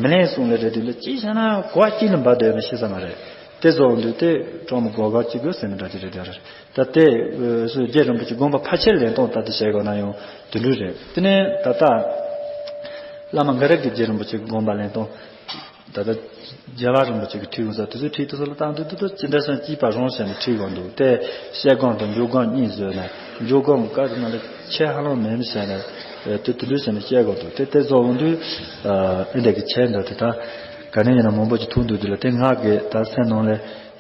མི་ལེན་གསུངས་ལེ་རེད། དེ་ལ་ཅི་བྱས་ན་གོ་བ་གཅིག་ལ་འབབ་བསྡད་ཡོད་ན་ཤེས་ས་མ་རེད། དེ་བཟོ་འདུག་དེ་གྲོགས་མོ་གོ་ག་གཅིག་དགོས་ཟེར་ནི་འདྲ་ཅིག་རེད་དེ་རེད། ད་དེ་སུ་རྗེ་རིན་པོ་ཆེ་དགོངས་པ་ཕལ་ཆེར་ལེན་སྟངས་ད་དེ་བྱས་དགོས་ན་ཡང་དེ་འདྲ་རེད། དེ་ནས་ད་ལྟ་བླ་མ་འགའ་རབ་ཀྱི་རྗེ་རིན་པོ་ཆེ་གི་དགོངས་པ་ལེན་སྟངས། ད་ལྟ་རྒྱལ་བ་རིན་པོ་ཆེ་གི་ཁྲིད་ཡོང་ས་དེ་ཚོའི་ཁྲིད་དེ་ཚོ་ལ་བཏང་དུས་དེ་ཚོ་ཅི་འདྲ་སོང་སྐྱིད་པ་རང་བྱས་ནས་ཁྲིད་དགོས་འདུག་སྟེ། བཤད་སྒོམ་དང་འཇུག་སྒོམ་གཉིས་བཟོས་ནས་འཇུག་སྒོམ་གི་སྐབས་སུ་ན་ལ་ཆེ་ཧ་ལམ་མེད་མི་བྱས་ནས་དེ་དེ་འདྲ་བྱས་ནས་བཤད་དགོས་འདུག་སྟེ། དེ་བཟོ་འོང་དུས་ཨ་འདྲ་གི་བྱས་འདུག་དེ་ད་ག་ནས་ཡིན་ན་མང་པོ་ཅིག་ཐུག་འདུག་དེ་ལ་དེ་ང་གི་ད་སེམས་ནང་ལ་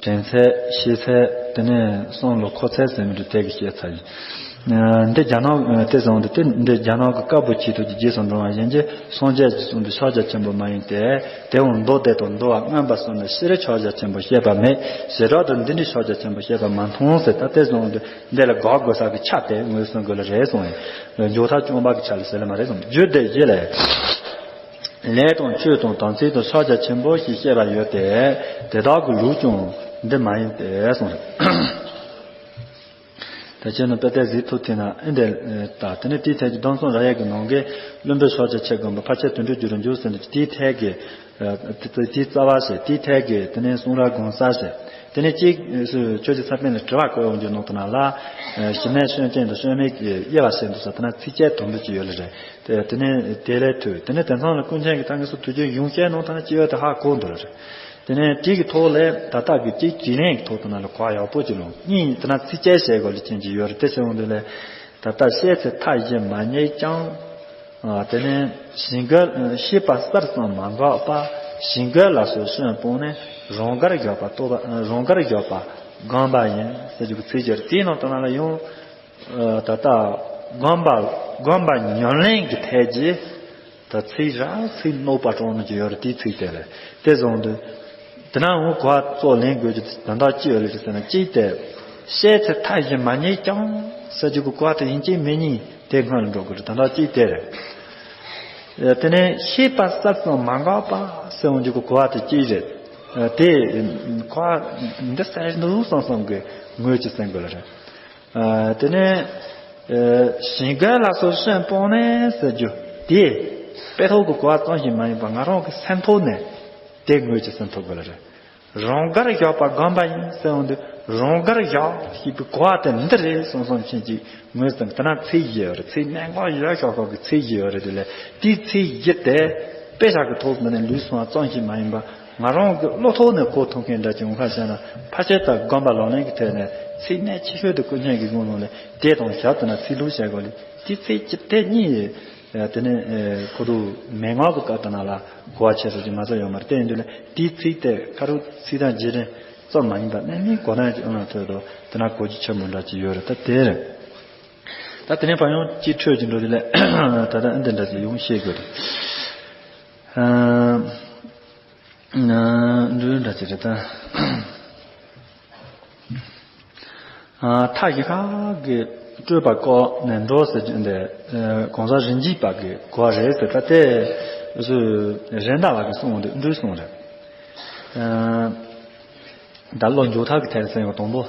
དྲན་ཚད་ཤེས་ཚད་དེ་ནས་བསམ་བློ་འཁོར་ཚད་ཟེར་མི་འདུག་དེ་གི་བཤད་ཚར་ཡིན། འདི་རྒྱ་ནག་དེ་བཟང་འདི་དེ་འདི་རྒྱ་ནག་གི་བཀའ་པོད་ཆེད་དུ་རྗེས་སུ་འབྲང་བ་ཡིན་གྱི། སངས་རྒྱས་ཀྱིས་གསུངས་པའི་ཕྱག་རྒྱ་ཆེན་པོ་མ་ཡིན་ཏེ། དེ་འོང་མདོ་སྡེ་དང་འདུལ་བ་མངོན་པར་གསུངས་ནས་ཕྱིར་ཕྱག་རྒྱ་ཆེན་པོ་བཤད་པ་མེད། བྱེ་བྲག་ཏུ་འདི་འདྲའི་ཕྱག་རྒྱ་ཆེན་པོ་བཤད་པ་མ་མཐོང་ཟེར། ད་དེ་བཟང་འདི་འདི་ལ་དགག་དགོས་ས་གི་ཆ་དེ་ངོས་ཟིན་དགོས་ལ་རེད་གསུངས་ཡིན། མཇུག་མཐའ་སྐྱོང་བ་གི་ཆ་ལ་ཟེར་ལ་མ་རེད་གསུངས། རྒྱུ་དེ་བཞི་ལས། ལས་དང་ཆོས་དང་དམ་ཚིག་དང་ཕྱག་རྒྱ་ཆེན་པོ་ཞེས་བཤད་པ་ཡོད་དེ། དེ་དག་གི་ལུགས་ཀྱང་འདི་མ་ཡིན་ཏེ་གསུངས། ད་ཁྱེད་རྣམ་པས་དེ་གཟིགས་ཐུབ་ཐུབ་ན་ཨེ་འདྲ་ད། དེ་ནས་དེའི་ཐད་ཀྱི་གདམས་ཟབ་རབ་དབྱེ་གི་ནང་གི་བླུན་པོའི་ཕྱག་རྒྱ་ཆེ་དགོན་པ་ཕལ་ཆེར་དུད་འགྲོའི་རྒྱུ་རུ་འགྱུར་ཟེར་འདུག་དེའི་ཐད་ཀྱི་དེ་དེའི་རྩ་བ་ཟེར། དེའི་ཐད་ཀྱི་དེ་ནས་གསུང་རབ་དགོངས་གསལ་ཟེར། དེ་ནས་གཅིག་ཆོས་ཀྱི་ས་པཎ་ལ་དྲི་བ་བཀོད་ཡོང་རྒྱུ་ནང་དུ་ན་ལ། ཞི་གནས་སྤྱོད་ཅན་དང་སྤྱོད་མེད་ཀྱི་དབྱེ་བ་ཟེར་འདུག་ས། དེ་ན་ཚིགས་བཅད་དུམ་བུ་ཅིག་ཡོད་ལ་རེད། དེ་དེ་ནས་དེ་ལས་ཐོས། དེ་ནས་དེང་སང་ལ་ཀུན་མཁྱེན་གྱི་ད་ངེས་སུ་དུས་རྒྱུན་གཞུང་བཤད་ནང་ད་ན་ཅི་ཡོད་དེ་ཧ་གོ་འདུག་ལ་རེད། དེ་ནས་དེ་གི་ཐོག་ལས་ད་ལྟ་གི་དེ་དྲིས་ལན་གྱི་ཐོག་ཏུ་ན་ལ་གོ་བ་ཡག་པོ་ཅིག་ལོངས། གཉིས་དེ་ན་ཚིགས་བཅད་བཤད་དགོས་ལ་མཁྱེན་གྱི་ཡོད་རེད། དེ་ཟེར་འོང་དུས་ལས་ད་ལྟ་ཤེས་ཚད་མཐའ་བཞི་མ་རྙེད་ཀྱང་། དེ་ནས་ཞི་རྒོལ་ཤེས་པ་གསར་ཙམ་མ་འགགས་པ། ཞི་རྒོལ་ལ་སོགས་སུན་སྤངས་ནས་རང་དགར་བཞག་པ་རྟོགས་པ་རང་དགར་བཞག་པ་སྒོམ་པ་ཡིན་ཟེར་རྒྱུ་གི་ཚིག་ཅིག་རེད། དེའི་ནང་དུ་ན་ལ་ཡང་། ད་ལྟ་སྒོམ་པ་སྒོམ་པ་ཉམས་ལེན་གྱི་ཐད་ཀྱི་ད་ཚིག་ར་ཚིག་རྣོ་བ་དྲངས་ནས་ཀྱི་ཡོད་རེད། དེའི་ཚིག་དེ་ལས་དེ་བཟུང་དུས། དེ་ན་འོ་གོ་བ་གཙོ་ལེན་དགོས་ཀྱི་དོན་དག་ཅི་ཡོད་རེད་ཟེར་ན། གཅིག་དེ་ཤེས་ཚད་མཐའ་བཞི་མ་རྙེད་ཀྱང་ཟེར་རྒྱུ་གི་གོ་བ་དེ་ཡིན་གཅིག་མིན་གཉིས་དེ་སྔོན་ལ་འགྲོ་དགོས་རེད། དོན་དག་གཅིག་དེ་རེད། དེ་ནས་ཤེས་པ་གསར་ཙམ་མ་འགགས་པ་ཟེར་འོང་རྒྱུ་གི་གོ་བ་དེ་གཅིག་རེད། དེ་གོ་བ་འདི་གསལ་འདུག་བསམ་བསམ་གི་ངོས་ཀྱིས་གསན་དགོས་ལ་རེད། དེ་ནས་ཞི་རྒོལ་ལ་སོགས་སུན་སྤངས་ནས་ཟེར་རྒྱུ་དེ་དཔེ་ཐོག་གི་གོ་བ་ཙམ་ཞིག་མ་ཡིན་པར་ང་རང་གི་སེམས་ཐོག་ནས་དེ་ངོས་ཀྱིས་ཟིན་ཐུབ་དགོས་ལ་རེད། རང་དགར་བཞག་པ་སྒོམ་པ་ཡིན་ཟེར་འོང་དུས་རང་དགར་བཞག་ཞེས་པའི་གོ་བ་དེ་འདི་རེད་བསམ་བསམ་ཕྱིན་ཅིག་ངོས་ཟིན་དེ་ན་ཚིག་བཞི་ཡོད་རེད། ཚིག་གནད་འགག་ཡོད་ཤོག་ཤོག་གི་ཚིག་བཞི་ཡོད་རེད། དེ་ལས་དེའི་ཚིག་བཞི་དེ་དཔེ་ཆ་གི་ཐོག་ནས་ལུས་སོང་བ་ཙམ་ཞིག་མ་ཡིན་པར་ང་རང་གི་བློ་ཐོག་ནས་གོ་ཐུབ་མཁན་འདྲ་ཅིག་འོང་ཁ་བཤད་ན། ཕལ་ཆེར་ད་སྒོམ་པ་ལག་ལེན་གྱི་ཐད་ནས་ཚིག་གནད་ཆེ་ཤོས་དེ་ཀུན་མཁྱེན་གྱི་དགོངས་ནང་ལས་དེ་དང་ཞབས་ཏུ་ན་ཚིག་ལྷུག་བཤད་དགོས་ལས་དེ་ཚིག་གཅིག་དེ་གཉིས་དེ་ནས་ཁོ་རུ་མན་ངག་གི་སྐབས་དུ་ན་ལ་གོ་བ་ཆེ་ས་ཅིག་མ་ཚད་ཡོད་མ་རེད། དེ་ཡིན་དུས་ལས་དེའི་ཚིག་དེ་ཁ་རུ་ཚིག་དང་རྗེས་དྲན་ཙམ་མ་ཡིན་པར་གནད་སྨིན་གོ་ན་ཅིག་ཨང་ལ་ཐོས་དོ་དེ་ན་གོ་རྒྱུ་ཆེན་པོ་འདྲ་ཅིག་ཡོད་རེད། ད་དེ་རེད། ད་དེ་ནས་ཕར་ཡང་ཅིག་འཕྲོས་ཀྱི་འགྲོ་དེ་ལས་ད་ལྟ་ཨ་འདི་འདྲ་ཅིག་ཡོང་ཤེས་དགོས་རེད། འགྲོས་འདྲ་ཅིག་རེད་ད། མཐའ་བཞི་ཁག་གི་སྤྲོས་པ་བཀག་ནས་འགྲོ་ཟེར་རྒྱུ་འདི་གོང་ས་རིན་ཆེན་པ་གི་གོ་བ་རེད་ཟེར། ད་དེ་སུ་རེད་འདའ་བ་གི་གསུང་འདི་འགྲོས་གསུང་རེད། ད་བློ་འཇུག་ཐབས་ཀྱི་ཐད་ཟེར་བ་དང་པོ།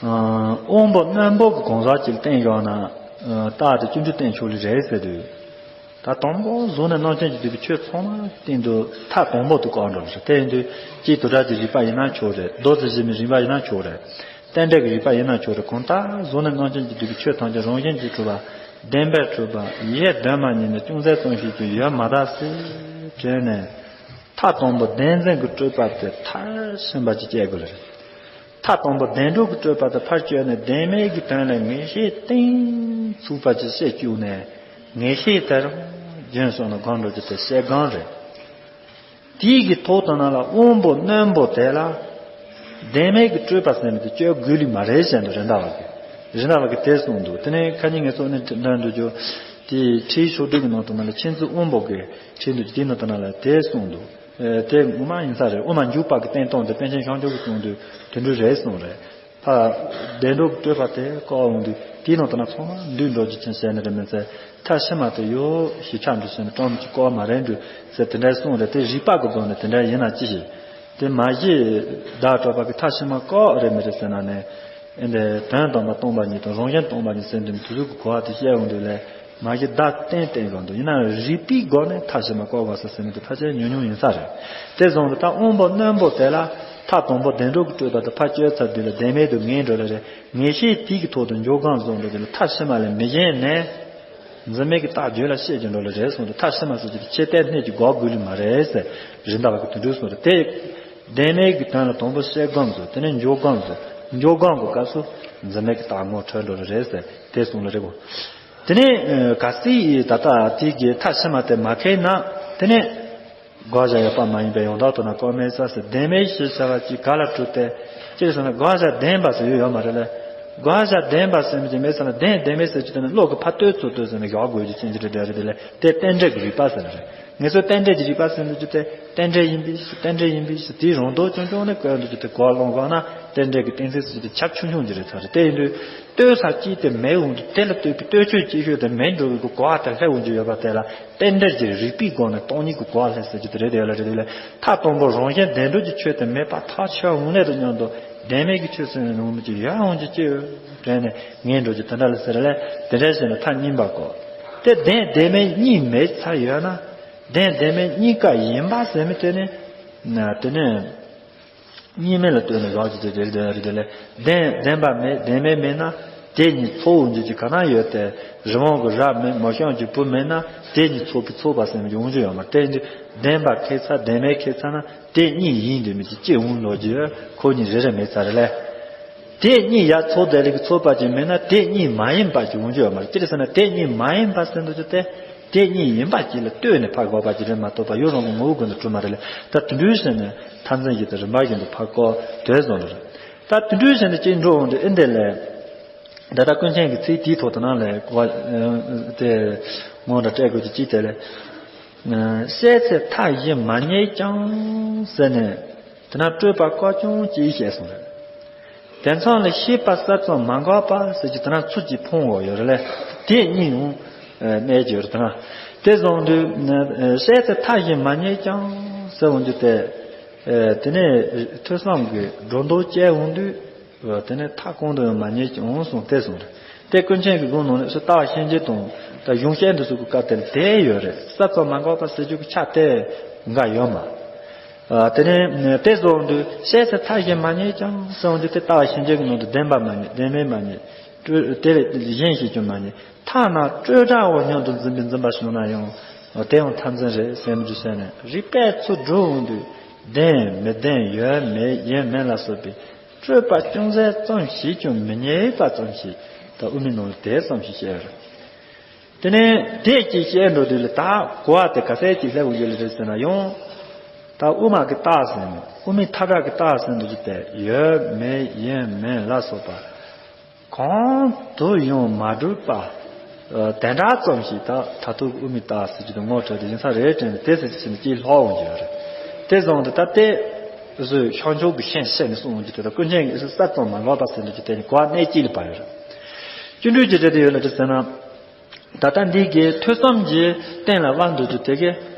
དབང་པོ་རྣོན་པོ་གི་གང་ཟག་ཅིག་བསྟེན་བཞག་ན་རྟགས་དེ་སྤྱོད་འཇུག་བསྟེན་ཆོག་ལེ་རེད་ཟེར་དུས། ད་དང་པོ་གཟུགས་ནས་རྣམ་མཁྱེན་གྱིས་བསྡུས་པའི་ཆོས་ཚང་མ་སྟེང་དུ་མཐའ་དང་པོ་དུ་བཀག་འགྲོ་ལ་ཟེར། དེ་ཡིན་དུས་སྤྱིའི་དུ་བྲལ་གྱི་རིག་པ་ཡིན་ན་ཆོག་རེད། མདོ་སྡེ་བཞི་མའི་རིག་པ་ཡིན་ན་ཆོག་རེད། རྟེན་འབྲེལ་གྱི་རིག་པ་ཡིན་ན་ཆོག་རེད། གང་ལྟར་གཟུགས་ནས་རྣམ་མཁྱེན་གྱིས་བསྡུས་པའི་ཆོས་ཐམས་ཅད་རང་བཞིན་གྱིས་གྲུབ་པ། བདེན་པར་གྲུབ་པ། ཡེ་གདོད་མ་ཉིད་ནས་ཅུང་ཟད་ཙམ་ཞིག་ཀྱང་ཡོད་མ་ད་ཟེར་དྲན་ནས། མཐའ་དང་པོ་བདེན་འཛིན་གྱི་སྤྲོས་པ་དེ་མཐར་ཕྱིན་པ་ཅིག་སྐྱེ་དགོས་ལ་རེད། མཐའ་དང་པོ་བདེན་གྲུབ་ཀྱི་སྤྲོས་པ་དེ་ཕར་བཅད་ནས་བདེན་མེད་ཀྱི་དོན་ལ་ངེས་ཤེས་གཏིང་ཚུགས་པ་ཅིག་སྐྱེ་བཅུག་ནས། ངེས་ཤེས་དེ་རང་རྒྱུན་སོང་ནས་སྒོམ་འགྲོ་རྒྱུ་དེ་སེལ་སྒོམ་རེད། དེའི་གི་ཐོག་ཏུ་ན་ལ་དབང་པོ་རྣོན་པོ་དེ་ལ་བདེན་མེད་ཀྱི་སྤྲོས་པ་ཟེར་ནས་དེ་བཅད་དགོས་ལི་མ་རེད་ཟེར་འདུག་རི་ཟླ་བ་གི། རི་ཟླ་བ་གི་དེ་གསུངས་འདུག་དེ་ནས་ཁ་ཉིན་ངལ་གསོ་ནས་འདོན་འདུག་རྒྱུ། དེའི་ཁྲིད་ཤོག་དྲིལ་གྱི་ནང་དུ་ན་ལ་མཁྱེན་བརྩེ་དབང་པོ་གི་ཁྲིད་འདུག་དེའི་ནང་དུ་ན་ལ་དེ་གསུངས་འདུག་དེ་ངོ་མ་ཡིན་ས་རེད། དབུ་མ་འཇུག་པ་གི་བསྟན་སྟངས་དེ་པཎ་ཆེན་ཤོང་ཆོག་གི་གསུངས་དུས་དེ་འདྲ་རེད་གསུངས་རེད། ཕ། བདེན་གྲུབ་སྤྲོས་པ་དེ་བཀག་འོང་དུས་དེའི་ནང་དུ་ན་ཚང་མ་འདུས་འགྲོ་རྒྱུ་ཅན་ཟེར་ནི་རེད་མིན་ཟེར། མཐའ་ཕྱི་མ་དེ་ཡོད་ཞིབ་ཆ་འདྲ་ཟེར་ནི་སྤྲང་མི་གཅིག་བཀག་མ་རེད་འདུག་ཟེར་དེ་འདྲ་གསུངས་རེད། དེ་རིགས་པ་གི་སྒོ་ནས་དེ་འདྲ་ཡིན་ན་ཅི་ཞིག་དེ་མ་གཞི་བདག་སྤྲོས་པ་གི་མཐའ་ཕྱི་མ་བཀག་རེད་མི་རེད་ཟེར་ན་ནི། ཨེ་འདི་དོན་དམ་པར་སྟོང་པ་ཉིད་དང་རང་བཞིན་སྟོང་པ་ཉིད་ཟེར་འདུག་དེ་ཚོ་གི་གོ་བ་དེ་བཤད་འོང་དུས་ལས། མ་གཞི་བརྡ་བསྟན་བསྟན་དགོས་འདུག་ཡིན་ནའང་རིགས་པའི་སྒོ་ནས་མཐའ་ཕྱི་མ་བཀག་དགོས་ས་ཟེར་མི་དེ་ཕལ་ཆེར་ཉུང་ཉུང་ཡིན་ས་རེད། དེ་བཟུང་དུ་ད་དབང་པོ་རྣོན་པོ་དེ་ལ་མཐའ་དང་པོ་བདེན་གྲུབ་ཀྱི་སྤྲོས་པ་དེ་ཕར་བཅད་ཚར་དུས་ལ་བདེན་མེད་དུ་ངེས་འགྲོ་ལེ་རེད། ངེས་ཤེས་དེ་གི་ཐོག་ཏུ་འཇོག་སྒོམ་བཟུང་འགྲོ་དུས་ལ་མཐའ་ཕྱི་མ་ལ་མི་ཞེན་ནས། འཛིན་མེད་ཀྱི་རྟགས་རྒྱུད་ལ་སྐྱེ་གི་འགྲོ་ལེ་རེད་གསུངས་ཏེ། མཐའ་ཕྱི་མ་ཟེར་རྒྱུ་དེ་ཆོས་གཏན་སྣོད་ཀྱི་འགོག་དགོས་ལེ་མ་རེད་ཟེར། རི་ཟླ་བ་གི་དོན་འགྲུབ་གསུངས་རེད་དེ། བདེན་མེད་ཀྱི་དོན་ལ་དང་པོ་སེལ་སྒོམ་བཟོས། དེ་ནས་འཇོག་སྒོམ་བཟོས། འཇོག་སྒོམ་གྱི་སྐབས་སུ་འཛིན་མེད་ཀྱི་རྟགས་ངོ་འཕྲོད་འགྲོ་ལེ་རེད་ཟེར་དེ་གསུངས་ལེ་རེད་གོ། དེ་ནས་གལ་སྲིད་ད་ལྟ་དེ་གི་མཐའ་ཕྱི་མ་དེ་མ་ཁེལ་ན། དེ་ནས་དགག་བྱ་ཡོད་པ་མ་ཡིན་པའི་ཡང་དག་ཏུ་ན་སྐོར་མེད་ས་ཟེར། བདེན་མེད་ཞེས་བྱ་བ་ཅིག་ག་ལ་སྤྲོས་ཏེ། ཅི་ཟེར་ན་དགག་བྱ་བདེན་པ་ཟེར་ཡོད་ཡོད་མ་རེད་ལ། དགག་བྱ་བདེན་པ་ཟེར་མི་ཅིག་མེད་ཟེར་ན། བདེན་བདེན་མེད་ཟེར་རྒྱུ་དེ་ནི་བློ་གི་ཕར་ལྟོས་ཚུལ་ལྟོས་ཟེར་ནས་བཞག་དགོས་རྒྱུ་ཅན་གྱི་རེད་དེ་རེད་དེ་ལས་དེ་རྟེན་འབྲེལ་གྱི་རིགས་པ་ཟེར་ནི་རེད། ངེས་སོ་རྟེན་འབྲེལ་གྱི་རིགས་པ་ཟེར་འདུག་རྒྱུ་དེ་རྟེན་འབྲེལ་ཡིན་པའི་ཕྱིར། རྟེན་འབྲེལ་ཡིན་པའི་ཕྱིར་དེའི་རང་ལྡོག་ཀྱང་ཀྱང་ནི་བཀོད་འདུག་རྒྱུ་དེ་གོ་ལོང་གང་ན་རྟེན་འབྲེལ་གྱི་གཏན་ཚིགས་ཟེར་རྒྱུ་དེ་ཁྱབ་ཆུང་ཆུང་གྱི་རེད་ཚར་རེད། དེ་ཡིན་དུས་ལྟོས་ས་ཅིག་དེ་མེད་འོང་དུས་དེ་ལ་ལྟོས་པའི་ལྟོས་ཆོས་ཅིག་ཤོས་དེ་མེད་འགྲོ་བའི་གོ་བ་དེ་སླེབས་འོང་རྒྱུ་ཡོད་པ་དེ་ལ་རྟེན་འབྲེལ་གྱི་རིགས་པའི་སྒོ་ནས་སྟོང་ཉིད་ཀྱི་གོ་བ་སླེབས་ཟེར་རྒྱུ་དེ་རེད་དེ་ཡོད་ལ་རེད་དེ་ལས། མཐའ་དང་པོ་རང་བཞིན་བདེན་གྲུབ་ཀྱི་ཆོས་དེ་མེད་པ་ཐག་ཆོད་འོང་ནས་དུ་མཉམ་དུ་བདེན་མེད་ཀྱི་ཆོས་ཟེར་ནས་ནོར་མི་ཅིག་ཡོད་འོང་ཅིག་ཅི་ཡོད་དྲན་ནས་ངེས་འགྲོ་རྒྱུ་དེ་འདྲ་ལ་ཟེར་ལས། དེ་འདྲ་ཟེར་ན་མཐའ་གཉིས་པ་གོ། དེ་བདེན་བདེན་མེད་གཉིས་མེད་ཚར་ཡོད་ན། བདེན་བདེན་མེད་གཉིས་ཀ་ཡིན་པ་ཟེར་མི་དེ་ནི། དེ་ནི། གཉིས་མེད་ལ་ལྟོས་ནས་བཞག་ཅིག་དེ་རེད་དེ་རེད་དེ་ལས། བདེན་བདེན་པ་མེད་བདེན་མེད་མེད་ན། དེ་གཉིས་ཚོགས་འོང་རྒྱུ་ཅིག་ག་ན་ཡོད་དེ། རི་བོང་གི་རྭ་མེད་མོ་གཤམ་གྱི་བུ་མེད་ན། དེ་གཉིས་ཚོགས་པའི་ཚོགས་པ་ཟེར་མི་ཅིག་འོང་རྒྱུ་ཡོད་མ་རེད། དེ་འདི་བདེན་པ་ཁེགས་ཚར་བདེན་མེད་ཁེགས་ཚར་ན། དེ་གཉིས་ཡིན་དུས་མི་ཅིག་སྐྱེ་འོང་ལོ་རྒྱུ་ཡོད། ཁོ་གཉིས་རེ་རེ་མེད་ཚར་རེད་ལས། དེ་གཉིས་ཡ་ཚོགས་བསྡད་ལེ་གི་ཚོགས་པ་ཅིག་མེད་ན་དེ་གཉིས་མ་ཡིན་པ་ཅིག་འོང་རྒྱུ་ཡོད་མ་རེད། ཅི་རེད་ཟེར་ན་དེ་གཉིས་མ་ཡིན་པ་ཟེར་འདུག་རྒྱུ་དེ། དེ་གཉིས་ཡིན་པ་ཅིག་ལ་ལྟོས་ནས་ཕར་དགོས་པ་ཅིག་རེད་མ་གཏོགས་པ་ཡུལ་རང་གི་ངོ་བོ་ཀུན་ཏུ་གྲུབ་མ་རེད་ལ། ད་དེ་འདྲའི་ཟེར་ནས་མཐའ་འཛིན་གྱི་དེ་རིམ་པ་བཞིན་དུ་ཕར་བཀོད་དེ་བཟོ་འདུག་ད་དེ་འདྲའི་ཟེར་ནས་ཅིག་འགྲོ་འོང་དུས་ཨེ་འདི་ལས། ད་ལྟ་ཀུན་མཁྱེན་གྱི་ཚིག་དེའི་ཐོག་ཏུ་ནང་ལས་གོ་བ་དེ་ངོ་འདྲ་སྤྲད་དགོས་ཀྱི་ཅིག་དེ་ལས། ཤེས་ཚད་མཐའ་བཞི་མ་རྙེད་ཀྱང་ཟེར་ནས། དེ་ན་སྤྲོས་པ་བཀག་ཀྱང་ཅིག་བཤད་སོང་རེད། དེ་མཚུངས་ལ་ཤེས་པ་གསལ་ཙམ་མ་འགགས་པ་ཟེར་གྱི་དེ་ན་ཚུལ་གྱིས་ཕུང་བ་ཡོད་རེད་ལས། དེ་གཉིས་ཡང་གནས་ཀྱི་ཡོད་རེད་དེ་ན། དེ་བཟུང་དུས་ཤེས་ཚད་མཐའ་བཞི་མ་རྙེད་ཀྱང་ཟེར་འོང་རྒྱུ་དེ། དེ་ནས་ཐོས་བསམ་གྱི་སྒྲོ་འདོགས་བཅད་འོང་དུས། དེ་ནས་མཐའ་གང་དུ་ཡང་མ་རྙེད་ཀྱང་གསུངས་ཏེ་གསུངས་རེད། དེ་ཀུན་མཁྱེན་གྱི་དགོངས་ནང་ནས་སུ་ལྟ་བ་ཤན་འབྱེད་དང་ད་གཞུང་བཤད་འདི་ཚོ་གི་སྐབས་དེར་དེ་ཡོད་རེད། གསལ་ཙམ་མ་འགགས་པ་ཟེར་རྒྱུ་གི་ཆ་དེ་འགའ་ཡོད་མ། དེ་ནས་དེ་བཟུང་དུས་ཤེས་ཚད་མཐའ་བཞི་མ་རྙེད་ཀྱང་གསུངས་རྒྱུ་དེ་ལྟ་བ་ཤན་འབྱེད་ཀྱི་ནང་དུ་བདེན་པ་མ་རྙེད་བདེན་མེད་མ་རྙེད། སྤྲོས་དེ་ལས་གཞན་ཞིག་ཀྱང་མ་རྙེད། ཐ་ན་སྤྲོས་བྲལ་བ་སྙམ་དུ་འཛིན་པའི་འཛིན་པ་བྱུང་ན་ཡང་དེ་ཡང་མཐའ་འཛིན་རེད་ཟེར་མི་འདུག་ཟེར་ནས། རིགས་པས་ཚུར་བསྒྲུབ་འོང་དུས་བདེན་མི་བདེན་ཡོད་མེད་ཡིན་མིན་ལ་སོགས་པའི་སྤྲོས་པ་ཅུང་ཟད་ཙམ་ཞིག་ཀྱང་མི་རྙེད་པ་ཙམ་ཞིག་ད་དབུ་མའི་ནང་ལ་དེ་ཙམ་ཞིག་བཤད་རེད། དེ་ནས་དེ་ཅིག་བཤད་འགྲོ་དུས་ལ་ད་གོ་བ་དེ་ག་ཚད་ཅིག་སླེབས་ཡོད་ལ་རེད་ཟེར་ན་ཡང་། ད་དབུ་མ་གི་རྟགས་ཟེར་ནས་དབུ་མའི་ཐག་གྲགས་ཀྱི་རྟགས་ཟེར་འདུག་རྒྱུ་དེ་ཡོད་མེད་ཡིན་མིན་ལ་སོགས་པ་གང་དུ་ཡང་མ་གྲུབ་པ། དེ་འདྲ་ཙམ་ཞིག་ད་མཐར་ཐུག་དབུ་མའི་རྟགས་ཟེར་རྒྱུ་དེ་ངོ་འཕྲོད་དེ་ཡིན་ས་རེད་དྲན་ནས་དེ་ཟེར་གྱི་ཕྱིན་ནས་ཅིག་ལྷག་འོང་རྒྱུ་ཡོད་རེད། དེ་བཟུང་དུ་ད་དེ་བཟོས་ཤོག་མཆོག་གི་ཤན་བཤད་ནས་གསུངས་འོང་རྒྱུ་དེ་ད་ཀུན་མཁྱེན་གྱི་ཨི་སུ་གསལ་ཙམ་མ་འགགས་པ་ཟེར་འདུག་རྒྱུ་དེ་ནི་གོ་བ་གནད་གཅིག་ལ་བབས་ཡོད་རེད། བཅུ་འགྲོས་ཀྱི་གྲས་དེ་ཡོད་ལ་དེ་ཟེར་ན། ད་ལྟ་འདི་གའི་ཐོས་བསམ་གྱི་རྟེན་ལ་དབང་དུ་བསྡུས་དེ་གའི།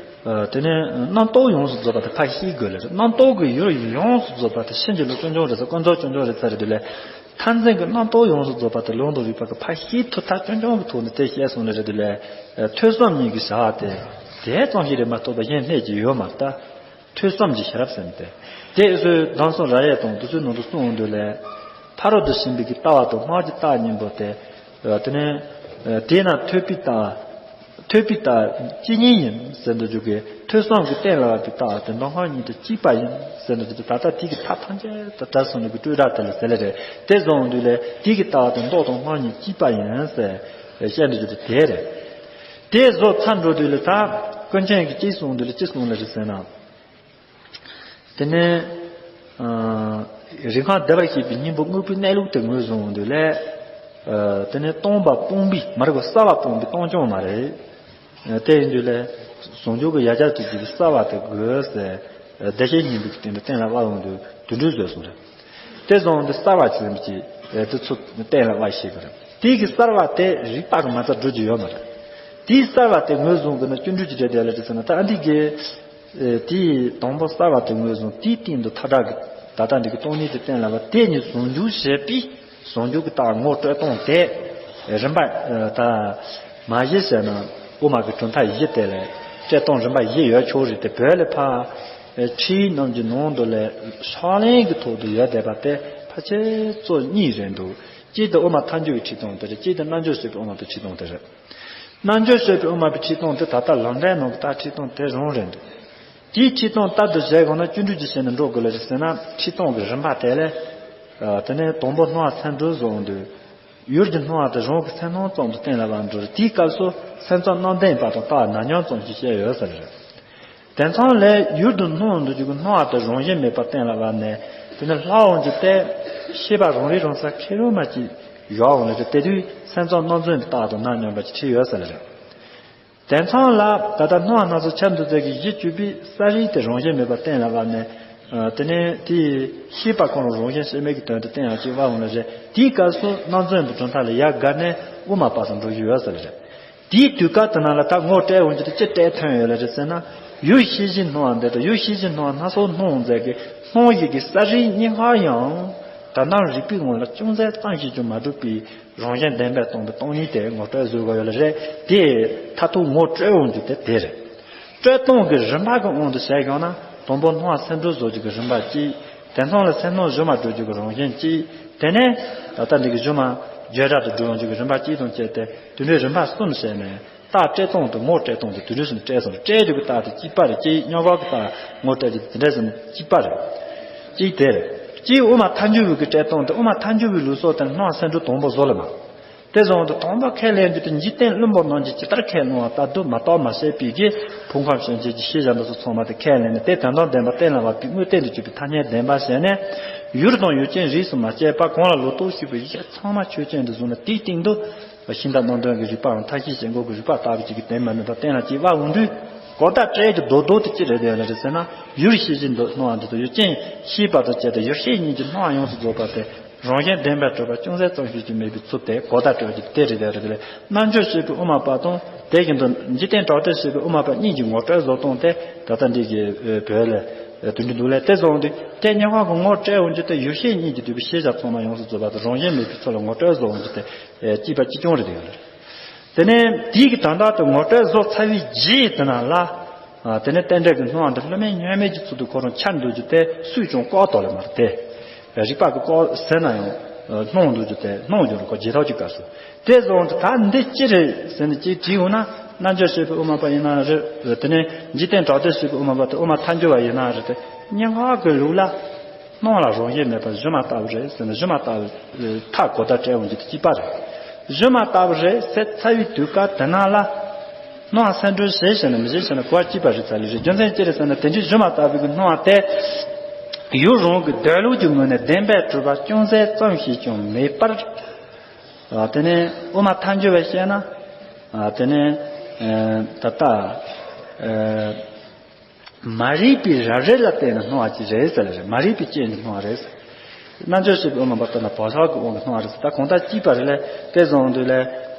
དེ་ནས་རྣམ་རྟོག་ཡོངས་སུ་རྫོགས་པ་དེ་ཕར་ཤེས་དགོས་ལ་རེད། རྣམ་རྟོག་གི་ཡུལ་ཡོངས་སུ་རྫོགས་པ་དེ་ཕྱིན་ཅི་ལོག་རྐྱང་རྐྱང་རེད་ཟེར་ཀུན་རྫོབ་རྐྱང་རྐྱང་རེད་ཟེར་རེད་དེ་ལས། མཐར་འཛིན་གྱི་རྣམ་རྟོག་ཡོངས་སུ་རྫོགས་པ་དེ་ལུང་དང་རིགས་པ་གི་ཕར་ཤེས་ཐུབ་ཐབས་རྐྱང་རྐྱང་གི་ཐོག་ནས་དེ་བཤད་སོང་ལ་རེད་དེ་ལས། ཐོས་བསམ་གཉིས་ཀྱི་བྱ་བ་དེ་དེ་ཙམ་ཞིག་རེད་མ་གཏོགས་པ་གཞན་སྣེ་གཅིག་ཡོད་མ་རེད་ད། ཐོས་བསམ་གྱི་ཤེས་རབ་ཟེར་ནས་དེ། དེ་ཚོའི་གདམས་སོགས་ར་ཡས་དང་དུ་ཚོད་ནང་དུ་གསུངས་འོང་དུས་ལས། ཕ་རོལ་ཏུ་ཕྱིན་པའི་གི་ལྟ་བ་དང་སྔགས་ཀྱི་ལྟ་བ་གཉིས་པོ་དེ། དེ་ནས། དེས་ན་ཐོས་པའི་ལྟ་བ། ཐོས་པའི་རྟགས་ཇི་སྙེད་ཡིན་ཟེར་འདུག་རྒྱུ་གི་ཐོས་བསམ་གྱི་གཏན་ལ་དབབ་པའི་རྟགས་དེ་མདོ་སྔགས་གཉིས་དང་གཅིག་པ་ཡིན་ཟེར་འདུག་རྒྱུ་དེ། ད་ལྟ་དེ་གི་མཐའ་ཐམས་ཅད་དུ་གྲགས་སོང་ནས་ཀྱི་སྤྲོས་བྲལ་དེ་ལ་ཟེར་ལེ་རེད། དེ་བཟུང་དུས་ལས་དེ་གི་རྟགས་དེ་མདོ་དང་སྔགས་གཉིས་གཅིག་པ་ཡིན་ཟེར་བཤད་འདུག་རྒྱུ་དེ་དེ་རེད། དེ་བཟོ་ཚར་འགྲོ་དུས་ལས་ད་ཀུན་མཁྱེན་གྱིས་གཅིག་གསུངས་དུས་ལས་གཅིག་གསུངས་ལེ་རེད་ཟེར་ན། དེ་ནས་རིག་སྔགས་བཟླས་པ་ཞེས་པའི་སྙིང་པོ་དངོས་པོའི་གནས་ལུགས་དེ་ངོས་བཟུང་འོང་དུས་ལས། དེ་ནས་སྟོང་པ་སྤངས་པའི་མ་རིག་པ་གསལ་བ་སྤངས་པའི་སྟོང་རྐྱང་མ་རེད། དེ་ཡིན་དུས་ལས་ཟུང་འཇུག་གི་ཡ་གྱལ་དུ་གྱུར་པའི་གསལ་བ་དེ་དགོས་ཟེར། བདེ་གཤེགས་སྙིང་པོའི་སྟེང་དུ་གཏན་ལ་དབབ་འོང་དུས་དུད་འགྲོའི་བཟོས་སོང་རེད། དེ་བཟུང་འདི་གསལ་བ་ཅན་གྱི་དེ་ཚོ་གཏན་ལ་དབབ་ཤེས་དགོས་རེད། དེ་གི་གསལ་བ་དེ་རིག་པ་གི་མ་རྩ་འགྲོ་རྒྱུ་ཡོད་མ་རེད། དེའི་གསལ་བ་དེ་ངོས་བཟུང་དགོས་ན་སྐྱེ་འགྲོའི་གྲས་དེ་ལ་དེ་ཟེར་ན་ད་འདི་གི་དེའི་དང་པོ་གསལ་བ་དེ་ངོས་བཟུང་། དེའི་སྟེང་དུ་མཐའ་དག་གི་ད་ལྟ་འདི་གི་སྟོང་ཉིད་དེ་གཏན་ལ་དབབ། དེ་ཉིད་ཟུང་འཇུག་བྱེད་པའི་ཟུང་འཇུག་གི་རྟགས་ངོ་སྤྲོད་སྟངས་དེ་རིམ་པ་ད་མ་གཞི་བྱས་ན་དབུ་མ་གི་གྲུབ་མཐའ་བཞི་དེ་ལས་སྤྲོད་སྟངས་རིམ་པ་བཞི་ཡོད་ཆོག་རེད་དེ། བོད་ལ་ཕ་ཁྲིད་ཡིག་རྣམས་ཀྱི་ནང་དུ་ལས་ཕྱག་ལེན་གྱི་ཐོག་ཏུ་ཡོད་བསྡད་པ་དེ་ཕལ་ཆེར་གཙོ་གཉིས་རེད་འདུག་གཅིག་དེ་དབུ་མ་ཐལ་འགྱུར་བའི་ཁྲིད་སྟངས་དེ་རེད། གཅིག་དེ་རྣལ་འབྱོར་སྤྱོད་པའི་དབུ་མ་པའི་ཁྲིད་སྟངས་དེ་རེད། རྣལ་འབྱོར་སྤྱོད་པའི་དབུ་མ་པའི་ཁྲིད་སྟངས་དེ་ད་ལྟ་ལམ་འབྲས་ནང་གི་ད་ཁྲིད་སྟངས་དེ་རང་རེད་འདུག་དེའི་ཁྲིད་སྟངས་ལྟར་དུ་བྱས་དགོས་ན་སྐྱེ་འགྲོའི་རྒྱུ་བྱས་ནས་འགྲོ་དགོས་ལ་རེད་ཟེར་ན། ཁྲིད་སྟངས་ཀྱི་རིམ་པ་དེ་ལས། དེ་ནས་དང་པོ་སྣང་བ་སེམས་སྒྲོ་བཟུང་དུས། ཡུལ་གྱི་སྣང་བ་དེ་རང་གི་སེམས་སྣང་ཙམ་དུ་གཏན་ལ་དབབ་འགྲོ་རེད། དེའི་སྐབས་སུ་སེམས་ཙམ་རྣམ་བདེན་པ་དང་རྟགས་ནམ་ཉམས་ཙམ་ཞིག་བཤད་ཡོད་ས་རེད། དེང་སང་ལས་ཡུལ་དུ་སྣང་འདུག་རྒྱུ་གི་སྣང་བ་དེ་རང་བཞིན་མེད་པར་གཏན་ལ་དབབ་ནས། དེ་ནས་ལྷག་འོང་རྒྱུ་དེ་ཤེས་པ་རང་རིག་རང་གསལ་ཁེར་རོ་མ་ཅིག་བཞག་འོང་ལ་རེད། དེ་དུས་སེམས་ཙམ་རྣམ་རྫུན་གྱི་རྟགས་དང་ནམ་ཉམས་པ་ཅིག་ཁྲིད་ཡོད་ས་ལ་རེད། དེང་སང་ལ་ད་ལྟ་སྣང་བ་སྣ་ཚོགས་ཆར་འདུ་མཛད་ཀྱི་གཞི་བཅུ་པའི་གསལ་རིག་དེ་རང་བཞིན་མེད་པར་གཏན་ལ་དབབ་ནས། དེ་ནས་དེའི་ཤེས་པ་ཁོ་རང་རང་བཞིན་གཤེགས་མའི་གི་དོན་དུ་གཏན་ལ་ཅིག་དབབ་འོང་ལ་རེད། དེའི་སྐབས་སུ་རྣམ་རྫུན་གྱི་གྲུབ་མཐའ་ལ་ཡ་དགའ་ནས་དབུ་མ་པ་དང་འགྲོ་རྒྱུ་ཡོད་ས་ལ་རེད། དེའི་དུས་སྐབས་དེ་ནང་ལ་ད་ངོ་སྤྲད་འོང་རྒྱུ་དེ་ཅི་སྤྲད་ཐོན་ཡོད་ལ་རེད་ཟེར་ན། ཡུལ་ཤེས་བཞིན་སྣང་བ་འདི་དང་ཡུལ་ཤེས་བཞིན་སྣང་བ་སྣ་ཚོགས་སྣང་མཛད་ཀྱི་སྣང་བཞིན་གྱི་གསལ་རིག་གཉིས་ཀ་ཡང་ད་ནང་རིག་པའི་ངོ་ལ་ཅུང་ཟད་ཙམ་ཞིག་ཀྱང་མ་གྲུབ་པའི་རང་བཞིན་བདེན་པར་སྟོང་པའི་སྟོང་ཉིད་དེ་ངོ་སྤྲོད་བཟོ་དགོས་ཡོད་ལ་རེད། དེ་མཐར་ཐུག་ངོ་སྤྲོད་འོང་རྒྱུ་དེ་དེ་རེད། སྤྲོད་སྟངས་ཀྱི་རིམ་པ་གི་དབང་དུ་བྱས་ཡོང་ན་དང་པོ་སྣང་བ་སེམས་སྒྲོ་བཟོ་རྒྱུ་གི་རིམ་པ་གཅིག་དེང་སང་ལ་སེམས་སྣང་སྒྱུ་མར་འགྲོ་རྒྱུ་གི་རང་བཞིན་གཅིག་དེ་ནས་ད་ལྟ་འདི་གི་སྒྱུ་མ་བརྗོད་བྱ་དུ་འགྲོ་ཡོང་རྒྱུ་གི་རིམ་པ་གཅིག་དང་བཅས་ཏེ་དུད་འགྲོའི་རིམ་པ་གསུམ་བྱས་ནས། རྟགས་སྤྲོད་སྟངས་དང་ངོ་སྤྲོད་སྟངས་དེ་དུད་འགྲོ་བཞིན་སྤྲད་སོང་། སྤྲད་རྒྱུ་གི་རྟགས་དེ་གཅིག་པ་རེད། གཅིག་རྙོག་ག་གི་རྟགས་ངོ་སྤྲད་རྒྱུ་དེ་འདྲ་བཞིན་གཅིག་པ་རེད། གཅིག་དེ་རེད། གཅིག་དབུ་མ་ཐལ་འགྱུར་བའི་གི་སྤྲོད་སྟངས་དེ་དབུ་མ་ཐལ་འགྱུར་བའི་ལུགས་སྲོལ་དེ་སྣང་བ་སེམས་སྒྲོ་དང་པོ་བཟོ་ལ་མ། དེ་བཟུང་དུ་དང་པོ་ཁས་ལེན་རྒྱུ་དེ་འཇིག་རྟེན་བླུན་པོ་རྣམས་ཀྱིས་ཇི་ལྟར་ཁས་བླངས་པ་ལྟར་དུ་མ་རྟོགས་མ་ཤེས་པའི་གི་ཕུང་ཁམས་ཞེན་བྱེད་ཀྱི་ཤེས་བྱ་འདི་ཚོ་ཚང་མ་དེ་ཁས་ལེན་ནས་དེ་དོན་དམ་བདེན་པ་གཏན་ལ་དབབ་པའི་དངོས་བསྟན་དུ་གྱུར་པའི་ཐ་སྙད་བདེན་པ་ཞེས་ནས། ཡུལ་དང་ཡུལ་ཅན་རིས་སུ་མ་ཆད་པ་གང་ལ་ལོག་རྟོག་ཞུགས་པའི་གཞི་ཚང་མ་ཆོས་ཅན་དུ་བཟུང་ནས་དེའི་སྟེང་དུ། ཤིང་རྟ་རྣམ་བདུན་གྱི་རིགས་པའམ་མཐའ་བཞི་ཞེས་འགོག་གི་རིགས་པ་ལྟ་བུ་ཅིག་གི་བདེན་པར་མི་འདོད་པ་གཏན་ལ་ཅིག་དབབ་འོང་དུས། གོ་བརྡ་སྤྲད་ཀྱི་རྡོག་རྡོག་དེ་ཅི་རེད་དེ་ལ་རེད་ཟེར་ན། ཡུལ་ཤེས་བཞིན་དུ་སྣང་བ་འདི་དང་ཡུལ་ཅན་ཤེས་པ་དང་བཅས་ཏེ་ཡུལ་ཤེས་གཉིས་ཀྱི་སྣང་བ་ཡོངས་སུ་རྫོགས་པ་དེ་རང་བཞིན་བདེན་པར་གྲུབ་པ་ཅུང་ཟད་ཙམ་ཞིག་ཀྱང་མེད་པའི་ཚུལ་དེ་གོ་བརྡ་སྤྲད་ཀྱི་དེ་རེད་དེ་རེད་དེ། རྣལ་འབྱོར་སྤྱོད་པའི་དབུ་མ་པ་དང་དེ་བཞིན་དུ་འཇིག་རྟེན་གྲགས་སྡེ་སྤྱོད་པའི་དབུ་མ་པ་གཉིས་ཀྱི་ངོ་སྤྲོད་བཟོ་སྟངས་དེ་ད་ལྟ་འདི་གི་བོད་ལ་དུས་འགྲིག་འདུག་ལས། དེ་བཟུང་སྟེ་དེ་གཉིས་ཀ་གི་ངོ་སྤྲད་འོང་རྒྱུ་དེ་ཡུལ་ཤེས་གཉིས་ཀྱིས་བསྡུས་པའི་ཤེས་བྱ་ཚང་མ་ཡོངས་སུ་རྫོགས་པ་དང་རང་བཞིན་མེད་པའི་ཚུལ་ལ་ངོ་སྤྲོད་བཟོ་འོང་རྒྱུ་དེ་གཅིག་པ་གཅིག་རྐྱང་རེད་དེ་ཡོད་རེད། དེ་ནས་དེའི་གི་དོན་དག་ཏུ་ངོ་སྤྲོད་བཟོ་ཚར་བའི་རྗེས་དེ་ན་ལ། དེ་ནས་རྟེན་འབྲེལ་གྱི་སྣང་བ་འདི་བསླུ་མེད་བརྙན་མེད་ཀྱི་ཚུལ་དུ་ཁོ་རང་འཆར་འདུག་རྒྱུ་དེ་སུས་ཀྱང་བཀག་ཐུབ་ལེ་མ་རེད་དེ། རིག་པ་གི་བཀག་ཟེར་ན་ཡང་སྣང་འདུག་རྒྱུ་དེ་སྣང་རྒྱུ་རེད། ཁོ་རྗེས་ཐོབ་ཀྱི་སྐབས་སུ། དེ་བཟུང་དུ་ད་འདི་ཅི་རེད་ཟེར་ནས་ཅིག་དྲིས་འོང་ན། རྣལ་འབྱོར་སྤྱོད་པའི་དབུ་མ་པ་ཡིན་ན་རེད། དེ་ནས་འཇིག་རྟེན་གྲགས་སྡེ་སྤྱོད་པའི་དབུ་མ་པ་དང་དབུ་མ་ཐལ་འགྱུར་བ་ཡིན་ན་རེད་དེ། གཉིས་ཀ་གི་ལུགས་ལ། སྣང་ལ་རང་བཞིན་མེད་པར་སྒྱུ་མ་ལྟ་བུ་རེད་ཟེར་ན། སྒྱུ་མ་ལྟ་བུ་མཐའ་གོ་བརྡ་སྤྲད་འོང་རྒྱུ་དེ་གཅིག་པ་རེད། སྒྱུ་མ་ལྟ་བུ་རེད་ཟེར་ཚར་བའི་དུས་སྐབས་དེ་ན་ལ། སྣང་བ་སེམས་སྒྲོ་བྱས་ཟེར་ན་མི་བྱས་ཟེར་ན་གོ་བ་གཅིག་པ་རེད་ཚར་ལེ་རེད། རྒྱུ་མཚན་ཅི་རེད་ཟེར་ན་དེ་འདྲའི་སྒྱུ་མ་ལྟ་བུའི་གི་སྣང་བ་དེ། ཡུལ་རང་གི་འདོད་ལུགས་ཀྱི་ངོས་ནས་བདེན་པར་གྲུབ་པ་ཅུང་ཟད་ཙམ་ཞིག་ཀྱང་མེད་པར། དེ་ནས་དབུ་མ་ཐལ་འགྱུར་བས་བཤད་ན། དེ་ནས་ད་ལྟ། མ་རིག་པའི་རབ་རིབ་ལ་བརྟེན་ནས་སྣང་བ་ཅིག་རེད་ཟེར་ལ་རེད། མ་རིག་པའི་རྐྱེན་གྱིས་སྣང་བ་རེད་ཟེར། རྣལ་འབྱོར་སྤྱོད་པའི་དབུ་མ་པ་ལྟར་ན་བག་ཆགས་ཀྱི་དབང་གིས་སྣང་བ་རེད་ཟེར། ད་གང་ལྟར་གཅིག་པ་རེད་ལ། དེ་བཟུང་དུས་ལ།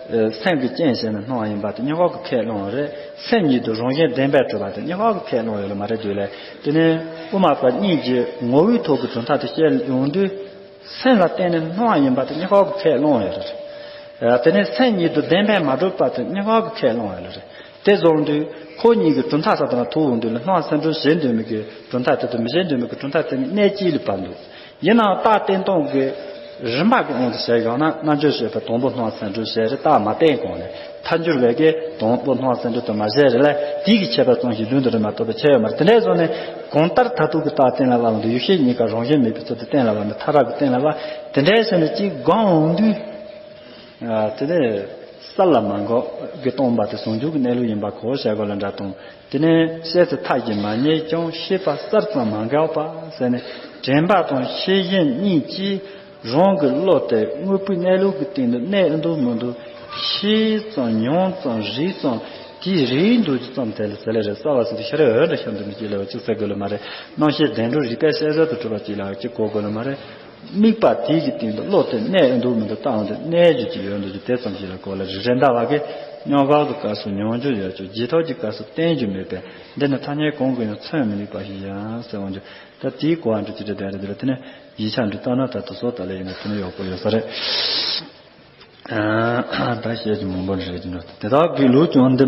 སེམས་ཀྱི་རྐྱེན་བྱས་ནས་སྣང་བ་ཡིན་པ་དེ་གཉིས་ཀ་གིས་ཁས་བླངས་པ་རེད། སེམས་ཉིད་དུ་རང་བཞིན་བདེན་པར་གྲུབ་པ་དེ་གཉིས་ཀ་གིས་ཁས་བླངས་ཡོད་ལ་མ་རེད་དུས་ལ། དེ་ནས་དབུ་མ་པ་གཉིས་ཀྱིས་ངོ་བོའི་ཐོག་གི་གྲུབ་མཐའ་དེ་བཤད་ཡོང་དུས། སེམས་ལ་བརྟེན་ནས་སྣང་བ་ཡིན་པ་དེ་གཉིས་ཀ་གིས་ཁས་བླངས་ཡོད་རེད། དེ་ནས་སེམས་ཉིད་དུ་བདེན་པར་མ་གྲུབ་པ་དེ་གཉིས་ཀ་གིས་ཁས་བླངས་ཡོད་རེད། དེ་བཟུང་དུས་ཁོ་གཉིས་ཀྱི་གྲུབ་མཐའ་ས་དང་ཐུག་འོང་དུས་ལ་སྣང་བ་སེམས་སྒྲོ་བྱེད་འདོད་མི་གི་གྲུབ་མཐའ་དེ་དང་མི་བྱེད་འདོད་མི་གི་གྲུབ་མཐའ་དེ་གཉིས་གནད་གཅིག་ལ་བབས་འདུག་ཡིན་ནའང་རྟགས་བསྟན་སྟངས་ཀྱི་ རིམ་པ་གི་དབང་དུ་བྱས་ཡོང་ན་རྣལ་འབྱོར་སྤྱོད་པའི་དང་པོ་སྣང་བ་ཚད་འགྲུབ་བྱས་རེད། རྟགས་མ་བསྟན་གོང་ནས་ཐལ་འགྱུར་བས་ཀྱི་དང་པོ་སྣང་བ་ཚད་འགྲུབ་ཏུ་མ་བྱས་རེད་ལ། དེའི་གི་ཁྱད་པར་ཙམ་ཞིག་ལུང་དུ་རེད་མ་གཏོགས་པའི་ཁྱད་ཡོད་མ་རེད། དེ་འདྲའི་བཟོ་ནས་གང་ལྟར་མཐར་ཐུག་གི་རྟགས་གཏན་ལ་དབབ་འདུག་ཡུལ་ཤེས་གཉིས་ཀ་རང་བཞིན་མེད་པའི་ཚུལ་དུ་གཏན་ལ་དབབ་འདུག་མཐར་རབ་ཀྱི་གཏན་ལ་དབབ་དེ་འདྲའི་བྱས་ནས་གཅིག་སྒོམ་འོང་དུས། ཨ། དེ་ནས་གསལ་ལ་མ་འགག་གི་སྟོང་པ་དེ་ཟུང་འཇུག་གི་གནས་ལུགས་ཡིན་པ་གོ་བྱ་དགོས་ལ་འདྲ་དང་། དེ་ནས་བཤད་ཚུལ་མཐའ་གཞན་མ་རྙེད་ཀྱང་ཤེས་པ་གསལ་ཙམ་མ་འགགས་པ་ཟེར་ནས་དྲན་པ་དང་ཤེས་བཞིན་གཉིས་ཀྱིས་རང་གི་བློ་དེ་དངོས་པོའི་གནས་ལུགས་ཀྱི་སྟེང་དུ་གནས་འདུག་མི་འདུག་ཤེས་ཙམ་མྱོང་ཙམ་རིག་ཙམ་དེའི་རིག་འདུག་ཀྱི་ཙམ་དེ་ལ་ཟེར་ལེ་རེད། གསལ་བ་ཟེར་དུས་ཤ་རེ་འོད་འདྲ་ཤར་འདུག་མི་སྐྱེ་ལ་བ་ཅི་ཟེར་དགོས་ལ་མ་རེད། རྣམ་ཤེས་བདེན་གྲུབ་རིག་པའི་ཤེས་གསལ་དུ་གྲུབ་པ་ཅིག་ལ་ཅི་གོ་དགོས་ལ་མ་རེད། དམིགས་པ་དེའི་གི་སྟེང་དུ་བློ་དེ་གནས་འདུག་མི་འདུག་བལྟ་འོང་དུས་གནས་རྒྱུ་ཅིག་ཡོད་འདུག་ཅིག་དེ་ཙམ་ཞིག་ལ་གོ་ལ་རེད། རེད་མདའ་བ་གི་སྙོམས་འཇུག་གི་སྐབས་སུ་མྱོང་རྒྱུ་ཡོད་ཅིང་རྗེས་ཐོབ་ཀྱི་སྐབས་སུ་བསྟན་རྒྱུ་མེད་པས་འདི་ནི་ཐ་སྙད་གང་གིས་ཡང་མཚོན་མི་ནུས་པ་ཞིག་ཡིན་ཟེར་འོང་རྒྱུ། ད་དེའི་གོ་བ་འདྲ་ཅིག་རེད། དེ་རེད། དེ་ལ་དེ་ནི་ཡིག་ཆ་འདི་ལྟ་ན་ད་དུ་སོ་ད་ལས་ཡིན་ན་དེ་ནི་ཡག་པོ་ཡོད་ས་རེད། ད་བཤད་ཀྱི་མང་པོ་རེད་ཀྱི་འགྲོ། དེ་དག་གི་ལུགས་ཀྱང་འདི་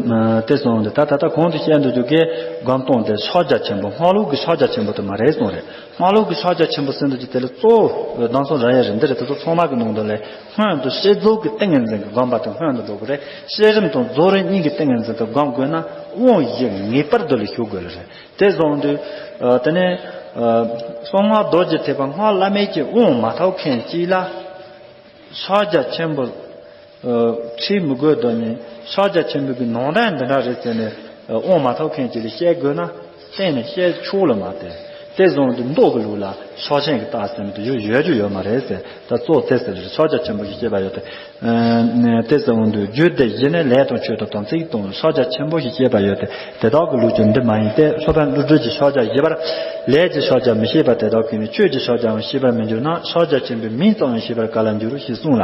དེ་སོང་སྟེ། ད་ད་ལྟ་གོང་དུ་བཤད་འདུག་རྒྱུ་གི་སྒོམ་སྟངས་དེ་ཕྱག་རྒྱ་ཆེན་པོ། སྔགས་ལུགས་ཀྱི་ཕྱག་རྒྱ་ཆེན་པོ་དེ་མ་རེད་གསུངས་རེད། སྔགས་ལུགས་ཀྱི་ཕྱག་རྒྱ་ཆེན་པོ་ཟེར་འདུག་རྒྱུ་དེ་ལ་གཙོ་བོ་གདམས་ངག་ར་ཡ་རེད། འདི་རེད། དེ་ཚོ་ཚང་མ་གི་ནང་དོན་ལས་སྔོན་དུ་བསྐྱེད་རྫོགས་ཀྱི་ཏིང་ངེ་འཛིན་གྱི་སྒོམ་པ་དེ་སྔོན་དུ་འགྲོ་དགོས་རེད། བསྐྱེད་རིམ་དང་རྫོགས་རིམ་གཉིས་ཀྱི་ཏིང་ངེ་འཛིན་དུ་སྒོམ་དགོས་ན་དབང་བཞི་ངེས་པར་དུ་ལ་ཞུགས་དགོས་ལ་རེད། དེ་སོང་དུས་དེ་ནས་གསང་སྔགས་རྡོ་རྗེ་ཐེག་པ་སྔགས་བླ་མེད་ཀྱི་དབང་མ་ཐོབ་མཁན་གཅིག་ལ། ཕྱག་རྒྱ་ཆེན་པོ། ཨ། ཁྲིད་མི་དགོས་དོན་ནི་ཕྱག་རྒྱ་ཆེན་པོའི་གི་ནང་དོན་འདི་འདྲ་རེད་ཟེར་ནས་དབང་མ་ཐོབ་མཁན་གཅིག་ལ་བཤད་དགོས་ན་གཏན་ནས་བཤད་ཆོག་ལ་མ་སྟེ། དེ་བཟུང་དུ་མདོ་གི་ལུགས་ལ་ཕྱག་ཆེན་གྱི་རྟགས་ཟེར་ནས་དུ་ཡོད་ཡོད་རྒྱུ་ཡོད་མ་རེད་ཟེར། ད་གཙོ་དེ་ཟེར་ཕྱག་རྒྱ་ཆེན་པོ་ཞེས་བཤད་པ་ཡོད་དེ། ཨ། དེ་ཟེར་འོང་དུས་རྒྱུད་སྡེ་བཞི་ནི་ལས་དང་ཆོས་དང་དམ་ཚིག་དང་ཕྱག་རྒྱ་ཆེན་པོ་ཞེས་བཤད་པ་ཡོད་དེ། དེ་དག་གི་ལུགས་ཀྱང་འདི་མ་ཡིན་ཏེ། སློབ་དཔོན་ཀླུ་སྒྲུབ་ཀྱིས་ཕྱག་རྒྱ་བཞི་པར་ལས་ཀྱི་ཕྱག་རྒྱ་མི་བཤད་པ་དེ་དག་གིས་ནི་ཆོས་ཀྱི་ཕྱག་རྒྱའང་བཤད་པར་མི་འགྱུར་ན། ཕྱག་རྒྱ་ཆེན་པོའི་མིང་ཙམ་ཡང་བཤད་པར་ག་ལ་འགྱུར་ཞེས་གསུངས་ལ།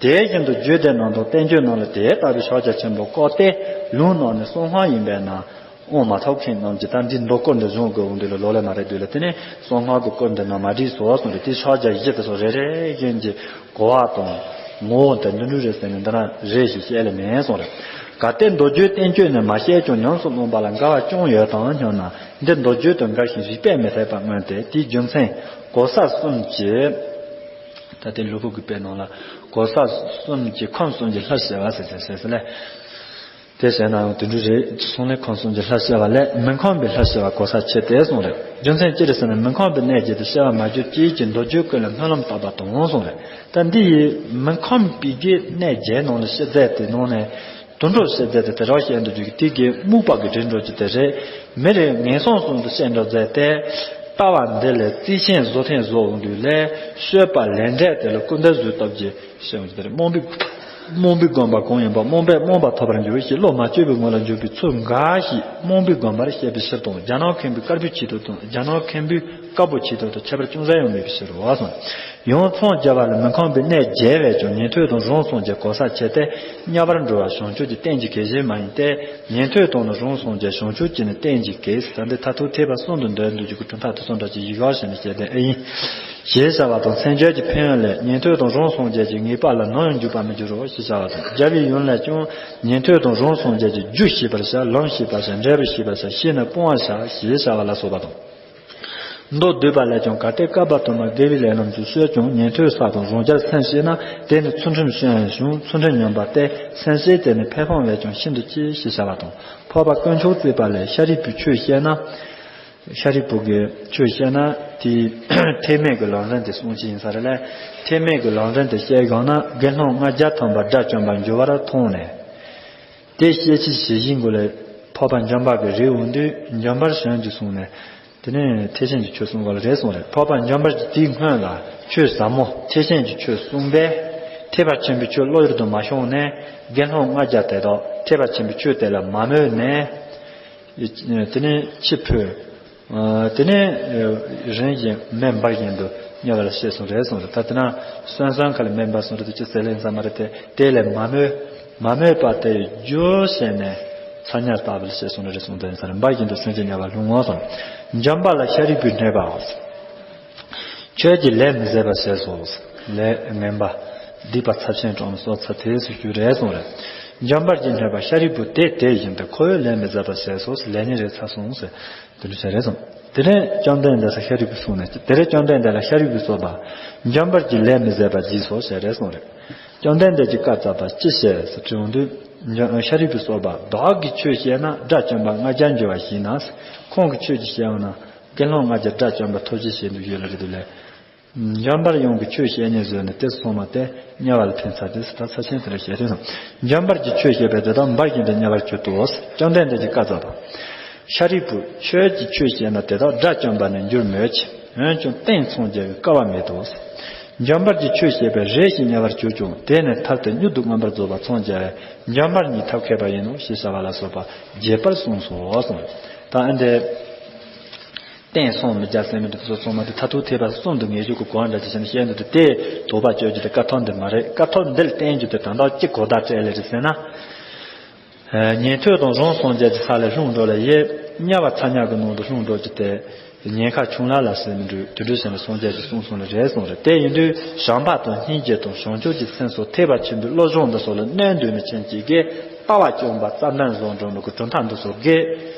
དེ་བཞིན་དུ་རྒྱུད་སྡེ་རྣམས་དང་བསྟན་བཅོས་རྣམས་ལ་དེ་ལྟ་བུའི་ཕྱག་རྒྱ་ཆེན་པོ་བཀོད་དེ། ལུང་རྣམས་ནི་གསང་སྔགས་ཡིན་པས་ན། དབང་མ་ཐོབ་མཁན་རྣམས་ཀྱིས་ད་འདི་མདོ་སྐོར་འདི་སྦྱོང་དགོས་འོང་དུས་ལ་ལོ་ལས་མ་རེད་དུས་ལ། དེ་ནས་གསང་སྔགས་ཀྱི་སྐོར་འདི་རྣམས་མ་བྲིས་སོ་གསུངས་རེད། དེ་ཕྱག་རྒྱ་བཞི་དེ་ཚོ་རེ་རེ་བཞིན་གྱི་གོ་བ་དང་ངོ་བོ་དེ་འདི་འདྲ་རེད་ཟེར་ནས་འདི་ན་རེ་ཞིག་བཤད་ལེ་མེད་གསུངས་རེད། གལ་ཏེ་མདོ་རྒྱུད་བསྟན་བཅོས་ནི་མ་བཤད་ཀྱང་ཉམས་སུ་བླངས་པ་ལ་འགལ་བ་ཅུང་ཡོད་དམ་སྙམ་ན། འདི་མདོ་རྒྱུད་དང་འགལ་ཞིང་རིགས་པས་མི་འཐད་པར་མངོན་ཏེ། དེའི་རྒྱུ་མཚན་གོ་ས་གསུམ་གྱི། ད་ལྟའི་ལུས་པོ་གི་དཔེ་ནང་ལ་གོ་ས་གསུམ་གྱི་ཁམས་གསུམ་གྱི་ལྷར་བཤད་པ་ཟེར་ཟེར་ཟེར་ཟེར་ལས། དེ་བྱས་ན་ཡང་དེ་འདྲ་རེད། གསུང་ལས་ཁམས་གསུམ་གྱི་ལྷར་བཤད་པ་ལས་མི་ཁོམ་པའི་ལྷར་བཤད་པ་གོ་ས་ཆེ་སྟེ་གསུངས་རེད། རྒྱུ་མཚན་ཅི་རེད་ཟེར་ན། མི་ཁོམ་པའི་གནས་བརྒྱད་དུ་བཤད་པ་མ་གྱུར་ཅིག་གིས་མདོ་རྒྱུད་ཀུན་ལ་སྨོན་ལམ་བཏབ་པ་དང་གསུངས་རེད། ད་འདི་ཡི་མི་ཁོམ་པའི་གི་གནས་བརྒྱད་ནང་ལ་བཤད་མཛད་དེ་ནང་ནས་དུད་འགྲོ་བཤད་མཛད་དེ་དེ་རང་བཤད་འདུག་རྒྱུ་དེ་གི་རྨུགས་པ་གི་དྲིན་འགྲོ་གྱི་དེ་རེད། མི་རེ་ངན་སོང་གསུམ་དུ་བཤད་འགྲོ་མཛད་དེ། ལྟ་བ་འདི་ལས་རྩིས་ཆེན་བཟོ་ཐེངས་བཟོ་འོང་དུས་ལས་བཤད་པ་ལས་འབྲས་དེ་ལ་སྐུར་འདེབས་བཟོས་སྟབས་ཀྱིས། ཞེས་པ་དེར་རྨོངས་པའི་རྨོངས་པའི་སྒོམ་པ་གང་ཡིན་པ་རྨོངས་པས་རྨོངས་པ་ཐོབ་པར་འགྱུར་ཞེས་བློ་མ་བཅོས་པའི་ངོ་ལ་འཇུག་པའི་ཚུལ་འགའ་ཞིག་རྨོངས་པའི་སྒོམ་པར་བཤད་པའི་ཕྱིར་དང་། རྒྱ་ནག་མཁན་པོའི་དཀར་པོའི་ཆེད་དུ་དང་། རྒྱ་ནག་མཁན་པོའི་དཀར་པོ་ཆེད་དུ་དང་ཁྱད་པར་ཅུང་ཟད་ཡང་མེད་པའི་ཕྱིར་རོ། ཡང་མཚམས་སྦྱར་བ་ལ་མི་ཁོམ་པའི་གནས་བརྒྱད་པས་ཀྱང་ཉན་ཐོས་དང་རང་སངས་རྒྱས་གོ་ས་ཆེ་སྟེ། དམྱལ་བར་འགྲོ་བ་བྱང་ཆུབ་ཀྱི་རྟེན་གྱི་གེགས་གཞན་མ་ཡིན་ཏེ། ཉན་ཐོས་དང་ནི་རང་སངས་རྒྱས་བྱང་ཆུབ་ཀྱི་ནི་རྟེན་གྱི་གེགས། ད་འདི་མཐར་ཐུག་ཐེག་པ་གསུམ་དུ་འདོད་འདོད་ཀྱི་གྲུབ་མཐའ་དེ་ཚོ་འདྲ་ཅིག་ཡིག་ཡོག་བྱས་ནས་བཤད་དེ་ཨེ་ཡིན། ཞེས་བྱ་བ་དང་། མཚན་བརྗོད་ཀྱི་ཕན་ཡོན་ལས། ཉན་ཐོས་དང་རང་སངས་རྒྱས་ཀྱི་ངེས་པ་ལ་ནམ་ཡང་འཇུག་པར་མི་འགྱུར་རོ་ཞེས་བྱ་བ་དང་། རྒྱལ་བའི་ཡོན་ལས་ཀྱང་ཉན་ཐོས་དང་རང་སངས་རྒྱས་ཀྱི་རྒྱུ་ཤེས་པར་བྱ། ལམ་ཤེས་པར་བྱ། འབྲས་བུ་ཤེས་པར་བྱ། ཤེས་ནས་སྤོང་བར་བྱ་ཞེས་བྱ་བ་ལ་སོགས་པ་དང་། མདོ་སྡུད་པ་ལས་ཀྱང་། གལ་ཏེ་བསྐལ་པ་དུ་མར་དགེ་བའི་ལས་རྣམས་ཀྱང་བཤད་ཀྱང་། ཉན་ཐོས་ས་དང་རང་རྒྱལ་སེམས་ཤེས་ན། དེ་ནི་ཚུལ་ཁྲིམས་ཤེས་ཡང་ཞུང་། ཚུལ་ཁྲིམས་ཉམས་པ་སྟེ་སེམས་ཤེས་དེ་ནི་ཕས་ཕངས་པས་ཀྱང་ཤིན་ཏུ་གཅེས་ཞེས་བྱ་བ་དང་། འཕགས་པ་དཀོན་མཆོག་བརྩེགས་པ་ལས། ཤཱ་རིའི་བུས་ཆོས་བཤད་ན། ཤཱ་རིའི་བུ་གིས་ཆོས་བཤད་ན་དེའི་ཐེག་དམན་གྱི་ལམ་རིམ་དེ་གསུང་གི་ཡིན་ས་རེད་ལ། ཐེག་དམན་གྱི་ལམ་རིམ་དེ་བཤད་དགོས་ན་དགེ་སློང་ལྔ་བརྒྱ་ཐམ་པ་དགྲ་བཅོམ་པར་འགྱུར་བར་མཐོང་ནས། དེ་བཤད་ཅི་ཞེས་བཞེས་མགོ་ལས། འཕགས་པ་འཇམ་དཔལ་གྱིས་རིག་འོང་དུས་འཇམ་དཔལ་བྱོན་ཅིག་གསུངས་ནས། དེ་ནས་ཐེག་ཆེན་གྱི་ཆོས་གསུང་བ་ལ་རེད་གསུངས་རེད། འཕགས་པ་འཇམ་དཔལ་གྱིས་དེའི་སྔོན་ལ་ཆོས་ཟབ་མོ་ཐེག་ཆེན་གྱི་ཆོས་གསུངས་པས། ཐེག་པ་ཆེན་པོའི་ཆོས་བློ་ཡུལ་དུ་མ་ཤོང་ནས་དགེ་སློང་ལྔ་བརྒྱ་དེ་དག་ཐེག་པ་ཆེན་པོའི་ཆོས་དེ་ལ་མ་མོས་ནས། དེ་ནས་ཕྱིར་བུད། དེ་ནས་རིམ་བཞིན་མེ་འབར་བཞིན་དུ་མྱོང་བར་བཤད་གསུངས་རེད་གསུངས་རེད། ད་དེ་ན་སོན་སོན་ཁ་ལ་མེ་འབར་གསུངས་རེད། དེ་ཅི་ཟེར་ལེན་ས་མ་རེད་དེ། དེ་ལས་མ་མོས། མ་མོས་པ་དེ་རྒྱུ་བྱས་ནས་ཚ་དམྱལ་ལྟ་བུར་བཤད་གསུངས་རེད་གསུངས་དོན་ས་རེད། འབར་བཞིན་དུ་སེམས་ཅན་དམྱལ་བར་ལྷུང་ངོ་། འཇམ་དཔལ་ལ་ཤཱ་རིའི་བུས་སྨྲས་པ། ཁྱོད་ཀྱིས་ལས་མི་བཟད་པ་བྱས་སོ། ལས་ངན་པ་སྡིག་པ་ཚབས་ཆེན་དྲག་ནས་སོ་ཚ་དེས་སུ་ཞུས་རེད་གསུངས་རེད། འཇམ་དཔལ་གྱིས་སྨྲས་པ། ཤཱ་རིའི་བུ་དེ་དེ་བཞིན་ཏེ། ཁོ་བོས་ལས་མི་བཟད་པ་བྱས་སོ། ལས་ཉིན་རེ་ཚར་སོང་ཟེར་དེ་འདྲ་བྱས་རེད་གསུངས། དེ་ནས་བཅོམ་ལྡན་འདས་ལ་ཤཱ་རིའི་བུས་གསུངས་ནས། དེ་ནས་བཅོམ་ལྡན་འདས་ལ་ཤཱ་རིའི་བུས་གསུངས་པ། འཇམ་དཔལ་གྱི་ལས་མི་བཟད་པ་བགྱིས་སོ་ཞེས་རེ་གསུངས་རེད། བཅོམ་ལྡན་འདས་ཀྱིས་བཀའ་སྩལ་པ། ཅི་ཞེས་ཟེར་དྲི་བ་འདི། འཇམ་ཤཱ་རིའི་བུས་གསུངས་པ། བདག་གིས་ཆོས་བཤད་ན་དགྲ་བཅོམ་པ་ལྔ་བརྒྱ་འགྱུར་བ་ཞིག་ན། ཁོང་གིས་ཆོས་ཅིག་བཤད་འོང་ན་དགེ་སློང་ལྔ་བརྒྱ་དགྲ་བཅོམ་པ་ཐོབ་ཅི་ཞེས་འདུག་ཡོད་ལ་རེད་འདུག་ལས། འཇམ་དཔལ་དབྱངས་ཀྱིས་ཆོས་བཤད་ཉེན་བཟོས་ནས་དེ་སོང་མ་དེ་དམྱལ་བ་ལ་ཕན་ཚར་དེ་ཟེར། ད་ཚར་ཆེན་དེ་ལ་བཤད་དེ་སོང་། འཇམ་དཔལ་གྱིས་ཆོས་བཤད་པས་དེ་དག་འབར་བཞིན་དུ་དམྱལ་བར་གྱུར་ཏོ། བཅོམ་ལྡན་འདས་ཀྱིས་བཀའ་སྩལ་པ། ཤཱ་རིའི་བུ། ཁྱོད་ཀྱིས་ཆོས་བཤད་ན་དེ་དག་དགྲ་བཅོམ་པ་ནི་འགྱུར་མོད་ཀྱི། འོན་ཀྱང་རྟེན་འཚོང་རྒྱག་པའི་སྐལ་བ་མེད་དོ། འཇམ་དཔལ་གྱིས་ཆོས་བཤད་པས་རེ་ཞིག་དམྱལ་བར་གྱུར་ཀྱང་དེ་ནས་ཐར་ཏེ་མྱུར་དུ་མངོན་པར་རྫོགས་པར་འཚང་རྒྱ་བས། འཇམ་དཔལ་ཉིད་ཐབས་མཁས་པ་ཡིན་ནོ་ཞེས་བྱ་བ་ལ་སོགས་པ་རྒྱས་པར་གསུངས་སོ་གསུངས། ད་ཨ་འདི། རྟེན་འཚོང་མི་རྒྱག་ཟེར་མི་འདི་ཚོ་ཚང་མ་དེ་མཐར་ཐུག་ཐེག་པ་གསུམ་དུ་ངེས་འབྱུང་གི་གོ་བ་འདྲ་ཅིག་བྱས་ནས་བཤད་འདུག་སྟེ། དེ་དོགས་པ་གཅོད་རྒྱུ་དེ་དཀའ་ཐུབ་འདི་མ་རེད། དཀའ་ཐུབ་འདི་ལ་བརྟེན་རྒྱུ་དེ་ད་ལྟ་གཅིག་གོ་བརྡ་སྤྲད་ལེ་རེད་ཟེར་ན། ཉན་ཐོས་དང་རང་སངས་རྒྱས་ཀྱི་ས་ལས་ལྷུང་འགྲོ་ལ་ཡེ། དམྱལ་བ་ཚ་དམྱལ་གྱི་ནང་དུ་ལྷུང་འགྲོ་རྒྱུ་དེ་ཉེན་ཁ་ཆུང་ལ་ལ་ཟེར་མི་འདུག་དེ་འདྲ་བྱས་ནས་སངས་རྒྱས་ཀྱིས་གསུངས་སོང་ལ་རེད་གསུངས་རེད། དེ་ཡིན་དུས་བྱམས་པ་དང་སྙིང་རྗེ་དང་བྱང་ཆུབ་ཀྱི་སེམས་སོགས་ཐེག་པ་ཆེན་པོའི་བློ་སྦྱོང་འདི་སོགས་ལ་གནོད་འདོད་མི་ཅན་གཅིག་གིས་ལྟ་བ་བཅོམ་པ་རྩ་འགྲན་བཟང་འགྲོ་མི་གི་གྲུབ་མཐའ་འདི་སོགས་དགེ་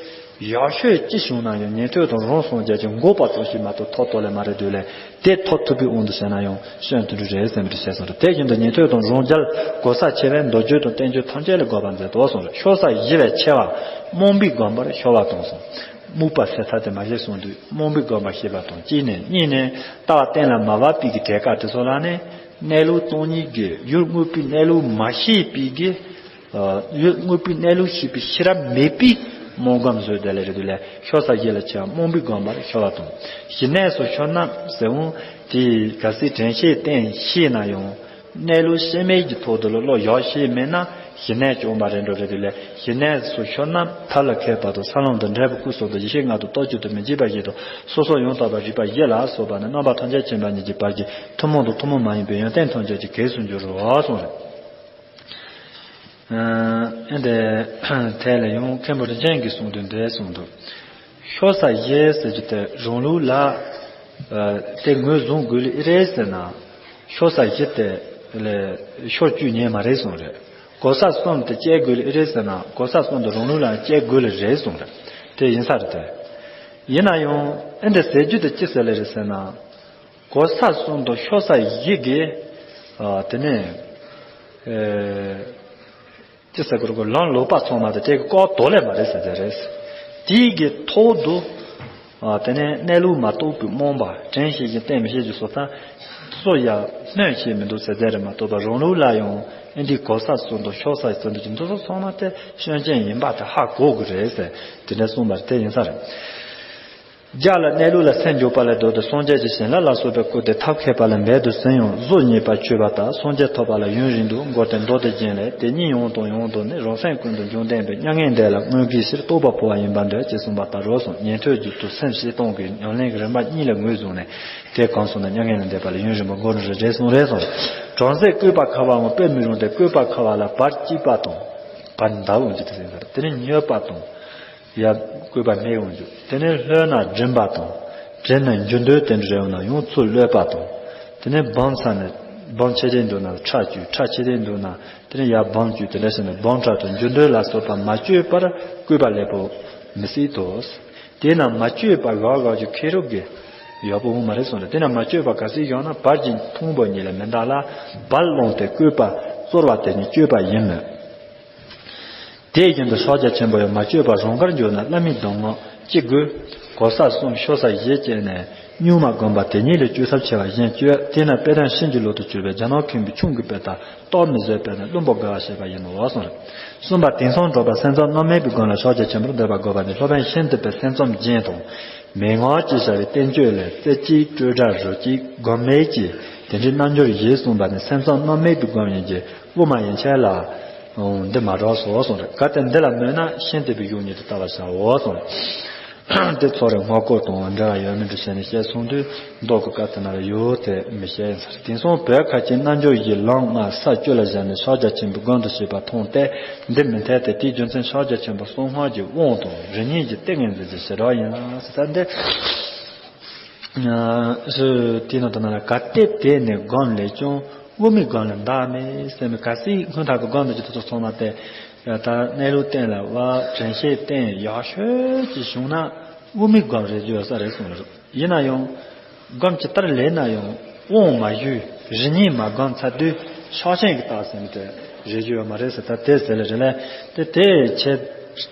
ཡག་ཤོས་ཅི་བྱུང་ན་ཡང་ཉན་ཐོས་དང་རང་སངས་རྒྱས་ཀྱི་འགོག་པ་ཙམ་ཞིག་མ་གཏོགས་ཐོབ་ཐུབ་ལེ་མ་རེད་འདུག་ལེ། དེ་ཐོབ་ཐུབ་པའི་དབང་དུ་བྱས་ན་ཡང་སྐྱོན་དུ་འགྲོ་རེད་ཟེར་མི་དེ་བཤད་སོང་རེད། དེ་བཞིན་དུ་ཉན་ཐོས་དང་རང་རྒྱལ་གོ་ས་ཆེ་བས་མདོ་རྒྱུད་དང་བསྟན་བཅོས་ཐམས་ཅད་ལ་དགོས་པར་མཛད་དོ་གསུངས་རེད། ཤོ་ས་བཞི་བས་ཆེ་བ་རྨོངས་པའི་སྒོམ་པར་ཤོར་བ་དང་གསུངས། རྨོངས་པ་ཟེར་ཐ་དེ་མ་བཤད་སོང་དུས་རྨོངས་པའི་སྒོམ་པར་ཤེས་པ་དང་གཅིག་ནས། གཉིས་ནས་ལྟ་བ་གཏན་ལ་མ་བབས་པའི་གི་གྲས་ཀ་དེ་ཚོ་ལ་ནི་གནས་ལུགས་སྟོང་ཉིད་ཀྱི་ཡུལ་དངོས་པོའི་གནས་ལུགས་མ་ཤེས་པའི་གི་ཡུལ་དངོས་པོའི་གནས་ལུགས་ཤེས་པའི་ཤེས་རབ་མེད་པའི་རྨོངས་སྒོམ་བཟོས་བསྡད་ལེ་རེད་འདུག་ལེ། ཤོ་ས་བཞི་ལ་ཆེ་བ་རྨོངས་པའི་སྒོམ་པར་ཤོར་བ་དང་། ཞི་གནས་སུ་ཤོར་ན་ཟེར་འོང་དེ་གལ་སྲིད་དྲན་ཤེས་བསྟེན་ཤེས་ན་ཡང་གནས་ལུགས་ཤེས་མེད་ཀྱི་ཐོག་ཏུ་ལ་བློ་ཡག་ཤེས་མེད་ན་ཞི་གནས་བཅོམ་པ་རེད་འགྲོ་རེད་འདུག་ལེ། ཞི་གནས་སུ་ཤོར་ན་ཐབས་ལ་མཁས་པ་དང་ས་ལམ་དང་འབྲས་བུ་སྐུ་གསུམ་དང་ཡེ་ཤེས་ལྔ་དང་སྟོབས་བཅུ་དང་མི་འཇིགས་པ་བཞི་དང་སོ་སོར་ཡང་དག་པའི་རིག་པ་བཞི་ལ་སོགས་པ་ནི་རྣམ་པ་ཐམས་ཅད་མཁྱེན་པ་ཉིད་ཀྱི་བར་གྱི་ཐུན་མོང་དང་ཐུན་མོང་མ་ཡིན་པའི་ཡོན་ཏན་ཐམས་ཅད་ཀྱི་གེགས་སུ་འགྱུར་རོ་གསུངས་རེད། ཨ་འདི་དེ་ལ་ཡང་མཁན་པོ་རིན་ཆེན་གྱིས་གསུངས་དོན་འདི་གསུངས་འདུག་ཤོ་ས་བཞི་ཟེར་རྒྱུ་དེ་རང་ལུགས་ལ་དེ་ངོས་བཟུང་དགོས་ལེ་ཨེ་རེད་ཟེར་ན། ཤོ་ས་བཞི་དེ་ལས་ཤོ་བཅུ་ཉན་མ་རེད་གསུངས་རེད། གོ་ས་གསུམ་དེ་བཅད་དགོས་ལེ་ཨེ་རེད་ཟེར་ན། གོ་ས་གསུམ་དེ་རང་ལུགས་ལ་བཅད་དགོས་ལེ་རེད་གསུངས་རེད། དེ་ཡིན་ས་རེད་དེ། ཡིན་ན་ཡང་ཨ་འདི་ཟེར་རྒྱུ་དེ་ཅི་ཟེར་ལེ་རེད་ཟེར་ན། གོ་ས་གསུམ་དང་ཤོ་ས་བཞི་གི་ཨ་དེ་ནས་ཨེ་ཅི་ཟེར་དགོས་རེད། གོ་ལམ་ལོག་པ་ཚང་མ་དེ་དེ་གི་ལྐོག་དོ་ལེ་མ་རེད་ཟེར་དེ་རེད། དེའི་གི་ཐོག་ཏུ་ཨ་དེ་ནས་གནས་ལུགས་མ་རྟོགས་པའི་རྨོངས་པ། དྲན་ཤེས་ཀྱི་བསྟེན་མི་ཤེས་ཀྱི་སོ་ཐ་སོ་ཡ་སྨོན་ཤེས་མི་འདུག་ཟེར་དེ་རེད་མ་གཏོགས་པ། རང་ལུགས་ལ་ཡང་ཨ་འདི་གོ་ས་གསུམ་དང་ཤོ་ས་གསུམ་དང་གི་འདི་ཚོ་ཚང་མ་དེ་སྐྱོན་ཅན་ཡིན་པ་དེ་ཧ་གོ་དགོས་རེད་ཟེར་དེ་འདྲ་གསུངས་པ་དེ་ཡིན་ས་རེད། རྒྱ་ལ་གནས་ལུགས་ལ་སེམས་འཇོག་པ་ལས་ལྡོག་སྟེ་སངས་རྒྱས་ཀྱི་བྱིན་རླབས་ལ་སོགས་པའི་སྐུ་དེ་ཐབས་མཁས་པ་ལ་འབད་དུ་ཟིན་ཡང་གཟུགས་བརྙས་པ་སྤྱོད་པ་དག་སངས་རྒྱས་ཐོབ་པ་ལ་ཡུན་རིང་དུ་འགོར་ཏེ་མདོ་སྡེ་རྒྱན་ལས། དེ་ཉིད་ཡང་དང་ཡང་དུ་ནི་རང་སེམས་ཀུན་ཏུ་འབྱུང་ལྡན་པའི་མྱ་ངན་འདས་ལ་མངོན་དགའི་ཕྱིར་རྟོགས་པ་འཕོ་བ་ཡིན་པར་འདོད་ཅེས་གསུངས་པ་ལྟར་རོ་གསུངས། ཉན་ཐོས་རྒྱུད་དུ་སེམས་བསྐྱེད་སྟངས་ཀྱི་ཉམས་ལེན་གྱི་རིམ་པ་གཉིས་ལ་ངོས་བཟུང་ནས་དེ་གང་སོང་ན་མྱ་ངན་ལས་འདས་པ་ལ་ཡུན་རིང་པོ་འགོར་ནི་རེད་གསུངས་རེད་གསུངས། བྲམ་ཟེ་བཀོད་པ་ཁ་བའང་དཔེ་མི་རུང་སྟེ། བཀོད་པ་ཁ་བ་ལ་བར་སྐྱིད་པ་དང་། བར་འདར་འོང་རྒྱུ་དེ་ཟེར་ཡ་དེ་ནི་མྱོས་པ་དང་། ཡ་བཀོད་པ་སྨྲས་འོང་རྒྱུ། དེ་ནས་ལྷོད་ན་འགྲིམ་པ་དང་། འགྲིམ་ནས་འགྱུར་འདོད་དེ་འདྲ་ཡོང་ན་ཡང་ཚུར་གློད་པ་དང་། དེ་ནས་སྦངས་ཚར་ནས་སྦངས་ཆེ་དེ་འདུག་ན་ཁྲག་བཅུག་ཁྲག་ཆེ་དེ་འདུག་ན་དེ་ནས་ཡར་སྦངས་བཅུག་དེ་འདྲ་བྱས་ནས་སྦངས་ཁྲག་དང་འགྱུར་འདོད་ལ་སོགས་པ་མ་བཅོས་པར་བཀོད་པ་ལེགས་པོ་མི་སྲིད་དོ། དེས་ན་མ་བཅོས་པ་བཞག་བཞག་རྒྱུ་ཁེ་རུ་གི་ཡག་པོ་འོང་མ་རེད་གསུངས་རེད། དེས་ན་མ་བཅོས་པ་ག་ཚོད་བཞག་ན་བར་གྱི་ཕུང་པོ་ཉིད་ལ་མི་འདའ་ལ། བར་ལོངས་ཏེ་བཀོད་པ་གཙོར་བ་དེ་ཉིད་བཅོས་པ་ཡིན་མོད། དེ་བཞིན་དུ་ཕྱག་རྒྱ་ཆེན་པོ་ཡང་མ་བཅོས་པར་རང་དགར་འགྱུར་ན་བླ་མའི་གདམས་ངག་ཅི་དགོས། གོ་ས་གསུམ་ཤོ་ས་བཞི་བཅད་ནས་གཉུག་མ་བསྒོམ་པ་དེ་ཉིད་ལས་བཅོས་ཐབས་ཆེ་བ་གཞན་བཅོས། དེས་ན་དཔེ་དང་ཤིང་གི་ལོ་ཏོག་གྱུར་པའི་རྒྱ་ནག་མཁན་པོའི་ཆུང་གི་དཔེ་ལྟར་རྟོག་མི་བཟོད་པས་ན་བླུན་པོ་དགའ་བ་ཞེས་པ་ཡིན་ནོ་གསུངས། གསུམ་པ་དེང་སང་གྲགས་པ་སེམས་ཙམ་རྣམ་སྨིན་གྱི་སྒོ་ལ་ཕྱག་རྒྱ་ཆེན་པོར་འདོད་པ་དགོས་པ་ནི་སློབ་དཔོན་ཤིན་ཏུ་པའི་སེམས་ཙམ་རྒྱན་དང་། མན་ངག་ཅེས་བྱ་བའི་བསྟན་བཅོས་ལས་རྩེ་གཅིག་སྤྲོས་བྲལ་རོ་གཅིག་སྒོམ་མེད་ཀྱི་དེ་འདྲའི་རྣལ་འབྱོར་ཡིན་གསུངས་པ་ནི་སེམས་ཙམ་རྣམ་སྨིན་གྱི་སྒོམ་ཡིན་གྱི། དབུ་མ་ཡན་ཆད་ལ་འདི་མ་གྲགས་སོ་གསུངས་རེད། གལ་ཏེ་འདི་ལ་མོས་ན་ཤིན་ཏུ་པའི་གཞུང་ཉིད་དུ་ལྟ་བར་བྱའོ་གསུངས་རེད། དེ་ཚོ་རེ་སྔ་སྐོར་དང་འབྲེལ་བ་ཡོད་མིན་དུ་བྱས་ནས་བཤད་སོང་དུས་མདོ་གི་བཀའ་ཚོད་ན་རེ་ཡོད་དེ་མི་བཤད་ཡིན་ས་རེད། དེང་སང་བོད་ཁ་ཆེ་རྣལ་འབྱོར་གྱི་ལམ་ལྔ་ས་བཅུ་ལ་བཞག་ནས་ཕྱག་རྒྱ་ཆེན་པོའི་སྒོམ་དུ་བྱེད་པ་མཐོང་སྟེ། འདི་མི་འཐད་དེ། དེའི་རྒྱུ་མཚན་ཕྱག་རྒྱ་ཆེན་པོ་གསང་སྔགས་ཀྱི་དབང་དང་རིམ་གཉིས་ཀྱི་ཏིང་ངེ་འཛིན་གྱི་ཞེ་དྲག་ཡིན་ལ་ཟེར་ས་འདི། དེའི་ནང་དུ་ན་ལ་གལ་ཏེ་དེ་ནི་སྒོམ་ལས་ཀྱང་དབུ་མའི་སྒོམ་ལས་འདའ་མེད་ཟེར་མི་གལ་སྲིད་སྔོན་ཐག་གི་སྒོམ་དང་ཅི་ཐུབ་ཐུབ་སོང་ན་སྟེ། ད་གནས་ལུགས་བསྟན་ལ་བ་དྲན་ཤེས་བསྟན་ཡག་ཤོས་ཀྱི་བྱུང་ན། དབུ་མའི་སྒོམ་རེད་ཡོད་ས་རེད་གསུངས་རེད། ཡིན་ན་ཡང་སྒོམ་ཇི་ལྟར་ལེགས་ན་ཡང་དབང་མ་ཞུས་རིམ་གཉིས་མ་བསྒོམས་ཚར་དུས་ཕྱག་ཆེན་གྱི་རྟགས་ཟེར་མི་དེ་རེད་ཡོད་མ་རེད་ཟེར། ད་དེ་ཟེར་ལེ་རེད་ལེ། དེ་དེ་ཆེ་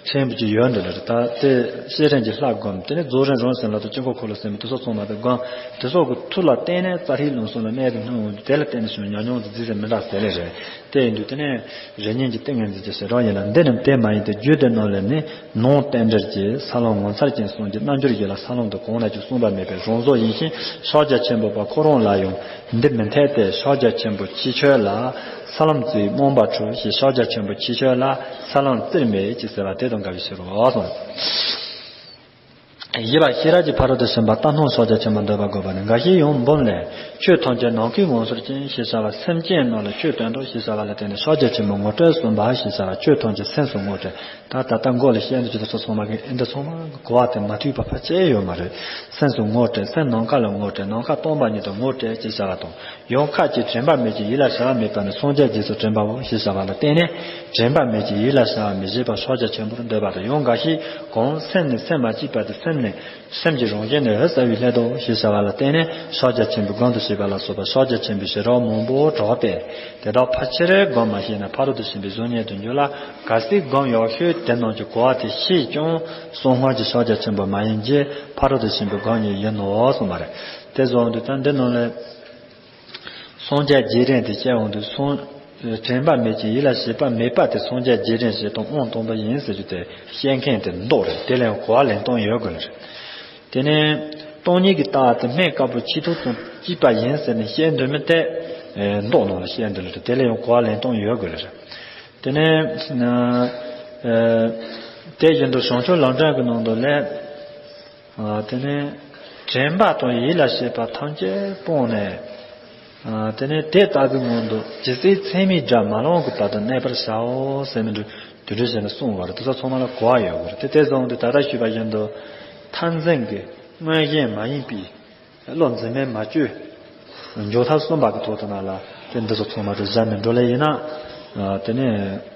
ཕྲན་བུ་ཅིག་ཡོད་འདི་ལ་རེད། ད་དེ་བཤད་རན་གྱི་ལྷ་སྒོམ་དེ་ནི་རྫོགས་རིམ་རང་ཟེར་ལ་དང་དཀྱིལ་འཁོར་འཁོར་ལོ་ཟེར་མི་དེ་སོགས་ཚང་མ་དེ་སྒོམ་དེ་སོགས་ཀྱི་མཐུ་ལ་བརྟེན་ནས་རྩ་ཤེའི་ལམ་སྲོལ་ལ་གནས་དེ་སྣང་འོང་དུས་དེ་ལ་བརྟེན་ནས་བྱུང་ཉམས་མྱོང་དུ་རྫས་ཟེར་མི་འདྲ་ཟེར་ལེ་རེད། དེ་ཡིན་དུས་དེ་ནས་རིམ་གཉིས་ཀྱི་ཏིང་ངེ་འཛིན་གྱི་ཞེ་སྡང་ཡིན་ལ། འདི་རྣམས་དེ་མ་ཡིན་ཏེ། རྒྱུད་སྡེ་རྣམས་ལས་ནི་ནང་རྟེན་འབྲེལ་གྱི་ས་ལམ་ངོ་མཚར་ཅན་གསུམ་གྱི་རྣལ་འབྱོར་ཡིན་ལ། ས་ལམ་དུ་གང་ལས་ཀྱང་གསུངས་པ་མེད་པའི་རང་བཟོ་ཡིན་ཞིང་། ཕྱག་རྒྱ་ཆེན་པོ་པ་ཁོ་རང་ལ་ཡང་འདི་མི་འཐད་དེ། ཕྱག་རྒྱ་ཆེན་པོ་ཁྱེད་ཆོས་ལ་ས་ལམ་རྩིའི་རྨོངས་པ་འཁྲུལ་ཞེས། ཕྱག་རྒྱ་ཆེན་པོ་ཁྱེད་ཆོས་ལ་ས་ལམ་རྩིར་མེད་ཅེས་ཟེར་བ་དེ་དང་འགལ་བའི་ཕྱིར་རོ། གསུངས། བཞི་པ་ཤེས་རབ་ཀྱི་ཕ་རོལ་ཏུ་ཕྱིན་པ་ལྟ་སྣང་ཕྱག་རྒྱ་ཆེན་པོ་འདོད་པ་དགོས་པ་ནི། འགའ་ཞིག་ཡང་འབུམ་ལས། ཆོས་ཐམས་ཅད་ནམ་མཁའི་དབང་ཕྱུག་ཅན་ཞེས་བྱ་བ་སེམས་ཅན་རྣམས་ལ་ཆོས་སྟོན་ཏོ་ཞེས་བྱ་བ་ལ་བརྟེན་ནས་ཕྱག་རྒྱ་ཆེན་པོ་ངོ་སྤྲོད་གསུངས་པ་ཞེས་བྱ་བ་ཆོས་ཐམས་ཅད་སེམས་སུ་ངོ་སྤྲད། ད་ད་ལྟ་མགོ་ལ་བཤད་འདི་ཅི་ལྟར་སོ་ཚང་མ་གི་ཨེ་འདི་ཚང་མ་གི་གོ་བ་དེ་མ་ཐུག་པ་ཕལ་ཆེར་ཡོད་མ་རེད། སེམས་སུ་ངོ་སྤྲད། སེམས་ནམ་མཁའ་ལ་ངོ་སྤྲད། ནམ་མཁའ་སྟོང་པ་ཉིད་དུ་ངོ་སྤྲད་ཅེས་བྱ་བ་དང་། ཡང་ཁ་ཅིག་དྲན་པ་མེད་ཅིང་ཡིད་ལ་བྱ་བ་མེད་པ་ནི་སངས་རྒྱས་རྗེས་སུ་དྲན་པའོ་ཞེས་བྱ་བ་ལ་བརྟེན་ནས། དྲན་པ་མེད་ཅིང་ཡིད་ལ་བྱ་བ་མེད་ཅེས་པ་ཕྱག་རྒྱ་ཆེན་པོར་འདོད་པ་དང་། ཡང་འགའ་ཞིག་གང་སེམས་ནི་སེམས་མ་སྐྱིད་པ་དེ་སེམས་ནི་སེམས་ཀྱི་རང་བཞིན་ནི་འོད་གསལ་བའི་སླད་དོ་ཞེས་བྱ་བ་ལ་བརྟེན་ནས་ཕྱག་རྒྱ་ཆེན་པོའི་སྒོམ་དུ་བྱེད་པ་ལ་སོགས་པ་ཕྱག་རྒྱ་ཆེན་པོའི་ཞེ་སྡང་མང་པོ་གྲགས་ཏེ། དེ་དག་ཕལ་ཆེར་སྒོམ་མ་ཤེས་ན་ཕ་རོལ་ཏུ་ཕྱིན་པའི་གཟུགས་བརྙན་དུ་འགྱུར་ལ། གལ་སྲིད་སྒོམ་ཡག་ཤོས་དེ་རྣམས་ཀྱི་གོ་བ་དེ་ཤེས་ཀྱང་གསང་སྔགས་ཀྱི་ཕྱག་རྒྱ་ཆེན་པོ་མ་ཡིན་གྱི་ཕ་རོལ་ཏུ་ཕྱིན་པའི་སྒོམ་ཉིད་ཡིན་ནོ་གསུངས་པ་རེད། དེ་བཟུང་དུས་ད་འདི་ནང་ལས། སངས་རྒྱས་རྗེས་དྲན་དེ་བཤད་འོང་དུས་སངས། དྲན་པ་མེད་ཅིང་ཡིད་ལ་བྱེད་པ་མེད་པ་དེ་སངས་རྒྱས་རྗེས་དྲན་བྱེད་སྟངས་དབང་དང་པོ་ཡིན་ཟེར་རྒྱུ་དེ་བཤད་མཁན་དེ་མདོ་རེད། དེ་ལ་ཡང་གོ་བ་ལེན་སྟངས་ཡོད་དགོས་ལ་རེད། དེ་ནས་སྟོང་ཉིད་ཀྱི་རྟགས་དེ་སྨན་དཀར་པོ་ཁྱི་ཐུར་དང་གཅིག་པ་ཡིན་ཟེར་ནས་བཤད་འདོད་མི་དེ་མདོ་ནང་ལ་བཤད་འདོད་ལ་རེད། དེ་ལ་ཡང་གོ་བ་ལེན་སྟངས་ཡོད་དགོས་ལ་རེད། དེ་ནས་དེ་བཞིན་དུ་བྱང་ཆུབ་ལམ་སྒྲོན་གྱི་ནང་དུ་ལས། དེ་ནས་དྲན་པ་དང་ཡིད་ལ་བྱེད་པ་ཐམས་ཅད་སྤངས་ནས། དེ་ནས་དེ་ལྟ་བུའི་ངང་དུ་ཇི་སྲིད་མཚན་མའི་སྒྲ་མ་ལངས་ཀྱི་བར་དུ་གནས་པར་བྱའོ་ཟེར་ནས་འདུ་འདུ་འགྲོས་བྱས་ནས་གསུངས་པ་རེད། དེ་ཚོ་ཚང་མ་ལ་གོ་བ་ཡོད་དགོས་རེད། དེ་དེ་བཟུང་སྟེ་ད་ལྟ་ཞུས་པ་བཞིན་དུ་མཐར་འཛིན་གྱི་མངོན་ཞེན་མ་ཡིན་པའི། བློ་འཛིན་མེད་མ་བཅོས། འཇོག་ཐབས་གསུམ་པ་གི་ཐོག་ཏུ་ན་ལ་དེ་འདི་ཚོ་ཚང་མ་དེ་གཞན་ནས་འགྲོ་ལེ་ཡིན་ན། དེ་ནས་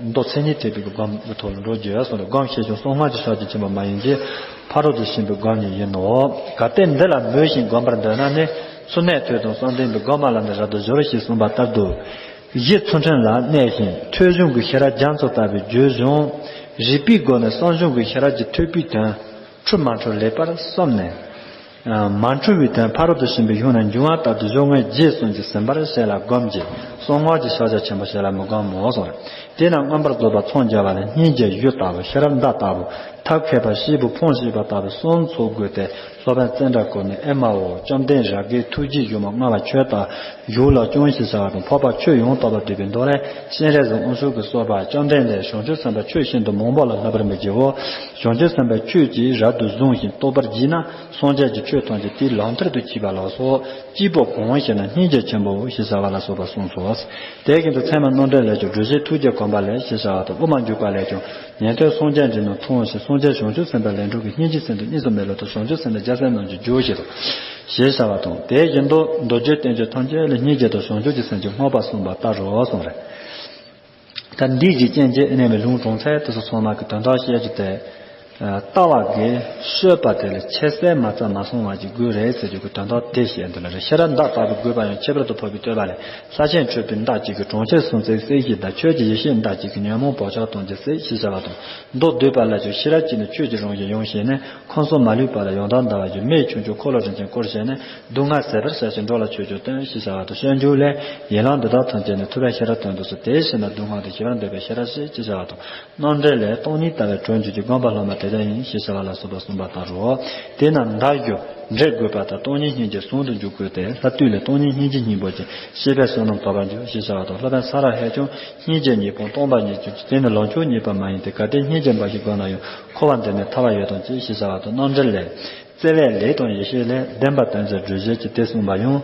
མདོ་མཚན་ཉིད་ཐེག་པའི་སྒོམ་གྱི་ཐོག་ལ་འགྲོ་རྒྱུ་ཡོད་གསུངས་ཏེ། སྒོམ་ཤེས་ཀྱང་གསང་སྔགས་ཀྱི་ཕྱག་རྒྱ་ཆེན་པོ་མ་ཡིན་གྱི་ཕ་རོལ་ཏུ་ཕྱིན་པའི་སྒོམ་ཉིད་ཡིན་ནོ། གལ་ཏེ་འདི་ལ་མོས་ཤིང་སྒོམ་པར་འདོད་ན་ནི། ཚུར་གནས་ཐོས་དང་བསམ་གཏན་པའི་སྒོམ་པ་ལ་ནི་རབ་ཏུ་སྦྱོར་ཞེས་གསུངས་པ་ལྟར་དུ། གཞི་ཚུལ་ཁྲིམས་ལ་གནས་ཤིང་ཐོས་བྱུང་གི་ཤེས་རབ་རྒྱ་མཚོ་ལྟ་བུའི་རྒྱུད་གཞུང་རིག་པའི་སྒོ་ནས་བསམ་བྱུང་གི་ཤེས་རབ་ཀྱི་ཐོས་པའི་དོན། འཁྲུལ་མ་འཁྲུལ་ལེགས་པར་བསམས་ནས། མ་འཁྲུལ་བའི་དོན་ཕ་རོལ་ཏུ་ཕྱིན་པའི་གཞུང་ནས་འབྱུང་བ་ལྟར་དུ་གཞུང་ལྔའི་རྗེས་སུ་ཀྱང་ཟིན་པར་བྱས་ལ་སྒོམ་གྱི། གསང་སྔགས་ཀྱི་ཕྱག་རྒྱ་ཆེན་པོ་བྱས་ལ་མི་སྒོམ་མོ་གསུངས། དེས་ན་མངོན་པར་རྫོགས་པར་འཚང་རྒྱ་བ་ལ་སྙིང་རྗེ་གཞུ་ལྟ་བུ། ཤེས་རབ་མདའ་ལྟ་བུ། ཐབས་མཁས་པ་ཤེལ་བུ་འཕང་ཞེས་པ་ལྟ་བུ་གསུམ་ཚོགས་དགོས་ཏེ། སློབ་དཔོན་ཙནྡྲ་གོ་མི་ཨེ་མ་ཧོ། བཅོམ་ལྡན་རྒྱ་གར་ཐུགས་རྗེའི་བཞུགས་མོ་མངའ་བ་ཁྱོད་དང་བཞུགས་ལ་སྐྱོང་ཞེས་བྱ་བ་དང་། འཕགས་པ་ཆོས་ཡང་དག་པར་སྒྲུབ་པའི་མདོ་ལས། སྤྱན་རས་གཟིགས་དབང་ཕྱུག་གི་གསོལ་བ། བཅོམ་ལྡན་འདས་བྱང་ཆུབ་སེམས་དཔའ་ཆོས་ཤིན་ཏུ་མང་པོ་ལ་བསླབ་པར་མི་བགྱིའོ། བྱང་ཆུབ་སེམས་དཔའི་ཆོས་ཀྱིས་རབ་ཏུ་བཟུང་ཞིང་རྟོགས་པར་བགྱིས་ན། སངས་རྒྱས་ཀྱི་ཆོས་ཐམས་ཅད་དེའི་ལག་མཐིལ་དུ་གྱིས་པ་ལགས་སོ། སྐྱེས་བུ་གང་ཞེ་ན། སྙིང་རྗེ་ཆེན་པོའོ་ཞེས་བྱ་བ་ལ་སོགས་པ་གསུངས་སོ། དེ་བཞིན་དུ་ཚད་མ་རྣམ་འགྲེལ་ལས་ཀྱང་སྒྲོ་བཞིའི་ཐུགས་རྗེ་གོམས་པ་ལས་ཞེས་བྱ་བ་དང་། དབུ་མ་འཇུག་པ་ལས་ཀྱང་ཉན་ཐོས་སངས་རྒྱས་འབྲིང་རྣམས་མཐོང་ཞིང་། སངས་རྒྱས་བྱང་ཆུབ་སེམས་དཔའི་ལས་འགྲོ་གི་སྙིང་རྗེའི་སེམས་དང་གཉིས་སུ་མེད་ལུགས་དང་། བྱང་ཆུབ་སེམས་དང་རྒྱལ་སྲས་རྣམས་ཀྱི་རྒྱུ་ཞེས་དང་། ཞེས་བྱ་བ་དང་། དེ་བཞིན་དུ་མདོ་རྒྱུད་བསྟན་བཅོས་ཐམས་ཅད་ལས་སྙིང་རྗེ་དང་བྱང་ཆུབ་ཀྱི་སེམས་ཀྱི་བསྔགས་པ་གསུངས་པ་ལྟར་རོ་གསུངས་རེད། ད་འདིའི་གཞི་རྐྱེན་གྱིས་གནས་པའི་ལུང་གྲངས་ཚད་དེ་ཚོ་ཚང་མ་གི་དོན་དག་བཤད་རྒྱུ་དེ། ལྟ་བ་གིས་དཔྱོད་པ་དེ་ལ་ཆེས་གསལ་མ་རྩ་མ་སོང་བ་ཅིག་དགོས་རེད་ཟེར་རྒྱུ་གི་དོན་དག་དེ་བཤད་འདུག་ལ་རེད། ཤེས་རབ་མདའ་ལྟ་བུ་དགོས་པ་ཡང་ཁྱད་པར་དུ་འཕགས་པའི་བསྟོད་པ་ལས། ལྷ་ཆེན་ཁྲོས་པའི་མདའ་གཅིག་གིས་གྲོང་ཁྱེར་སུམ་བརྩེགས་བསྲེགས་ཤིང་འདའ། ཁྱོད་ཀྱི་ཡེ་ཤེས་མདའ་གཅིག་གིས་ཉོན་མོངས་བག་ཆགས་ཐམས་ཅད་བསྲེགས་ཞེས་བྱ་བ་དང་། མདོ་སྡུད་པ་ལ་ཀྱང་ཤེས་རབ་ཀྱིས་ནི་ཆོས་ཀྱི་རང་བཞིན་ཡང་ཤེས་ནས། ཁམས་གསུམ་མ་ལུས་པ་དང་ཡང་དག་འདའ་བར་འགྱུར། མེ་ཆུང་ཆུང་འཁོར་ལོ་རིན་ཆེན་བསྐོར་བྱས་ནས། སྡུག་བསྔལ་ཟད་པར་བྱ་ཞིང་འགྲོ་ལ་ཆོས་ཀྱང་སྟོན་ཞེས་བྱ་བ་དང་། སྤྱོད་འཇུག་ལས། ཡན་ལག་འདི་དག་ཐམས་ཅད་ནི་ཐུབ་པས་ཤེས་རབ་སྟོན་ཏོ་ཟེར། དེ་ཤེས་ན་སྡུག་བསྔལ་དང་ཞི་བར་འདོད་པས་ཤེས་རབ་བསྐྱེད་ཅེས་བྱ་བ་དང་། རྣམ་འགྲེལ་ལས། སྟོང་ཉིད་ལྟ་བའི་གྲོལ་འགྱུར་གྱི་སྒོམ་པ་སློབ་མ་དེ་དག་ཡིན་ཞེས་བྱ་བ་ལ་སོགས་པ་གསུངས་པ་ལྟར་རོ། དེས་ན་མདའ་གཞུ་འབྲད་དགོས་པ་དང་སྟོང་ཉིད་སྙིང་རྗེ་ཟུང་དུ་འཇུག་དགོས་ཏེ། ལྷ་བཏུལ་ལས་སྟོང་ཉིད་སྙིང་རྗེ་སྙིང་པོ་ཅན། ཤེས་པས་བསོད་ནམས་དག་པར་འགྱུར་ཞེས་བྱ་བ་དང་། སློབ་དཔོན་ས་ར་ཧས་ཀྱང་སྙིང་རྗེ་གཉིས་པོ་སྟོང་པ་ཉིད་ཀྱང་། དེ་ནི་ལོངས་སྤྱོད་གཉིས་པོ་མ་ཡིན་ཏེ། གལ་ཏེ་སྙིང་རྗེ་འབའ་ཞིག་བསྒོམས་ན་ཡང་། འཁོར་བ་འདི་ནས་ཐར་བ་ཡོད་དམ་ཅི་ཞེས་བྱ་བ་དང་། རྣམ་འགྲེལ་ལས། རྩེ་ལས་ལས་དང་ཡེ་ཤེས་ལས། བདེན་པ་དོན་གྱི་སྒྲོ་བཞི་གྱིས། དེ་གསུངས་པ་ཡང་།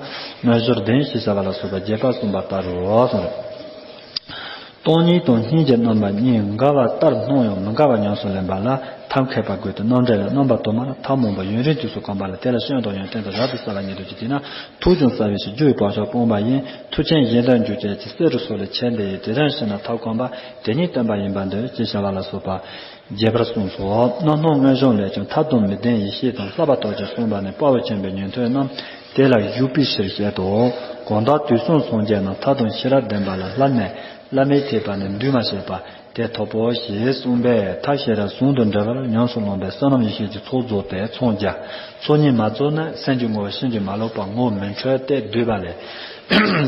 རྣལ་འབྱོར་ལྡན་ཞེས་བྱ་བ་ལ་སོགས་པ་རྒྱས་པར་གསུངས་པ་ལྟར་རོ། གསུངས་རེད། སྟོང་ཉིད་དང་སྙིང་རྗེ་རྣམ་པ་གཉིས་འགལ་བ་ལྟར་སྣང་ཡང་མི་འགལ་བ་ཉམས་སུ་ལེན་པ་ལ་ཐབས་མཁས་པ་དགོས་ཏེ། རྣམ་འགྲེལ་ལས། རྣམ་པ་དུ་མར་ཐབས་མང་པོ་ཡུན་རིང་དུས་སུ་གོམས་པ་ལ། དེ་ལ་སྐྱོན་དང་ཡོན་ཏན་དང་རབ་ཏུ་གསལ་བ་ཉིད་དུ་གྱུར་ཅིག་ན། ཐུགས་ཀྱང་གསལ་བའི་ཕྱིར་རྒྱུ་ཡི་བག་ཆགས་སྤངས་པ་ཡིན། མཐུ་ཆེན་གཞན་དོན་འཇུག་བྱེད་ཀྱི་བསེ་རུ་སོགས་ལས་ཆེ་འདི་ཡིས། དེ་ལྟར་ཤེས་ན་ཐབས་གོམས་པ་དེ་ཉིད་བསྟན་པ་ཡིན་པར་འདོད། ཅེས་བྱ་བ་ལ་སོགས་པ་རྒྱས་པར་གསུངས་སོ། རྣམ་སྣང་མངོན་བྱང་ལས་ཀྱང་ཐབས་དང་མི་ལྡན་ཡེ་ཤེས་དང་བསླབ་པ་རྟོགས་བྱེད་གསུངས་པ་ནི་དཔའ་བོ་ཆེན་པོའི་ཉན་ཐོས་རྣམས་དེ་ལ་བཞུགས་པའི་ཕྱིར་བཤད་དོ། གང་ལྟར་དུས་གསུམ་སངས་རྒྱས་རྣམས་ཐབས་དང་ཤེས་རབ་ལྡན་པ་ལ་བསླབས་ནས་བླ་མེད་ཐེག་པ་ནི་འདུས་མ་བྱས་པ་དེ་ཐོབ་བོ་ཞེས་གསུངས་པས། ཐབས་ཤེས་རབ་ཟུང་དུ་འབྲེལ་བར་ཉམས་སུ་བླངས་པས་བསོད་ནམས་ཡེ་ཤེས་ཀྱི་ཚོགས་རྫོགས་ཏེ་འཚང་རྒྱ། ཚོགས་གཉིས་མ་རྫོགས་ན་སེམས་ཀྱི་ངོ་བོ་ཕྱིན་ཅི་མ་ལོག་པ་ངོ་མི་འཕྲོད་དེ་སྡུད་པ་ལས།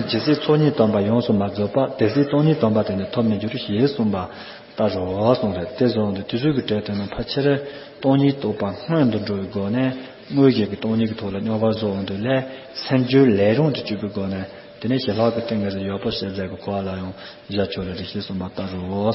ཇི་སྲིད་ཚོགས་གཉིས་དམ་པ་ཡོངས་སུ་མ་རྫོགས་པ་དེ་སྲིད་སྟོང་ཉིད་དམ་པ་དེ་ནི་ཐོབ་མི་འགྱུར་ཞེས་གསུངས་པ་ལྟར་རོ་གསུངས་རེད། དེ་བཟུང་སྟེ་དུས་ཚོད་ཀྱི་གྲས་དེ་ནི་ཕལ་ཆེར་སྟོང་ཉིད་རྟོགས་པ་སྔོན་དུ་འགྲོ་བའི་སྒོ་ནས་དངོས་གཞི་གི་སྟོང་ཉིད་ཀྱི་ཐོག་ལ་རྙོག་པ་བཟོ་འོང་དུས་ལས་སེམས་རྒྱུད་ལས་རུང་དུ་གྱུར་པའི་སྒོ་ནས། དེ་ནས་ཞི་ལྷག་གི་ཏིང་ངེ་འཛིན་ཡོད་པོ་ཞེས་ཟེར་གི་གོ་བ་ལ་ཡང་བཞག་ཆོག་ལེ་རེ་ཞེས་གསུངས་པ་ལྟར་རོ།